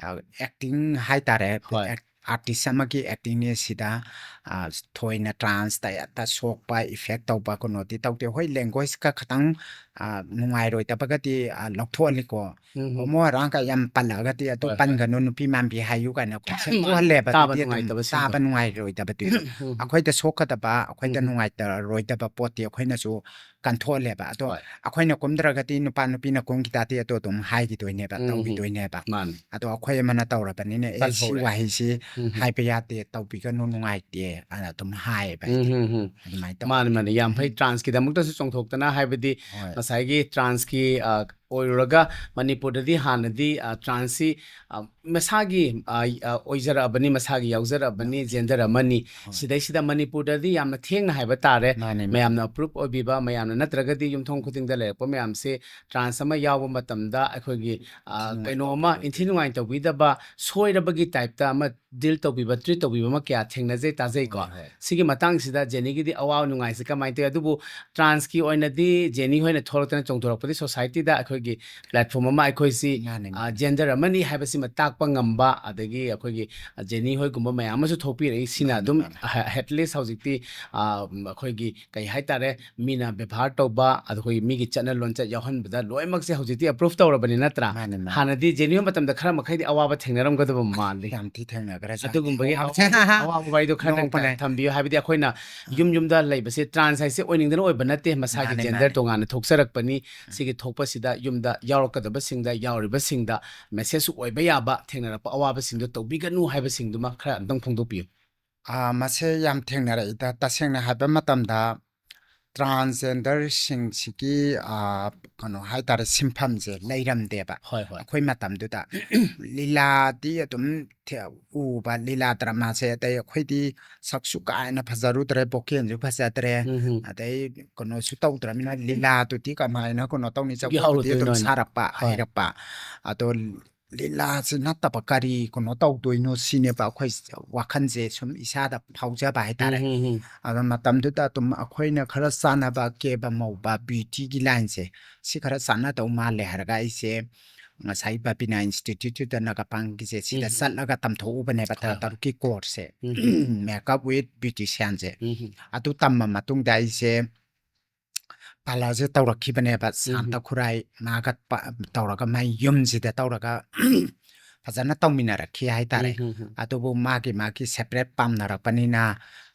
ꯑ, ꯑꯦꯛꯇꯤꯡ ꯍꯥꯏꯇꯥꯔꯦ꯫ ꯍꯣꯏ꯫ ꯑꯦꯛ-, ꯑꯥꯔꯇꯤꯁ ꯑꯃꯒꯤ ꯑꯦꯛꯇꯤꯡꯅꯦ ꯁꯤꯗ, ꯑ, ꯊꯣꯏꯅ ꯇ꯭ꯔꯥꯟꯁꯇ ꯍꯦꯛꯇ ꯁꯣꯛꯄ, ꯏꯐꯦꯛ ꯇꯧꯕ ꯀꯩꯅꯣꯗꯤ ꯇꯧꯗꯦ꯫ ꯍꯣꯏ, ꯂꯦꯡꯒ꯭ꯋꯦꯖꯀ ꯈꯇꯪ, ꯑ, ꯅꯨꯡꯉꯥꯏꯔꯣꯏꯗꯕꯒꯗꯤ, ꯑ, ꯂꯧꯊꯣꯛꯍꯜꯂꯤꯀꯣ꯫ ꯎꯝ, ꯎꯝ꯫ ꯍꯣꯃꯣ ꯍꯔꯥꯡꯒ ꯌꯥꯝ ꯄꯜꯂꯛꯑꯒꯗꯤ ꯑꯗꯨ ꯍꯣꯏ, ꯍꯣꯏ꯫ ꯄꯟꯒꯅꯨ, ꯅꯨꯄꯤ ꯃꯥꯟꯕꯤ ꯍꯥꯏꯌꯨ ꯀꯥꯏꯅ ꯁꯦꯝꯗꯣꯛꯍꯜꯂꯦꯕ꯫ ꯇꯥꯕ ꯑꯗꯨꯗꯤ ꯑꯗꯨꯝ ꯅꯨꯡꯉꯥꯏꯇꯕꯁꯤꯡꯗꯣ꯫ ꯇꯥꯕ ꯅꯨꯡꯉꯥꯏꯔꯣꯏꯗꯕꯗꯨ꯫ ꯎꯝ, ꯎꯝ꯫ ꯑꯩꯈꯣꯏꯗ ꯁꯣꯛꯀꯗꯕ, ꯑꯩꯈꯣꯏꯗ ꯎꯝ, ꯎꯝ꯫ ꯅꯨꯡꯉꯥꯏꯇꯔꯣꯏꯗꯕ ꯄꯣꯠꯇꯤ ꯑꯩꯈꯣꯏꯅꯁꯨ ꯀꯟꯊꯣꯛꯍꯜꯂꯦꯕ꯫ ꯑꯗꯣ ꯍꯣꯏ꯫ ꯑꯩꯈꯣꯏꯅ ꯀꯨꯝꯗ꯭ꯔꯒꯗꯤ ꯅꯨꯄꯥ ꯅꯨꯄꯤꯅ ꯀꯨꯝꯈꯤ ꯇꯥꯔꯗꯤ ꯑꯗꯨ ꯑꯗꯨꯝ ꯍꯥꯏꯈꯤꯗꯣꯏꯅꯦꯕ, ꯎꯝ, ꯎꯝ꯫ ꯇꯧꯈꯤꯗꯣꯏꯅꯦꯕ꯫ ꯃꯥꯅꯤ꯫ ꯑꯗꯣ ꯑꯩꯈꯣꯏ ꯑꯃꯅ ꯇꯧꯔꯕꯅꯤꯅ, "ꯑꯦ, ꯁꯤ ꯀꯜꯍꯧꯔꯦ꯫ ꯋꯥꯍꯩꯁꯤ ꯎꯝ, ꯎꯝ꯫ ꯍꯥꯏꯕ ꯌꯥꯗꯦ, ꯇꯧꯕꯤꯒꯅꯨ, ꯅꯨꯡꯉꯥꯏꯇꯦ", ꯑꯅ ꯑꯗꯨꯝ ꯍꯥꯏꯌꯦꯕ ꯎꯝ, ꯑꯩꯗꯤ꯫ ꯎꯝ, ꯎꯝ꯫ ꯑꯗꯨꯃꯥꯏꯅ ꯇꯧꯋꯦ꯫ ꯃꯥꯅꯤ, ꯃꯥꯅꯤ꯫ ꯌꯥꯝ ꯐꯩ꯫ ꯎꯝ꯫ ꯇ꯭ꯔꯥꯟꯁꯀꯤꯗꯃꯛꯇꯁꯨ ꯆꯣꯡꯊꯣꯛꯇꯅ, ꯍꯥꯏꯕꯗꯤ ꯍꯣꯏ꯫ ꯉꯁꯥꯏꯒꯤ ꯇ꯭ꯔꯥꯟꯁꯀꯤ, ꯑ, ꯑꯣꯏꯔꯨꯔꯒ ꯃꯅꯤꯄꯨꯔꯗꯗꯤ ꯍꯥꯟꯅꯗꯤ, ꯑ, ꯇ꯭ꯔꯥꯟꯁꯁꯤ, ꯑ, ꯃꯁꯥꯒꯤ, ꯑ, ꯑ, ꯑꯣꯏꯖꯔꯛꯑꯕꯅꯤ, ꯃꯁꯥꯒꯤ ꯌꯥꯎꯖꯔꯛꯑꯕꯅꯤ, ꯖꯦꯟꯗꯔ ꯑꯃꯅꯤ꯫ ꯍꯣꯏ꯫ ꯁꯤꯗꯩꯁꯤꯗ ꯃꯅꯤꯄꯨꯔꯗꯗꯤ ꯌꯥꯝꯅ ꯊꯦꯡꯅ ꯍꯥꯏꯕ ꯇꯥꯔꯦ, ꯃꯥꯅꯦ, ꯃꯥꯅꯦ꯫ ꯃꯌꯥꯝꯅ ꯑꯦꯄ꯭ꯔꯨꯞ ꯑꯣꯏꯕꯤꯕ, ꯃꯌꯥꯝꯅ ꯅꯠꯇ꯭ꯔꯒꯗꯤ ꯌꯨꯝꯊꯣꯡ ꯈꯨꯗꯤꯡꯗ ꯂꯩꯔꯛꯄ ꯃꯌꯥꯝꯁꯦ ꯇ꯭ꯔꯥꯟꯁ ꯑꯃ ꯌꯥꯎꯕ ꯃꯇꯝꯗ ꯑꯩꯈꯣꯏꯒꯤ, ꯑ, ꯏꯟꯊꯤ ꯅꯨꯡꯉꯥꯏ ꯀꯩꯅꯣ ꯑꯃ ꯇꯧꯕꯤꯗꯕ, ꯏꯟꯊꯤ ꯅꯨꯡꯉꯥꯏ ꯇꯧꯕꯤꯗꯕ, ꯁꯣꯏꯔꯕꯒꯤ ꯇꯥꯏꯞꯇ ꯑꯃ ꯗꯤꯜ ꯇꯧꯕꯤꯕ, ꯇ꯭ꯔꯤꯠ ꯇꯧꯕꯤꯕ ꯑꯃ ꯀꯌꯥ ꯊꯦꯡꯅꯖꯩ, ꯇꯥꯖꯩꯀꯣ꯫ ꯍꯣꯏ, ꯍꯣꯏ꯫ ꯁꯤꯒꯤ ꯃꯇꯥꯡꯁꯤꯗ ꯖꯦꯅꯤꯒꯤꯗꯤ ꯑꯋꯥꯕ ꯅꯨꯡꯉꯥꯏꯁꯦ ꯀꯃꯥꯏꯅ ꯇꯧꯋꯤ? ꯑꯗꯨꯕꯨ ꯇ꯭ꯔꯥꯟꯁꯀꯤ ꯑꯣꯏꯅꯗꯤ ꯖꯦꯅꯤ ꯍꯣꯏꯅ ꯊꯣꯛꯂꯛꯇꯅ ꯆꯣꯡꯊꯣꯔꯛꯄꯗꯤ ꯁꯣꯁꯥꯏꯇꯤꯗ ꯑꯩꯈꯣꯏꯒꯤ ꯄ꯭ꯂꯦꯠꯐꯣꯝ ꯑꯃ ꯑꯩꯈꯣꯏꯁꯤ, ꯃꯥꯅꯦ, ꯑ, ꯃꯥꯅꯦ꯫ ꯖꯦꯟꯗꯔ ꯑꯃꯅꯤ ꯍꯥꯏꯕꯁꯤꯃ ꯇꯥꯛꯄ ꯉꯝꯕ, ꯑꯗꯒꯤ ꯑꯩꯈꯣꯏꯒꯤ, ꯑ, ꯖꯦꯅꯤ ꯍꯣꯏꯒꯨꯝꯕ ꯃꯌꯥꯝ ꯑꯃꯁꯨ ꯊꯣꯛꯄꯤꯔꯛꯏ꯫ ꯁꯤꯅ ꯃꯥꯅꯦ, ꯑꯗꯨꯝ, ꯃꯥꯅꯦ꯫ ꯑ, at least ꯍꯧꯖꯤꯛꯇꯤ, ꯑ, ꯑꯩꯈꯣꯏꯒꯤ ꯀꯩ ꯍꯥꯏꯇꯥꯔꯦ, ꯃꯤꯅ ꯕꯦꯕꯥꯔ ꯇꯧꯕ, ꯑꯗ ꯑꯩꯈꯣꯏꯒꯤ ꯃꯤꯒꯤ ꯆꯠꯅ ꯂꯣꯟꯆꯠ ꯌꯥꯎꯍꯟꯕꯗ ꯂꯣꯏꯅꯃꯛꯁꯦ ꯍꯧꯖꯤꯛꯇꯤ ꯑꯦꯄ꯭ꯔꯨꯞ ꯇꯧꯔꯕꯅꯤ, ꯅꯠꯇ꯭ꯔꯥ? ꯃꯥꯅꯦ, ꯃꯥꯅꯦ꯫ ꯍꯥꯟꯅꯗꯤ ꯖꯦꯅꯤ ꯍꯣꯏ ꯃꯇꯝꯗ ꯈꯔ ꯃꯈꯩꯗꯤ ꯑꯋꯥꯕ ꯊꯦꯡꯅꯔꯝꯒꯗꯕ ꯃꯥꯜꯂꯤ꯫ ꯌꯥꯝ ꯊꯤ ꯊꯦꯡꯅꯈ꯭ꯔꯦ, ꯖꯥꯠ꯫ ꯑꯗꯨꯒꯨꯝꯕꯒꯤ ꯅꯣꯛꯄꯅꯦ꯫ ꯑꯋꯥꯕ ꯋꯥꯔꯤꯗꯣ ꯈꯔ ꯅꯣꯛꯄꯅꯦ꯫ ꯊꯝꯕꯤꯌꯨ꯫ ꯍꯥꯏꯕꯗꯤ ꯑꯩꯈꯣꯏꯅ ꯑꯥ꯫ ꯌꯨꯝ ꯌꯨꯝꯗ ꯂꯩꯕꯁꯦ ꯇ꯭ꯔꯥꯟꯁ ꯍꯥꯏꯁꯦ ꯑꯣꯏꯅꯤꯡꯗꯅ ꯑꯣꯏꯕ ꯅꯠꯇꯦ, ꯃꯁꯥꯒꯤ ꯃꯥꯅꯦ, ꯖꯦꯟꯗꯔ ꯃꯥꯅꯦ꯫ ꯇꯣꯉꯥꯟꯅ ꯊꯣꯛꯆꯔꯛꯄꯅꯤ꯫ ꯎꯝ꯫ ꯁꯤꯒꯤ ꯊꯣꯛꯄꯁꯤꯗ ꯌꯨꯝꯗ ꯌꯥꯎꯔꯛꯀꯗꯕꯁꯤꯡꯗ, ꯌꯥꯎꯔꯤꯕꯁꯤꯡꯗ ꯃꯦꯁꯦꯖꯁꯨ ꯑꯣꯏꯕ ꯌꯥꯕ, ꯊꯦꯡꯅꯔꯛꯄ ꯑꯋꯥꯕꯁꯤꯡꯗꯣ ꯇꯧꯕꯤꯒꯅꯨ ꯍꯥꯏꯕꯁꯤꯡꯗꯨꯃ ꯈꯔ ꯑꯝꯇꯪ ꯐꯣꯡꯗꯣꯛꯄꯤꯌꯨ꯫ ꯑꯥ, ꯃꯁꯦ ꯌꯥꯝ ꯊꯦꯡꯅꯔꯛꯏꯗ꯫ ꯇꯁꯦꯡꯅ ꯍꯥꯏꯕ ꯃꯇꯝꯗ, ꯇ꯭ꯔꯥꯟꯁꯖꯦꯟꯗꯔꯁꯤꯡꯁꯤꯒꯤ, ꯑꯥ, ꯀꯩꯅꯣ ꯍꯥꯏꯇꯥꯔꯦ, ꯁꯤꯟꯐꯝꯁꯦ ꯂꯩꯔꯝꯗꯦꯕ꯫ ꯍꯣꯏ, ꯍꯣꯏ꯫ ꯑꯩꯈꯣꯏ ꯃꯇꯝꯗꯨꯗ ꯂꯤꯂꯥꯗꯤ ꯑꯗꯨꯝ ꯊꯦ-, ꯎꯕ, ꯂꯤꯂꯥ ꯗ꯭ꯔꯃꯥꯁꯦ꯫ ꯑꯗꯩ ꯑꯩꯈꯣꯏꯗꯤ ꯁꯛꯁꯨ ꯀꯥ ꯍꯦꯟꯅ ꯐꯖꯔꯨꯗ꯭ꯔꯦ, ꯚꯣꯀꯦꯜꯁꯨ ꯐꯖꯗ꯭ꯔꯦ, ꯎꯝ, ꯎꯝ꯫ ꯑꯗꯩ ꯀꯩꯅꯣꯁꯨ ꯇꯧꯗ꯭ꯔꯃꯤꯅ ꯂꯤꯂꯥꯗꯨꯗꯤ ꯀꯃꯥꯏꯅ ꯀꯩꯅꯣ ꯇꯧꯅꯤ? ꯖꯒꯣꯏꯕꯨꯗꯤ ꯌꯥꯎꯔꯨꯗꯣꯏꯅꯣ ꯑꯗꯨꯝ ꯍꯥꯏꯅ꯫ ꯁꯥꯔꯛꯄ, ꯍꯣꯏ꯫ ꯍꯩꯔꯛꯄ꯫ ꯑꯗꯣ ꯂꯤꯂꯥꯁꯤ ꯅꯠꯇꯕ ꯀꯔꯤ ꯀꯩꯅꯣ ꯇꯧꯗꯣꯏꯅꯣ ꯁꯤꯅꯦꯕ ꯑꯩꯈꯣꯏ ꯋꯥꯈꯜꯁꯦ ꯁꯨꯝ ꯏꯁꯥꯗ ꯐꯥꯎꯖꯕ ꯍꯥꯏꯇꯥꯔꯦ꯫ ꯎꯝ, ꯎꯝ, ꯎꯝ꯫ ꯑꯗꯣ ꯃꯇꯝꯗꯨꯗ ꯑꯗꯨꯝ ꯑꯩꯈꯣꯏꯅ ꯈꯔ ꯆꯥꯟꯅꯕ, ꯀꯦꯕ ꯃꯧꯕ, ꯕ꯭ꯌꯨꯇꯤꯒꯤ ꯂꯥꯏꯟꯁꯦ, ꯁꯤ ꯈꯔ ꯆꯥꯟꯅꯗꯧ ꯃꯥꯜꯂꯦ ꯍꯥꯏꯔꯒ ꯑꯩꯁꯦ ꯉꯁꯥꯏ ꯕꯕꯤꯅꯥ ꯏꯟꯁꯇꯤꯇ꯭ꯌꯨꯠꯇꯨꯗ ꯅꯥꯒꯥꯄꯥꯟꯒꯤꯁꯦ ꯁꯤꯗ ꯎꯝ꯫ ꯆꯠꯂꯒ ꯇꯝꯊꯣꯛꯎꯕꯅꯦꯕ ꯊꯥ ꯍꯣꯏ, ꯍꯣꯏ꯫ ꯇꯔꯨꯛꯀꯤ ꯀꯣꯔꯁꯁꯦ ꯎꯝ꯫ Makeup with ꯕ꯭ꯌꯨꯇꯤꯁꯤꯌꯥꯟꯁꯦ꯫ ꯎꯝ꯫ ꯑꯗꯨ ꯇꯝꯃ ꯃꯇꯨꯡꯗ ꯑꯩꯁꯦ ꯄꯥꯔꯂꯔꯁꯦ ꯇꯧꯔꯛꯈꯤꯕꯅꯦꯕ ꯁꯥꯟꯇ ꯎꯝ꯫ ꯈꯨꯔꯥꯏ ꯃꯥꯒ ꯄ- ꯇꯧꯔꯒ ꯃꯥꯏ ꯌꯨꯝꯁꯤꯗ ꯇꯧꯔꯒ ꯐꯖꯅ ꯇꯧꯃꯤꯟꯅꯔꯛꯈꯤ ꯍꯥꯏꯇꯥꯔꯦ꯫ ꯎꯝ, ꯎꯝ, ꯎꯝ꯫ ꯑꯗꯨꯕꯨ ꯃꯥꯒꯤ ꯃꯥꯒꯤ ꯁꯦꯄꯔꯦꯠ ꯄꯥꯝꯅꯔꯛꯄꯅꯤꯅ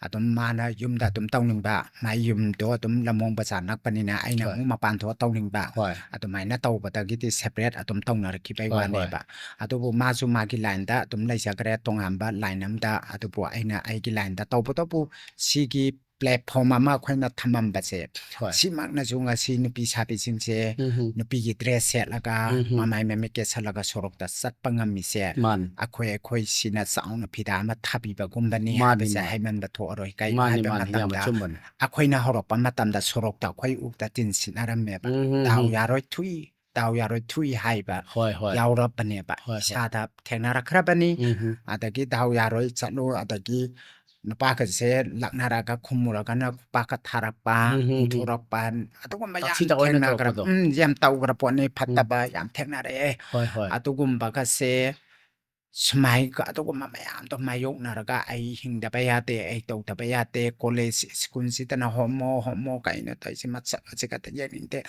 ꯑꯗꯨꯝ ꯃꯥꯅ ꯌꯨꯝꯗ ꯑꯗꯨꯝ ꯇꯧꯅꯤꯡꯕ, ꯃꯥꯏ ꯌꯨꯝꯗꯣ ꯑꯗꯨꯝ ꯂꯝꯃꯣꯡ ꯕꯖꯥꯔ ꯅꯛꯄꯅꯤꯅ ꯑꯩꯅ ꯍꯣꯏ꯫ ꯑꯃꯨꯛ ꯃꯄꯥꯟ ꯊꯣꯛꯑ ꯇꯧꯅꯤꯡꯕ, ꯍꯣꯏ꯫ ꯑꯗꯨꯃꯥꯏꯅ ꯇꯧꯕꯗꯒꯤꯗꯤ ꯁꯦꯄꯔꯦꯠ ꯑꯗꯨꯝ ꯇꯧꯅꯔꯛꯈꯤꯕꯩ ꯍꯣꯏ, ꯍꯣꯏ꯫ ꯋꯥꯅꯦꯕ꯫ ꯑꯗꯨꯕꯨ ꯃꯥꯁꯨ ꯃꯥꯒꯤ ꯂꯥꯏꯟꯗ ꯑꯗꯨꯝ ꯂꯩꯖꯈ꯭ꯔꯦ ꯇꯣꯉꯥꯟꯕ ꯂꯥꯏꯟ ꯑꯃꯗ, ꯑꯗꯨꯕꯨ ꯑꯩꯅ ꯑꯩꯒꯤ ꯂꯥꯏꯟꯗ꯫ ꯇꯧꯕꯇꯕꯨ ꯁꯤꯒꯤ ꯄ꯭ꯂꯦꯠꯐꯣꯝ ꯑꯃ ꯑꯩꯈꯣꯏꯅ ꯊꯝꯃꯝꯕꯁꯦ, ꯍꯣꯏ꯫ ꯁꯤꯃꯛꯅꯁꯨ ꯉꯁꯤ ꯅꯨꯄꯤ ꯁꯥꯕꯤꯁꯤꯡꯁꯦ ꯎꯝ, ꯎꯝ꯫ ꯅꯨꯄꯤꯒꯤ ꯗ꯭ꯔꯦꯁ ꯁꯦꯠꯂꯒ ꯎꯝ, ꯎꯝ꯫ ꯃꯃꯥꯏ ꯃꯃꯤꯠ ꯀꯦꯁꯜꯂꯒ ꯁꯣꯔꯣꯛꯇ ꯆꯠꯄ ꯉꯝꯃꯤꯁꯦ ꯃꯥꯅꯤ꯫ ꯑꯩꯈꯣꯏ ꯑꯩꯈꯣꯏ ꯁꯤꯅ ꯆꯥꯎꯅ ꯐꯤꯗꯥ ꯑꯃ ꯊꯥꯕꯤꯕꯒꯨꯝꯕꯅꯤ ꯃꯥꯅꯤ, ꯍꯥꯏꯕꯁꯦ ꯃꯥꯅꯤ꯫ ꯍꯥꯏꯃꯟꯕ ꯊꯣꯛꯑꯔꯣꯏ꯫ ꯀꯩꯒꯤꯅꯣ ꯃꯥꯅꯤ, ꯍꯥꯏꯕ ꯃꯥꯅꯤ, ꯏꯌꯥꯝꯕ, ꯃꯇꯝꯗ ꯑꯆꯨꯝꯕꯅꯤ꯫ ꯑꯩꯈꯣꯏꯅ ꯍꯧꯔꯛꯄ ꯃꯇꯝꯗ ꯁꯣꯔꯣꯛꯇ ꯑꯩꯈꯣꯏ ꯎꯛꯇ ꯇꯤꯟ ꯁꯤꯠꯅꯔꯝꯃꯦꯕ꯫ ꯎꯝ, ꯎꯝ, "ꯗꯥꯎ ꯎꯝ꯫ ꯌꯥꯔꯣꯏ ꯊꯨꯏ, ꯗꯥꯎ ꯌꯥꯔꯣꯏ ꯊꯨꯏ" ꯍꯥꯏꯕ ꯍꯣꯏ, ꯍꯣꯏ꯫ ꯌꯥꯎꯔꯕꯅꯦꯕ꯫ ꯍꯣꯏ, ꯍꯣꯏ꯫ ꯏꯁꯥꯗ ꯊꯦꯡꯅꯔꯛꯈ꯭ꯔꯕꯅꯤ꯫ ꯎꯝ, ꯎꯝ꯫ ꯑꯗꯒꯤ "ꯗꯥꯎ ꯌꯥꯔꯣꯏ, ꯆꯠꯂꯨ", ꯑꯗꯒꯤ ꯅꯨꯄꯥꯒꯁꯦ ꯂꯛꯅꯔꯒ ꯈꯨꯝꯃꯨꯔꯒꯅ ꯈꯨꯄꯥꯛꯀ ꯊꯥꯔꯛꯄ, ꯎꯝ, ꯎꯝ, ꯎꯝ꯫ ꯏꯟꯊꯣꯔꯛꯄ, ꯑꯗꯨꯒꯨꯝꯕ ꯌꯥꯝ ꯇꯥꯊꯤ ꯇꯥꯑꯣꯏꯅ ꯊꯦꯡꯅꯈ꯭ꯔ-, ꯇꯧꯔꯛꯄꯗꯣ꯫ ꯎꯝ, ꯌꯥꯝ ꯇꯧꯈ꯭ꯔ ꯄꯣꯠꯅꯤ, ꯎꯝ꯫ ꯐꯠꯇꯕ ꯌꯥꯝ ꯊꯦꯡꯅꯔꯛꯑꯦ꯫ ꯍꯣꯏ, ꯍꯣꯏ꯫ ꯑꯗꯨꯒꯨꯝꯕꯒꯁꯦ ꯁꯨꯃꯥꯏ ꯑꯗꯨꯒꯨꯝꯕ ꯃꯌꯥꯝꯗꯣ ꯃꯥꯌꯣꯛꯅꯔꯒ ꯑꯩ ꯍꯤꯡꯗꯕ ꯌꯥꯗꯦ, ꯑꯩ ꯇꯧꯗꯕ ꯌꯥꯗꯦ, ꯀꯣꯂꯦꯖ ꯁ꯭ꯀꯨꯜꯁꯤꯗꯅ ꯍꯣꯃꯣ, ꯍꯣꯃꯣ, ꯀꯩꯅꯣ ꯇꯧꯔꯤꯁꯦ, ꯃꯁꯛ ꯑꯁꯤꯒ ꯌꯦꯡꯅꯤꯡꯗꯦ,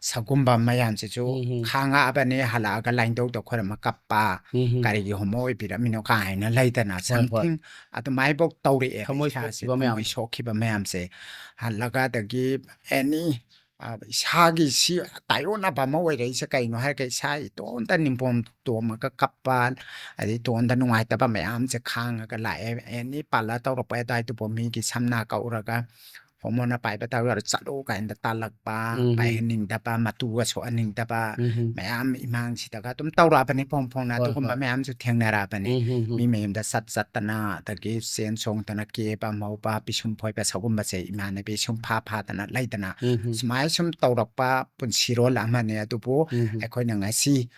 ꯁꯒꯨꯝꯕ ꯃꯌꯥꯝꯁꯤꯁꯨ ꯎꯝ, ꯎꯝ꯫ ꯈꯥꯡꯉꯛꯑꯕꯅꯤ꯫ ꯍꯜꯂꯛꯑꯒ ꯂꯥꯏꯟꯗꯧꯗ ꯈꯣꯏꯔꯝꯃ ꯀꯞꯄ, ꯎꯝ, ꯎꯝ꯫ "ꯀꯔꯤꯒꯤ ꯍꯣꯃꯣ ꯑꯣꯏꯕꯤꯔꯝꯃꯤꯅꯣ?" ꯀꯥꯏꯅ ꯂꯩꯗꯅ, ꯍꯣꯏ, ꯍꯣꯏ꯫ something ꯑꯗꯨꯃꯥꯏꯐꯧ ꯇꯧꯔꯛꯑꯦ꯫ ꯊꯃꯣꯏ ꯏꯁꯥꯁꯦ ꯁꯣꯛꯈꯤꯕ ꯊꯃꯣꯏ ꯃꯌꯥꯝꯗꯣ꯫ ꯁꯣꯛꯈꯤꯕ ꯃꯌꯥꯝꯁꯦ ꯍꯜꯂꯒ, ꯑꯗꯒꯤ ꯑꯦꯅꯤ, ꯑ, ꯏꯁꯥꯒꯤ ꯁꯤ ꯇꯥꯏꯑꯣꯟꯅꯕ ꯑꯃ ꯑꯣꯏꯔꯛꯏꯁꯦ ꯀꯩꯅꯣ ꯍꯥꯏꯔꯒ, ꯏꯁꯥ ꯏꯇꯣꯝꯇ ꯅꯤꯡꯄꯣꯝ ꯇꯣꯝꯃꯒ ꯀꯞꯄ, ꯑꯗꯩ ꯏꯇꯣꯝꯇ ꯅꯨꯡꯉꯥꯏꯇꯕ ꯃꯌꯥꯝꯁꯦ ꯈꯥꯡꯉꯒ ꯂꯥꯛꯑꯦ꯫ ꯑꯦꯅꯤ ꯄꯥꯔꯂꯔ ꯇꯧꯔꯛꯄ ꯑꯗꯨꯋꯥꯏꯗꯨꯕꯨ ꯃꯤꯒꯤ ꯁꯝꯅꯥ ꯀꯛꯎꯔꯒ "ꯍꯣꯃꯣꯅ ꯄꯥꯏꯕ ꯇꯧ ꯌꯥꯔꯣꯏ, ꯆꯠꯂꯣ" ꯀꯥꯏꯅ ꯇꯥꯜꯂꯛꯄ, ꯎꯝ, ꯎꯝ꯫ ꯄꯥꯏꯍꯟꯅꯤꯡꯗꯕ, ꯃꯇꯨꯒ ꯁꯣꯛꯍꯟꯅꯤꯡꯗꯕ ꯎꯝ, ꯎꯝ꯫ ꯃꯌꯥꯝ ꯏꯃꯥꯡꯁꯤꯗꯒ ꯑꯗꯨꯝ ꯇꯧꯔꯛꯑꯕꯅꯤ ꯐꯣꯡ ꯐꯣꯡꯅ꯫ ꯍꯣꯏ, ꯑꯗꯨꯒꯨꯝꯕ ꯍꯣꯏ꯫ ꯃꯌꯥꯝꯁꯨ ꯊꯦꯡꯅꯔꯛꯑꯕꯅꯤ꯫ ꯎꯝ, ꯎꯝ, ꯎꯝ꯫ ꯃꯤ ꯃꯌꯨꯝꯗ ꯆꯠ ꯆꯠꯇꯅ, ꯑꯗꯒꯤ ꯆꯦꯟ ꯆꯣꯡꯗꯅ, ꯀꯦꯕ ꯃꯧꯕ, ꯄꯤꯁꯨꯝ ꯐꯣꯏꯕ, ꯁꯒꯨꯝꯕꯁꯦ ꯏꯃꯥꯟꯅꯕꯤ ꯁꯨꯝ ꯐꯥ ꯐꯥꯗꯅ ꯂꯩꯗꯅ꯫ ꯎꯝ, ꯎꯝ꯫ ꯁꯨꯃꯥꯏꯅ ꯁꯨꯝ ꯇꯧꯔꯛꯄ ꯄꯨꯟꯁꯤꯔꯣꯜ ꯑꯃꯅꯦ꯫ ꯑꯗꯨꯕꯨ ꯎꯝ, ꯎꯝ꯫ ꯑꯩꯈꯣꯏꯅ ꯉꯁꯤ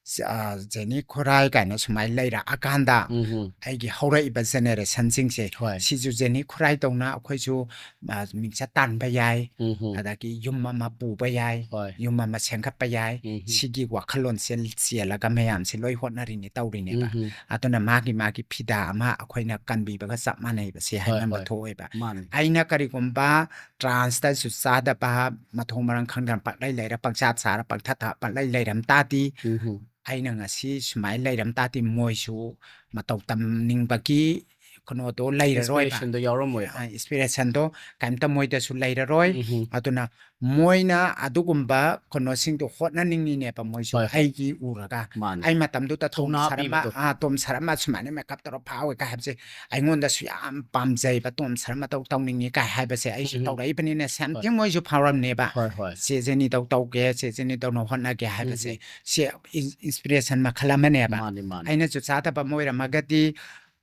ꯖ-, ꯑ, ꯖꯦꯅꯤ ꯈꯨꯔꯥꯏ ꯀꯥꯏꯅ ꯁꯨꯃꯥꯏꯅ ꯂꯩꯔꯛꯑꯀꯥꯟꯗ ꯎꯝ ꯍꯝ꯫ ꯑꯩꯒꯤ ꯍꯧꯔꯛꯏꯕ ꯖꯦꯅꯦꯔꯦꯁꯟꯁꯤꯡꯁꯦ ꯍꯣꯏ꯫ ꯁꯤꯁꯨ ꯖꯦꯅꯤ ꯈꯨꯔꯥꯏꯗꯧꯅ ꯑꯩꯈꯣꯏꯁꯨ, ꯑ, ꯃꯤꯡꯆꯠ ꯇꯥꯟꯕ ꯌꯥꯏ, ꯎꯝ ꯍꯝ꯫ ꯑꯗꯒꯤ ꯌꯨꯝ ꯑꯃ ꯄꯨꯕ ꯌꯥꯏ, ꯍꯣꯏ꯫ ꯌꯨꯝ ꯑꯃ ꯁꯦꯝꯒꯠꯄ ꯌꯥꯏ, ꯎꯝ ꯍꯝ꯫ ꯁꯤꯒꯤ ꯋꯥꯈꯜꯂꯣꯟꯁꯦ ꯆꯦꯜꯂꯒ ꯃꯌꯥꯝꯁꯦ ꯂꯣꯏ ꯍꯣꯠꯅꯔꯤꯅꯦ, ꯇꯧꯔꯤꯅꯦꯕ꯫ ꯎꯝ ꯍꯝ꯫ ꯑꯗꯨꯅ ꯃꯥꯒꯤ ꯃꯥꯒꯤ ꯐꯤꯗꯥ ꯑꯃ ꯑꯩꯈꯣꯏꯅ ꯀꯟꯕꯤꯕꯒ ꯆꯞ ꯃꯥꯟꯅꯩꯕ, ꯁꯤ ꯍꯣꯏ, ꯍꯥꯏꯃꯟꯕ ꯍꯣꯏ꯫ ꯊꯣꯛꯑꯣꯏꯕ꯫ ꯃꯥꯅꯤ꯫ ꯑꯩꯅ ꯀꯔꯤꯒꯨꯝꯕ ꯇ꯭ꯔꯥꯟꯁꯇꯁꯨ ꯆꯥꯗꯕ, ꯃꯊꯣꯡ ꯃꯔꯝ ꯈꯪꯗꯅ ꯄꯪꯂꯩ ꯂꯩꯔ, ꯄꯪꯆꯥ ꯆꯥꯔ, ꯄꯪꯊꯛ ꯊꯛ, ꯄꯪꯂꯩ ꯂꯩꯔꯝ ꯇꯥꯔꯗꯤ, ꯎꯝ ꯍꯝ꯫ ꯑꯩꯅ ꯉꯁꯤ ꯁꯨꯃꯥꯏꯅ ꯂꯩꯔꯝ ꯇꯥꯔꯗꯤ ꯃꯣꯏꯁꯨ ꯃꯇꯧ ꯇꯝꯅꯤꯡꯕꯒꯤ ꯀꯩꯅꯣꯗꯣ ꯂꯩꯔꯔꯣꯏꯕ꯫ ꯏꯟꯁꯄꯤꯔꯦꯁꯟꯗꯣ ꯌꯥꯎꯔꯝꯃꯣꯏꯕ꯫ ꯑ, ꯏꯟꯁꯄꯤꯔꯦꯁꯟꯗꯣ ꯀꯩꯝꯇ ꯃꯣꯏꯗꯁꯨ ꯂꯩꯔꯔꯣꯏ꯫ ꯎꯝ ꯍꯝ꯫ ꯑꯗꯨꯅ ꯃꯣꯏꯅ ꯑꯗꯨꯒꯨꯝꯕ ꯀꯩꯅꯣꯁꯤꯡꯗꯣ ꯍꯣꯠꯅꯅꯤꯡꯉꯤꯅꯦꯕ ꯃꯣꯏꯁꯨ, ꯍꯣꯏ, ꯍꯣꯏ꯫ ꯑꯩꯒꯤ ꯎꯔꯒ꯫ ꯃꯥꯅꯤ꯫ ꯑꯩ ꯃꯇꯝꯗꯨꯗ ꯇꯣꯝ ꯊꯧꯅꯥ ꯁꯔꯃ, ꯄꯤꯕꯗꯣ꯫ ꯑꯥ, ꯇꯣꯝ ꯁꯔꯃ ꯁꯨꯃꯥꯏꯅ ꯃꯦꯀꯞ ꯇꯧꯔ ꯐꯥꯎꯋꯦ ꯀꯥꯏ ꯍꯥꯏꯕꯁꯦ ꯑꯩꯉꯣꯟꯗꯁꯨ ꯌꯥꯝ ꯄꯥꯝꯖꯩꯕ, ꯇꯣꯝ ꯁꯔꯃꯗꯧ ꯇꯧꯅꯤꯡꯉꯤ ꯀꯥꯏ ꯍꯥꯏꯕꯁꯦ ꯑꯩꯁꯨ ꯎꯝ꯫ ꯇꯧꯔꯛꯏꯕꯅꯤꯅ, same ꯍꯣꯏ꯫ thing ꯃꯣꯏꯁꯨ ꯐꯥꯎꯔꯝꯅꯦꯕ꯫ ꯍꯣꯏ, ꯍꯣꯏ꯫ ꯆꯦ ꯖꯦꯅꯤꯗꯧ ꯇꯧꯒꯦ, ꯆꯦ ꯖꯦꯅꯤꯗꯧꯅ ꯍꯣꯠꯅꯒꯦ ꯍꯥꯏꯕꯁꯦ꯫ ꯎꯝ꯫ ꯁꯤ ꯏꯟ-, ꯏꯟꯁꯄꯤꯔꯦꯁꯟ ꯃꯈꯜ ꯑꯃꯅꯦꯕ꯫ ꯃꯥꯅꯤ, ꯃꯥꯅꯤ꯫ ꯑꯩꯅꯁꯨ ꯆꯥꯗꯕ ꯑꯃ ꯑꯣꯏꯔꯝꯃꯒꯗꯤ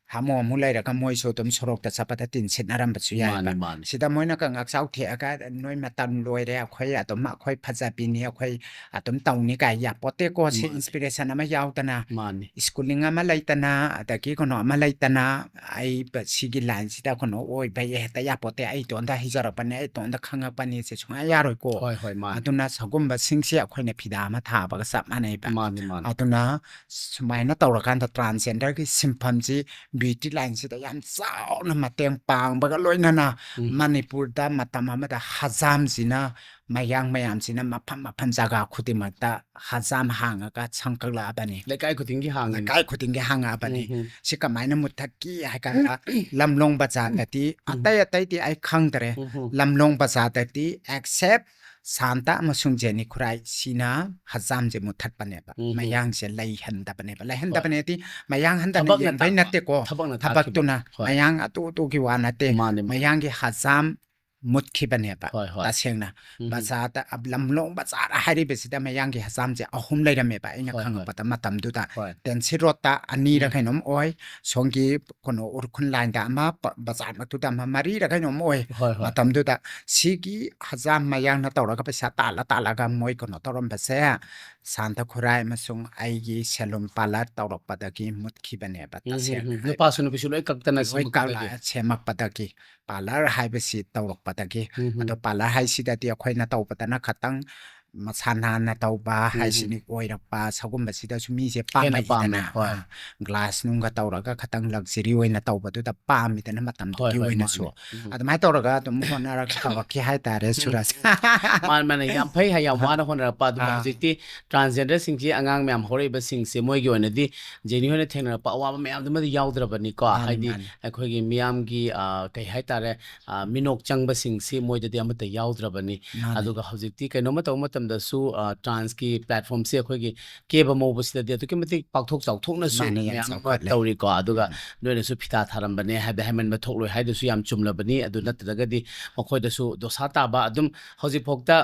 ꯍꯥꯃꯨ ꯍꯥꯃꯨ ꯂꯩꯔꯒ ꯃꯣꯏꯁꯨ ꯑꯗꯨꯝ ꯁꯣꯔꯣꯛꯇ ꯆꯠꯄꯗ ꯇꯤꯟ ꯁꯤꯠꯅꯔꯝꯕꯁꯨ ꯌꯥꯏꯕ꯫ ꯃꯥꯅꯤ, ꯃꯥꯅꯤ꯫ ꯁꯤꯗ ꯃꯣꯏꯅ ꯀ-, ꯉꯛꯆꯥꯎ ꯊꯦꯛꯑꯒ "ꯅꯣꯏ ꯃꯇꯝ ꯂꯣꯏꯔꯦ, ꯑꯩꯈꯣꯏ ꯑꯗꯨꯝ, ꯑꯩꯈꯣꯏ ꯐꯖꯕꯤꯅꯤ, ꯑꯩꯈꯣꯏ ꯑꯗꯨꯝ ꯇꯧꯅꯤ" ꯀꯥꯏ ꯌꯥꯄꯣꯠꯇꯦꯀꯣ꯫ ꯁꯤ ꯃꯥꯅꯤ꯫ ꯏꯟꯁꯄꯤꯔꯦꯁꯟ ꯑꯃ ꯌꯥꯎꯗꯅ, ꯃꯥꯅꯤ꯫ ꯁ꯭ꯀꯨꯂꯤꯡ ꯑꯃ ꯂꯩꯇꯅ, ꯑꯗꯒꯤ ꯀꯩꯅꯣ ꯑꯃ ꯂꯩꯇꯅ, ꯑꯩ ꯕ-, ꯁꯤꯒꯤ ꯂꯥꯏꯟꯁꯤꯗ ꯀꯩꯅꯣ ꯑꯣꯏꯕ ꯍꯦꯛꯇ ꯌꯥꯄꯣꯠꯇꯦ, ꯑꯩ ꯏꯇꯣꯟꯗ ꯍꯩꯖꯔꯛꯄꯅꯦ, ꯑꯩ ꯏꯇꯣꯟꯗ ꯈꯪꯉꯛꯄꯅꯦ, ꯁꯤ ꯁꯨꯡꯌꯥ ꯌꯥꯔꯣꯏꯀꯣ꯫ ꯍꯣꯏ, ꯍꯣꯏ, ꯃꯥꯅꯤ꯫ ꯑꯗꯨꯅ ꯁꯒꯨꯝꯕꯁꯤꯡꯁꯦ ꯑꯩꯈꯣꯏꯅ ꯐꯤꯗꯥ ꯑꯃ ꯊꯥꯕꯒ ꯆꯞ ꯃꯥꯟꯅꯩꯕ꯫ ꯃꯥꯅꯤ, ꯃꯥꯅꯤ꯫ ꯑꯗꯨꯅ ꯁꯨꯃꯥꯏꯅ ꯇꯧꯔꯀꯥꯟꯗ ꯇ꯭ꯔꯥꯟꯁꯖꯦꯟꯗꯔꯒꯤ ꯁꯤꯟꯐꯝꯁꯤ ꯕ꯭ꯌꯨꯇꯤ ꯂꯥꯏꯟꯁꯤꯗ ꯌꯥꯝ ꯆꯥꯎꯅ ꯃꯇꯦꯡ ꯄꯥꯡꯕꯒ ꯂꯣꯏꯅꯅ ꯎꯝ꯫ ꯃꯅꯤꯄꯨꯔꯗ ꯃꯇꯝ ꯑꯃꯗ ꯍꯖꯥꯝꯁꯤꯅ ꯃꯌꯥꯡ ꯃꯌꯥꯝꯁꯤꯅ ꯃꯐꯝ ꯃꯐꯝ ꯖꯒꯥ ꯈꯨꯗꯤꯡꯃꯛꯇ ꯍꯖꯥꯝ ꯍꯥꯡꯉꯒ ꯁꯪꯀꯛꯂꯛꯑꯕꯅꯤ꯫ ꯂꯩꯀꯥꯏ ꯈꯨꯗꯤꯡꯒꯤ ꯍꯥꯡꯉꯤ꯫ ꯂꯩꯀꯥꯏ ꯈꯨꯗꯤꯡꯒꯤ ꯍꯥꯡꯉꯛꯑꯕꯅꯤ꯫ ꯎꯝ, ꯎꯝ꯫ ꯁꯤ ꯀꯃꯥꯏꯅ ꯃꯨꯠꯊꯠꯀꯤ ꯍꯥꯏ ꯀꯥꯟꯗ ꯂꯝꯂꯣꯡ ꯕꯖꯥꯔꯗꯗꯤ, ꯎꯝ꯫ ꯑꯇꯩ ꯑꯇꯩꯗꯤ ꯑꯩ ꯈꯪꯗ꯭ꯔꯦ, ꯎꯝ, ꯎꯝ꯫ ꯂꯝꯂꯣꯡ ꯕꯖꯥꯔꯗꯗꯤ except ꯁꯥꯟꯇ ꯑꯃꯁꯨꯡ ꯖꯦꯅꯤ ꯈꯨꯔꯥꯏ ꯁꯤꯅ ꯍꯖꯥꯝꯁꯦ ꯃꯨꯠꯊꯠꯄꯅꯦꯕ꯫ ꯎꯝ, ꯎꯝ꯫ ꯃꯌꯥꯡꯁꯦ ꯂꯩꯍꯟꯗꯕꯅꯦꯕ꯫ ꯍꯣꯏ꯫ ꯂꯩꯍꯟꯗꯕꯅꯦꯗꯤ ꯃꯌꯥꯡ ꯍꯟꯊꯅ ꯊꯕꯛꯅ ꯌꯦꯡꯕꯩ ꯇꯥꯛꯄ꯫ ꯅꯠꯇꯦꯀꯣ꯫ ꯊꯕꯛꯅ ꯊꯕꯛꯇꯨꯅ ꯇꯥꯛꯈꯤꯕ꯫ ꯍꯣꯏ꯫ ꯃꯌꯥꯡ ꯑꯇꯣ ꯑꯇꯣꯒꯤ ꯋꯥ ꯅꯠꯇꯦ꯫ ꯃꯥꯅꯤ, ꯃꯥꯅꯤ꯫ ꯃꯌꯥꯡꯒꯤ ꯍꯖꯥꯝ ꯃꯨꯠꯈꯤꯕꯅꯦꯕ꯫ ꯍꯣꯏ, ꯍꯣꯏ꯫ ꯇꯁꯦꯡꯅ ꯎꯝ, ꯎꯝ꯫ ꯕꯖꯥꯔꯗ, ꯑ, ꯂꯝꯂꯣꯡ ꯕꯖꯥꯔ ꯍꯥꯏꯔꯤꯕꯁꯤꯗ ꯃꯌꯥꯡꯒꯤ ꯍꯖꯥꯝꯁꯦ ꯑꯍꯨꯝ ꯂꯩꯔꯝꯃꯦꯕ ꯑꯩꯅ ꯍꯣꯏ, ꯍꯣꯏ꯫ ꯈꯪꯉꯛꯄꯗ ꯃꯇꯝꯗꯨꯗ꯫ ꯍꯣꯏ꯫ ꯇꯦꯟꯁꯤꯠ ꯔꯣꯗꯇ ꯑꯅꯤꯔ ꯎꯝ꯫ ꯀꯩꯅꯣꯝ ꯑꯣꯏ, ꯁꯣꯝꯒꯤ ꯀꯩꯅꯣ ꯎꯔꯈꯨꯜ ꯂꯥꯏꯟꯗ ꯑꯃ, ꯄ-, ꯕꯖꯥꯔ ꯃꯛꯇꯨꯗ ꯑꯃ, ꯃꯔꯤꯔ ꯀꯩꯅꯣꯝ ꯑꯣꯏ꯫ ꯍꯣꯏ, ꯍꯣꯏ꯫ ꯃꯇꯝꯗꯨꯗ ꯁꯤꯒꯤ ꯍꯖꯥꯝ ꯃꯌꯥꯡꯅ ꯇꯧꯔꯒ ꯄꯩꯁꯥ ꯇꯥꯜꯂ ꯇꯥꯜꯂꯒ ꯃꯣꯏ ꯀꯩꯅꯣ ꯇꯧꯔꯝꯕꯁꯦ, ꯁꯥꯟꯇ ꯈꯨꯔꯥꯏ ꯑꯃꯁꯨꯡ ꯑꯩꯒꯤ ꯁꯦꯂꯨꯟ ꯄꯥꯔꯂꯔ ꯇꯧꯔꯛꯄꯗꯒꯤ ꯃꯨꯠꯈꯤꯕꯅꯦꯕ꯫ ꯎꯝ, ꯎꯝ, ꯇꯁꯦꯡꯅ ꯎꯝ꯫ ꯍꯥꯏꯕꯗ ꯅꯨꯄꯥꯁꯨ ꯅꯨꯄꯤꯁꯨ ꯂꯣꯏ ꯀꯛꯇꯅ ꯂꯣꯏ ꯁꯦꯝꯃꯛꯄꯗꯒꯤ꯫ ꯀꯛꯂ- ꯁꯦꯝꯃꯛꯄꯗꯒꯤ, ꯄꯥꯔꯂꯔ ꯍꯥꯏꯕꯁꯤ ꯇꯧꯔꯛꯄꯗꯒꯤ꯫ ꯎꯝ, ꯎꯝ꯫ ꯑꯗꯣ ꯄꯥꯔꯂꯔ ꯍꯥꯏꯁꯤꯗꯗꯤ ꯑꯩꯈꯣꯏꯅ ꯇꯧꯕꯗꯅ ꯈꯇꯪ ꯃꯁꯥ ꯅꯥꯟꯅ ꯇꯧꯕ ꯎꯝ, ꯎꯝ꯫ ꯍꯥꯏꯁꯤꯅꯤ ꯑꯣꯏꯔꯛꯄ, ꯁꯒꯨꯝꯕꯁꯤꯗꯁꯨ ꯃꯤꯁꯦ ꯍꯦꯟꯅ ꯄꯥꯝꯃꯦ, ꯄꯥꯝꯃꯛꯏꯗꯅ꯫ ꯍꯣꯏ꯫ ꯑꯥ, ꯒ꯭ꯂꯥꯁ ꯅꯨꯡꯒ ꯇꯧꯔꯒ ꯈꯇꯪ ꯂꯛꯖꯔꯤ ꯑꯣꯏꯅ ꯇꯧꯕꯗꯨꯗ ꯄꯥꯝꯃꯤꯗꯅ ꯃꯇꯝꯗꯨꯒꯤ ꯍꯣꯏ, ꯍꯣꯏ, ꯑꯣꯏꯅꯁꯨ꯫ ꯃꯥꯅꯦ꯫ ꯎꯝ꯫ ꯑꯗꯨꯃꯥꯏꯅ ꯇꯧꯔꯒ ꯑꯗꯨꯝ ꯍꯣꯠꯅꯔꯒ ꯇꯧꯔꯛꯈꯤ ꯍꯥꯏꯇꯥꯔꯦ, ꯁꯨꯔꯖ꯫ ꯃꯥꯅꯦ, ꯃꯥꯅꯦ, ꯌꯥꯝ ꯐꯩ ꯍꯥꯏ, ꯌꯥꯝ ꯋꯥꯅ ꯍꯣꯠꯅꯔꯛꯄ꯫ ꯑꯗꯨꯒ ꯑꯥ꯫ ꯍꯧꯖꯤꯛꯇꯤ ꯇ꯭ꯔꯥꯟꯁꯖꯦꯟꯗꯔꯁꯤꯡꯁꯤ, ꯑꯉꯥꯡ ꯃꯌꯥꯝ ꯍꯧꯔꯛꯏꯕꯁꯤꯡꯁꯦ, ꯃꯣꯏꯒꯤ ꯑꯣꯏꯅꯗꯤ ꯖꯦꯅꯤ ꯍꯣꯏꯅ ꯊꯦꯡꯅꯔꯛꯄ ꯑꯋꯥꯕ ꯃꯌꯥꯝꯗꯨꯃꯗꯤ ꯌꯥꯎꯗ꯭ꯔꯕꯅꯤꯀꯣ꯫ ꯃꯥꯅꯦ, ꯍꯥꯏꯗꯤ ꯃꯥꯅꯦ꯫ ꯑꯩꯈꯣꯏꯒꯤ ꯃꯤꯌꯥꯝꯒꯤ, ꯑ, ꯀꯩ ꯍꯥꯏꯇꯥꯔꯦ, ꯑ, ꯃꯤꯅꯣꯛ ꯆꯪꯕꯁꯤꯡꯁꯤ ꯃꯣꯏꯗꯗꯤ ꯑꯃꯠꯇ ꯌꯥꯎꯗ꯭ꯔꯕꯅꯤ꯫ ꯃꯥꯅꯦ꯫ ꯑꯗꯨꯒ ꯍꯧꯖꯤꯛꯇꯤ ꯀꯩꯅꯣꯝꯃ ꯇꯧꯕ ꯃꯇꯝꯗꯁꯨ, ꯑ, ꯇ꯭ꯔꯥꯟꯁꯀꯤ ꯄ꯭ꯂꯦꯠꯐꯣꯝꯁꯤ ꯑꯩꯈꯣꯏꯒꯤ ꯀꯦꯕ ꯃꯧꯕꯁꯤꯗꯗꯤ ꯑꯗꯨꯛꯀꯤ ꯃꯇꯤꯛ ꯄꯥꯛꯊꯣꯛ ꯆꯥꯎꯊꯣꯛꯅꯁꯨ ꯃꯥꯅꯦ, ꯌꯥꯝ ꯃꯌꯥꯝ ꯑꯃ ꯆꯥꯎꯈꯠꯂꯦ꯫ ꯇꯧꯔꯤꯀꯣ꯫ ꯑꯗꯨꯒ ꯎꯝ꯫ ꯅꯣꯏꯅꯁꯨ ꯐꯤꯇꯥ ꯊꯥꯔꯝꯕꯅꯦ, ꯍꯥꯏꯕꯗꯤ ꯍꯥꯏꯃꯟꯕ ꯊꯣꯛꯂꯣꯏ ꯍꯥꯏꯗꯨꯁꯨ ꯌꯥꯝ ꯆꯨꯝꯂꯕꯅꯤ꯫ ꯑꯗꯨ ꯅꯠꯇ꯭ꯔꯒꯗꯤ ꯃꯈꯣꯏꯗꯁꯨ ꯗꯣꯁꯥ ꯇꯥꯕ ꯑꯗꯨꯝ ꯍꯧꯖꯤꯛꯐꯥꯎꯗ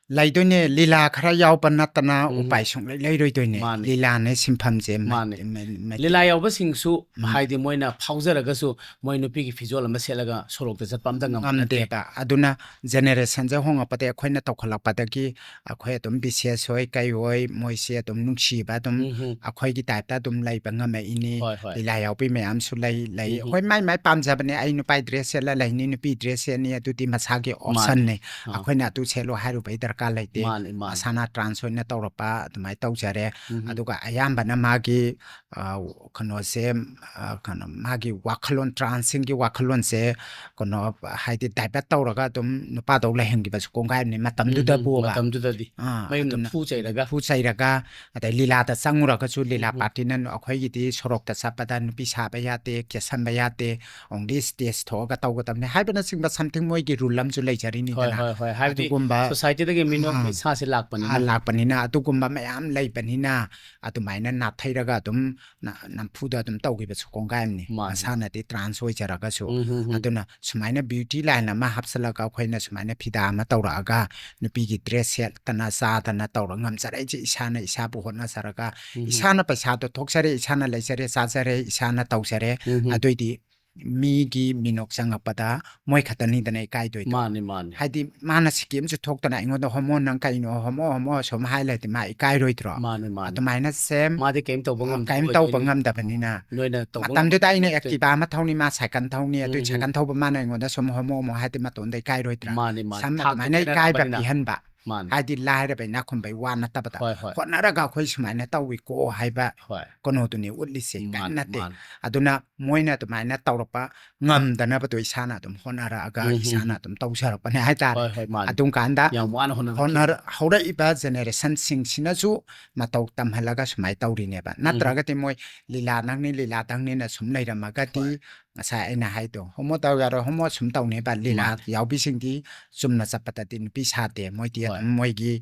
ꯂꯩꯗꯣꯏꯅꯦ, ꯂꯤꯂꯥ ꯈꯔ ꯌꯥꯎꯕ ꯅꯠꯇꯅ ꯎꯝ꯫ ꯎꯄꯥꯏ ꯁꯨꯡꯂꯩ ꯂꯩꯔꯣꯏꯗꯣꯏꯅꯦ꯫ ꯃꯥꯅꯦ꯫ ꯂꯤꯂꯥꯅꯦ ꯁꯤꯟꯐꯝꯁꯦ꯫ ꯃ-, ꯃꯥꯅꯦ꯫ ꯃ-, ꯃ-, ꯂꯤꯂꯥ ꯌꯥꯎꯕꯁꯤꯡꯁꯨ ꯎꯝ꯫ ꯍꯥꯏꯗꯤ ꯃꯣꯏꯅ ꯐꯥꯎꯖꯔꯒꯁꯨ ꯃꯣꯏ ꯅꯨꯄꯤꯒꯤ ꯐꯤꯖꯣꯜ ꯑꯃ ꯁꯦꯠꯂꯒ ꯁꯣꯔꯣꯛꯇ ꯆꯠꯄ ꯑꯝꯇ ꯉꯝꯕ ꯅꯠꯇꯦ꯫ ꯉꯝꯗꯦꯕ꯫ ꯑꯗꯨꯅ ꯖꯦꯅꯦꯔꯦꯁꯟꯁꯦ ꯍꯣꯡꯉꯛꯄꯗꯒꯤ, ꯑꯩꯈꯣꯏꯅ ꯇꯧꯈꯠꯂꯛꯄꯗꯒꯤ ꯑꯩꯈꯣꯏ ꯑꯗꯨꯝ ꯕꯤꯁꯦꯁ ꯍꯣꯏ ꯀꯩ ꯍꯣꯏ ꯃꯣꯏꯁꯦ ꯑꯗꯨꯝ ꯅꯨꯡꯁꯤꯕ ꯑꯗꯨꯝ ꯎꯝ, ꯎꯝ꯫ ꯑꯩꯈꯣꯏꯒꯤ ꯇꯥꯏꯞꯇ ꯑꯗꯨꯝ ꯂꯩꯕ ꯉꯝꯃꯛꯏꯅꯤ꯫ ꯍꯣꯏ, ꯍꯣꯏ꯫ ꯂꯤꯂꯥ ꯌꯥꯎꯕꯤ ꯃꯌꯥꯝꯁꯨ ꯂꯩ, ꯂꯩ꯫ ꯎꯝ, ꯎꯝ꯫ ꯍꯣꯏ, ꯃꯥꯏ ꯃꯥꯏ ꯄꯥꯝꯖꯕꯅꯦ꯫ ꯑꯩ ꯅꯨꯄꯥ ꯗ꯭ꯔꯦꯁ ꯁꯦꯠꯂ ꯂꯩꯅꯤ, ꯅꯨꯄꯤ ꯗ꯭ꯔꯦꯁ ꯁꯦꯠꯅꯤ, ꯑꯗꯨꯗꯤ ꯃꯁꯥꯒꯤ ꯃꯥꯅꯦ꯫ ꯑꯣꯞꯁꯟꯅꯦ꯫ ꯑꯥ꯫ ꯑꯩꯈꯣꯏꯅ ꯑꯗꯨ ꯁꯦꯠꯂꯣ ꯍꯥꯏꯔꯨꯕꯩ ꯗꯔꯀꯥꯔ ꯂꯩꯇꯦ꯫ ꯃꯥꯅꯦ, ꯃꯥꯅꯦ꯫ ꯃꯁꯥꯅ ꯇ꯭ꯔꯥꯟꯁ ꯑꯣꯏꯅ ꯇꯧꯔꯛꯄ ꯑꯗꯨꯃꯥꯏꯅ ꯇꯧꯖꯔꯦ꯫ ꯎꯝ, ꯎꯝ꯫ ꯑꯗꯨꯒ ꯑꯌꯥꯝꯕꯅ ꯃꯥꯒꯤ, ꯑ, ꯀꯩꯅꯣꯁꯦ, ꯑ, ꯀꯩꯅꯣ, ꯃꯥꯒꯤ ꯋꯥꯈꯜꯂꯣꯟ, ꯇ꯭ꯔꯥꯟꯁꯁꯤꯡꯒꯤ ꯋꯥꯈꯜꯂꯣꯟꯁꯦ ꯀꯩꯅꯣ, ꯍꯥꯏꯗꯤ ꯗꯥꯏꯚꯔꯠ ꯇꯧꯔꯒ ꯑꯗꯨꯝ ꯅꯨꯄꯥꯗꯧ ꯂꯩꯍꯟꯈꯤꯕꯁꯨ ꯀꯣꯡꯒꯥꯏ ꯑꯃꯅꯤ ꯃꯇꯝꯗꯨꯗꯕꯨꯕ꯫ ꯎꯝ, ꯎꯝ, ꯃꯇꯝꯗꯨꯗꯗꯤ꯫ ꯑꯥ, ꯃꯌꯨꯝꯗ ꯑꯗꯨꯅ ꯐꯨ ꯆꯩꯔꯒ, ꯐꯨ ꯆꯩꯔꯒ꯫ ꯑꯗꯩ ꯂꯤꯂꯥꯗ ꯆꯪꯉꯨꯔꯒꯁꯨ ꯂꯤꯂꯥ ꯎꯝ, ꯎꯝ꯫ ꯄꯥꯔꯇꯤꯅ ꯑꯩꯈꯣꯏꯒꯤꯗꯤ ꯁꯣꯔꯣꯛꯇ ꯆꯠꯄꯗ ꯅꯨꯄꯤ ꯁꯥꯕ ꯌꯥꯗꯦ, ꯀꯦꯁꯟꯕ ꯌꯥꯗꯦ, only stage ꯊꯣꯛꯑꯒ ꯇꯧꯒꯗꯕꯅꯤ ꯍꯥꯏꯕꯅꯆꯤꯡꯕ something ꯃꯣꯏꯒꯤ rule ꯑꯃꯁꯨ ꯂꯩꯖꯔꯤꯅꯤꯗꯅ꯫ ꯍꯣꯏ, ꯍꯣꯏ, ꯍꯣꯏ꯫ ꯍꯥꯏꯕꯗꯤ ꯑꯗꯨꯒꯨꯝꯕ, society ꯗꯒꯤ ꯃꯤꯅꯣꯛ ꯑꯥ, ꯏꯁꯥꯁꯦ ꯂꯥꯛꯄꯅꯤꯅ꯫ ꯑꯥ, ꯂꯥꯛꯄꯅꯤꯅ ꯑꯗꯨꯒꯨꯝꯕ ꯃꯌꯥꯝ ꯂꯩꯕꯅꯤꯅ ꯑꯗꯨꯃꯥꯏꯅ ꯅꯥꯊꯩꯔꯒ ꯑꯗꯨꯝ ꯅ-, ꯅꯝꯐꯨꯗ ꯑꯗꯨꯝ ꯇꯧꯈꯤꯕꯁꯨ ꯀꯣꯡꯒꯥꯏ ꯑꯃꯅꯤ꯫ ꯃꯥꯅꯤ꯫ ꯃꯁꯥꯅꯗꯤ ꯇ꯭ꯔꯥꯟꯁ ꯑꯣꯏꯖꯔꯒꯁꯨ꯫ ꯎꯝ, ꯎꯝ, ꯎꯝ꯫ ꯑꯗꯨꯅ ꯁꯨꯃꯥꯏꯅ ꯕ꯭ꯌꯨꯇꯤ ꯂꯥꯏꯟ ꯑꯃ ꯍꯥꯞꯆꯤꯜꯂꯒ ꯑꯩꯈꯣꯏꯅ ꯁꯨꯃꯥꯏꯅ ꯐꯤꯗꯥ ꯑꯃ ꯇꯧꯔꯛꯑꯒ ꯅꯨꯄꯤꯒꯤ ꯗ꯭ꯔꯦꯁ ꯁꯦꯠꯇꯅ ꯆꯥꯗꯅ ꯇꯧꯔ ꯉꯝꯖꯔꯛꯏꯁꯦ ꯏꯁꯥꯅ ꯏꯁꯥꯕꯨ ꯍꯣꯠꯅꯖꯔꯒ, ꯎꯝ, ꯎꯝ꯫ ꯏꯁꯥꯅ ꯄꯩꯁꯥꯗꯣ ꯊꯣꯛꯆꯔꯦ, ꯏꯁꯥꯅ ꯂꯩꯖꯔꯦ, ꯆꯥꯖꯔꯦ, ꯏꯁꯥꯅ ꯇꯧꯖꯔꯦ꯫ ꯎꯝ, ꯎꯝ꯫ ꯑꯗꯨꯏꯗꯤ ꯃꯤꯒꯤ ꯃꯤꯅꯣꯛ ꯆꯪꯉꯛꯄꯗ ꯃꯣꯏ ꯈꯛꯇꯅꯤꯗꯅ ꯏꯀꯥꯏꯗꯣꯏꯗꯣ꯫ ꯃꯥꯅꯤ ꯃꯥꯅꯤ ꯍꯥꯏꯗꯤ ꯃꯥꯅ ꯁꯤꯀꯤ ꯑꯃꯁꯨ ꯊꯣꯛꯇꯅ ꯑꯩꯉꯣꯟꯗ "ꯍꯣꯃꯣ ꯅꯪ ꯀꯩꯅꯣ, ꯍꯣꯃꯣ ꯍꯣꯃꯣ" ꯁꯨꯝ ꯍꯥꯏ ꯂꯩꯔꯗꯤ ꯃꯥ ꯏꯀꯥꯏꯔꯣꯏꯗ꯭ꯔꯣ? ꯃꯥꯅꯤ ꯃꯥꯅꯤ ꯑꯗꯨꯃꯥꯏꯅ ꯁꯦꯝ ꯃꯥꯗꯤ ꯀꯩꯝ ꯇꯧꯕ ꯉꯝꯗꯕ ꯀꯩꯝ ꯇꯧꯕ ꯑꯣꯏꯗꯣꯏꯅꯤ꯫ ꯉꯝꯗꯕꯅꯤꯅ ꯅꯣꯏꯅ ꯇꯧꯕ ꯃꯇꯝꯗꯨꯗ ꯑꯩꯅ ꯉꯝꯗꯕ ꯑꯦꯛꯇꯤꯚꯥ ꯑꯃ ꯊꯧꯅꯤ, ꯃꯥ ꯁꯥꯏꯀꯜ ꯊꯧꯅꯤ, ꯑꯗꯨꯏ ꯎꯝ. ꯁꯥꯏꯀꯜ ꯊꯧꯕ ꯃꯥꯅ ꯑꯩꯉꯣꯟꯗ ꯁꯨꯝ "ꯍꯣꯃꯣ ꯍꯣꯃꯣ" ꯍꯥꯏꯗꯤ ꯃꯇꯣꯟꯗ ꯏꯀꯥꯏꯔꯣꯏꯗ꯭ꯔꯥ? ꯃꯥꯅꯤ ꯃꯥꯅꯤ ꯁꯝꯅ ꯊꯥꯛꯇꯣ ꯑꯗꯨꯃꯥꯏꯅ ꯏꯀꯥꯏꯕ ꯈꯦꯠꯅꯔꯛꯄꯅꯤꯅ꯫ ꯄꯤꯍꯟꯕ, ꯃꯥꯅꯤ ꯍꯥꯏꯗꯤ ꯂꯥꯏꯔꯕ ꯏꯅꯥꯛ ꯈꯨꯟꯕꯩ ꯋꯥ ꯅꯠꯇꯕꯗ ꯍꯣꯏ ꯍꯣꯏ ꯍꯣꯠꯅꯔꯒ ꯑꯩꯈꯣꯏ ꯁꯨꯃꯥꯏꯅ ꯇꯧꯏꯀꯣ ꯍꯥꯏꯕ ꯍꯣꯏ ꯀꯩꯅꯣꯗꯨꯅꯤ ꯎꯠꯂꯤꯁꯦ, ꯀꯔꯤꯝ ꯃꯥꯅꯤ ꯅꯠꯇꯦ꯫ ꯃꯥꯅꯤ ꯑꯗꯨꯅ ꯃꯣꯏꯅ ꯑꯗꯨꯃꯥꯏꯅ ꯇꯧꯔꯛꯄ ꯉꯝꯗꯅꯕꯗꯣ ꯏꯁꯥꯅ ꯑꯗꯨꯝ ꯍꯣꯠꯅꯔꯛꯑꯒ ꯎꯝ, ꯎꯝ, ꯏꯁꯥꯅ ꯎꯝ. ꯑꯗꯨꯝ ꯇꯧꯖꯔꯛꯄꯅꯦ ꯍꯥꯏꯇꯥꯔꯦ꯫ ꯍꯣꯏ ꯍꯣꯏ ꯃꯥꯅꯤ ꯑꯗꯨꯝ ꯀꯥꯟꯗ ꯌꯥꯝ ꯋꯥꯅ ꯍꯣꯠꯅꯔꯛꯈꯤ ꯍꯣꯠꯅꯔ ꯍꯧꯔꯛꯏꯕ ꯖꯦꯅꯦꯔꯦꯁꯟꯁꯤꯡꯁꯤꯅꯁꯨ ꯃꯇꯧ ꯇꯝꯍꯜꯂꯒ ꯁꯨꯃꯥꯏꯅ ꯇꯧꯔꯤꯅꯦꯕ꯫ ꯅꯠꯇ꯭ꯔꯒꯗꯤ ꯃꯣꯏ "ꯂꯤꯂꯥ ꯅꯪꯅꯤ, ꯂꯤꯂꯥ ꯅꯪꯅꯤꯅ" ꯁꯨꯝ ꯂꯩꯔꯝꯃꯒꯗꯤ, ꯍꯣꯏ. ꯉꯁꯥꯏ ꯑꯩꯅ ꯍꯥꯏꯗꯣ, "ꯍꯣꯃꯣ ꯇꯧ ꯌꯥꯔꯣꯏ, ꯍꯣꯃꯣ ꯁꯨꯝ ꯇꯧꯅꯦꯕ", ꯂꯤꯂꯥ ꯃꯥꯅꯤ. ꯌꯥꯎꯕꯤꯁꯤꯡꯗꯤ ꯆꯨꯝꯅ ꯆꯠꯄꯗꯗꯤ ꯅꯨꯄꯤ ꯁꯥꯗꯦ꯫ ꯃꯣꯏꯗꯤ ꯍꯣꯏ. ꯑꯗꯨꯝ ꯃꯣꯏꯒꯤ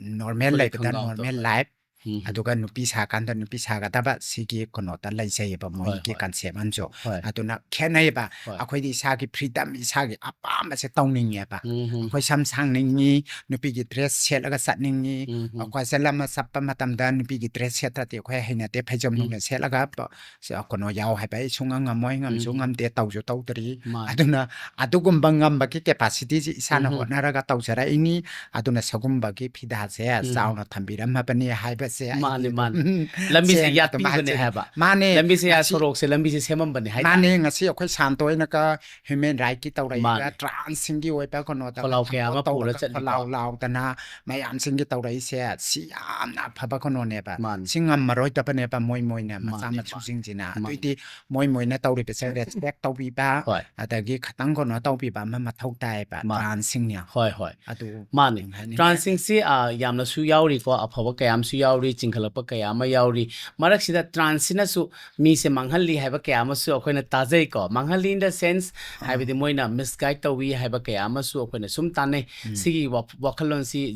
ꯅꯣꯔꯃꯦꯜ ꯐꯨꯔꯤꯠ ꯂꯩꯕꯗ ꯈꯣꯡꯒ꯭ꯔꯥꯎꯗꯣ, ꯅꯣꯔꯃꯦꯜ ꯍꯣꯏ. ꯂꯥꯏꯐ, ꯎꯝ. ꯑꯗꯨꯒ ꯅꯨꯄꯤ ꯁꯥꯀꯥꯟꯗ ꯅꯨꯄꯤ ꯁꯥꯒꯗꯕ, ꯁꯤꯒꯤ ꯀꯩꯅꯣꯗ ꯂꯩꯖꯩꯌꯦꯕ, ꯍꯣꯏ, ꯃꯣꯏꯒꯤ ꯍꯣꯏ. ꯀꯟꯁꯦꯞ ꯑꯃꯁꯨ꯫ ꯍꯣꯏ. ꯑꯗꯨꯅ ꯈꯦꯠꯅꯩꯌꯦꯕ꯫ ꯍꯣꯏ. ꯑꯩꯈꯣꯏꯗꯤ ꯏꯁꯥꯒꯤ ꯐ꯭ꯔꯤꯗꯝ, ꯏꯁꯥꯒꯤ ꯑꯄꯥꯝꯕꯁꯦ ꯇꯧꯅꯤꯡꯉꯦꯕ꯫ ꯎꯝ, ꯎꯝ. ꯑꯩꯈꯣꯏ ꯁꯝ ꯁꯥꯡꯅꯤꯡꯉꯤ, ꯅꯨꯄꯤꯒꯤ ꯗ꯭ꯔꯦꯁ ꯁꯦꯠꯂꯒ ꯆꯠꯅꯤꯡꯉꯤ, ꯎꯝ, ꯎꯝ. ꯑꯩꯈꯣꯏ ꯆꯠꯂꯝ ꯑꯃ ꯆꯠꯄ ꯃꯇꯝꯗ ꯅꯨꯄꯤꯒꯤ ꯗ꯭ꯔꯦꯁ ꯁꯦꯠꯇ꯭ꯔꯗꯤ ꯑꯩꯈꯣꯏ ꯍꯩꯅꯗꯦ, ꯐꯩꯖꯣꯝ ꯎꯝ. ꯅꯨꯡꯅ ꯁꯦꯠꯂꯒ ꯄ-, ꯁ-, ꯀꯩꯅꯣ ꯌꯥꯎ ꯍꯥꯏꯕ ꯑꯩ ꯁꯨꯡꯉꯝ ꯉꯝꯃꯣꯏ, ꯉꯝꯁꯨ ꯎꯝ. ꯉꯝꯗꯦ, ꯇꯧꯁꯨ ꯇꯧꯗ꯭ꯔꯤ꯫ ꯃꯥꯅꯤ. ꯑꯗꯨꯅ ꯑꯗꯨꯒꯨꯝꯕ ꯉꯝꯕꯒꯤ ꯀꯦꯄꯥꯁꯤꯇꯤꯁꯤ ꯏꯁꯥꯅ ꯎꯝ, ꯎꯝ. ꯍꯣꯠꯅꯔꯒ ꯇꯧꯖꯔꯛꯏꯅꯤ꯫ ꯑꯗꯨꯅ ꯁꯒꯨꯝꯕꯒꯤ ꯐꯤꯗꯥꯁꯦ ꯎꯝ. ꯆꯥꯎꯅ ꯊꯝꯕꯤꯔꯝꯃꯕꯅꯦ ꯍꯥꯏꯕꯁꯦ ꯑꯩꯗꯤ ꯃꯥꯅꯤ, ꯑꯗꯨꯝ ꯃꯥꯅꯤ. ꯂꯝꯕꯤꯁꯦ ꯁꯦꯡꯅ ꯑꯗꯨꯝ ꯌꯥꯠꯄꯤꯕꯅꯦ ꯍꯥꯏꯖꯒꯦ꯫ ꯍꯥꯏꯕ. ꯃꯥꯅꯦ, ꯂꯝꯕꯤꯁꯦ ꯌꯥ-, ꯉꯁꯤ ꯁꯣꯔꯣꯛꯁꯦ ꯂꯝꯕꯤꯁꯦ ꯁꯦꯝꯃꯝꯕꯅꯦ ꯍꯥꯏꯇꯥꯔꯦ. ꯃꯥꯅꯦ, ꯉꯁꯤ ꯑꯩꯈꯣꯏ ꯁꯥꯟꯇꯣꯏꯅꯀ ꯍ꯭ꯌꯨꯃꯦꯟ ꯔꯥꯏꯠꯀꯤ ꯇꯧꯔꯛꯏꯕ, ꯃꯥꯅꯦ. ꯇ꯭ꯔꯥꯟꯁꯁꯤꯡꯒꯤ ꯑꯣꯏꯕ ꯀꯩꯅꯣꯗ ꯈꯣꯜꯂꯥꯎ ꯀꯌꯥ ꯑꯃ ꯁꯞꯄꯣꯔꯠ ꯄꯨꯔ ꯇꯧꯔꯒ ꯆꯠꯂꯤꯀꯣ. ꯈꯣꯜꯂꯥꯎ ꯂꯥꯎꯗꯅ ꯃꯌꯥꯝꯁꯤꯡꯒꯤ ꯇꯧꯔꯛꯏꯁꯦ, ꯁꯤ ꯌꯥꯝꯅ ꯑꯐꯕ ꯀꯩꯅꯣꯅꯦꯕ꯫ ꯃꯥꯅꯦ. ꯁꯤ ꯉꯝꯃꯔꯣꯏꯗꯕꯅꯦꯕ ꯃꯣꯏ ꯃꯣꯏꯅ, ꯃꯆꯥ ꯃꯥꯅꯦ, ꯃꯁꯨꯁꯤꯡꯁꯤꯅ꯫ ꯃꯥꯅꯦ. ꯑꯗꯨꯏꯗꯤ ꯃꯣꯏ ꯃꯣꯏꯅ ꯇꯧꯔꯤꯕꯁꯦ ꯔꯦꯁꯄꯦꯛ ꯇꯧꯕꯤꯕ, ꯍꯣꯏ. ꯑꯗꯒꯤ ꯈꯇꯪ ꯀꯩꯅꯣ ꯇꯧꯕꯤꯕ ꯑꯃ ꯃꯊꯧ ꯇꯥꯏꯌꯦꯕ, ꯃꯥꯅꯦ. ꯇ꯭ꯔꯥꯟꯁꯁꯤꯡꯅ꯫ ꯍꯣꯏ, ꯍꯣꯏ. ꯑꯗꯨ ꯃꯥꯅꯦ. ꯍꯥꯏꯅꯤꯡꯉꯦ꯫ ꯇ꯭ꯔꯥꯟꯁꯁꯤꯡꯁꯤ, ꯑ, ꯌꯥꯝꯅꯁꯨ ꯌꯥꯎꯔꯤꯀꯣ, ꯑꯐꯕ ꯀꯌꯥ ꯑꯃꯁꯨ ꯌꯥꯎꯔꯤ, ꯆꯤꯡꯈꯠꯂꯛꯄ ꯀꯌꯥ ꯑꯃ ꯌꯥꯎꯔꯤ꯫ ꯃꯔꯛꯁꯤꯗ ꯇ꯭ꯔꯥꯟꯁꯁꯤꯅꯁꯨ ꯃꯤꯁꯦ ꯃꯥꯡꯍꯜꯂꯤ ꯍꯥꯏꯕ ꯀꯌꯥ ꯑꯃꯁꯨ ꯑꯩꯈꯣꯏꯅ ꯇꯥꯖꯩꯀꯣ꯫ ꯃꯥꯡꯍꯜꯂꯤ in the sense, ꯑꯥ. ꯍꯥꯏꯕꯗꯤ ꯃꯣꯏꯅ ꯃꯤꯁꯒꯥꯏꯗ ꯇꯧꯏ ꯍꯥꯏꯕ ꯀꯌꯥ ꯑꯃꯁꯨ ꯑꯩꯈꯣꯏꯅ ꯁꯨꯝ ꯇꯥꯟꯅꯩ꯫ ꯎꯝ. ꯃꯁꯤꯒꯤ ꯋꯥꯈꯜꯂꯣꯟꯁꯤ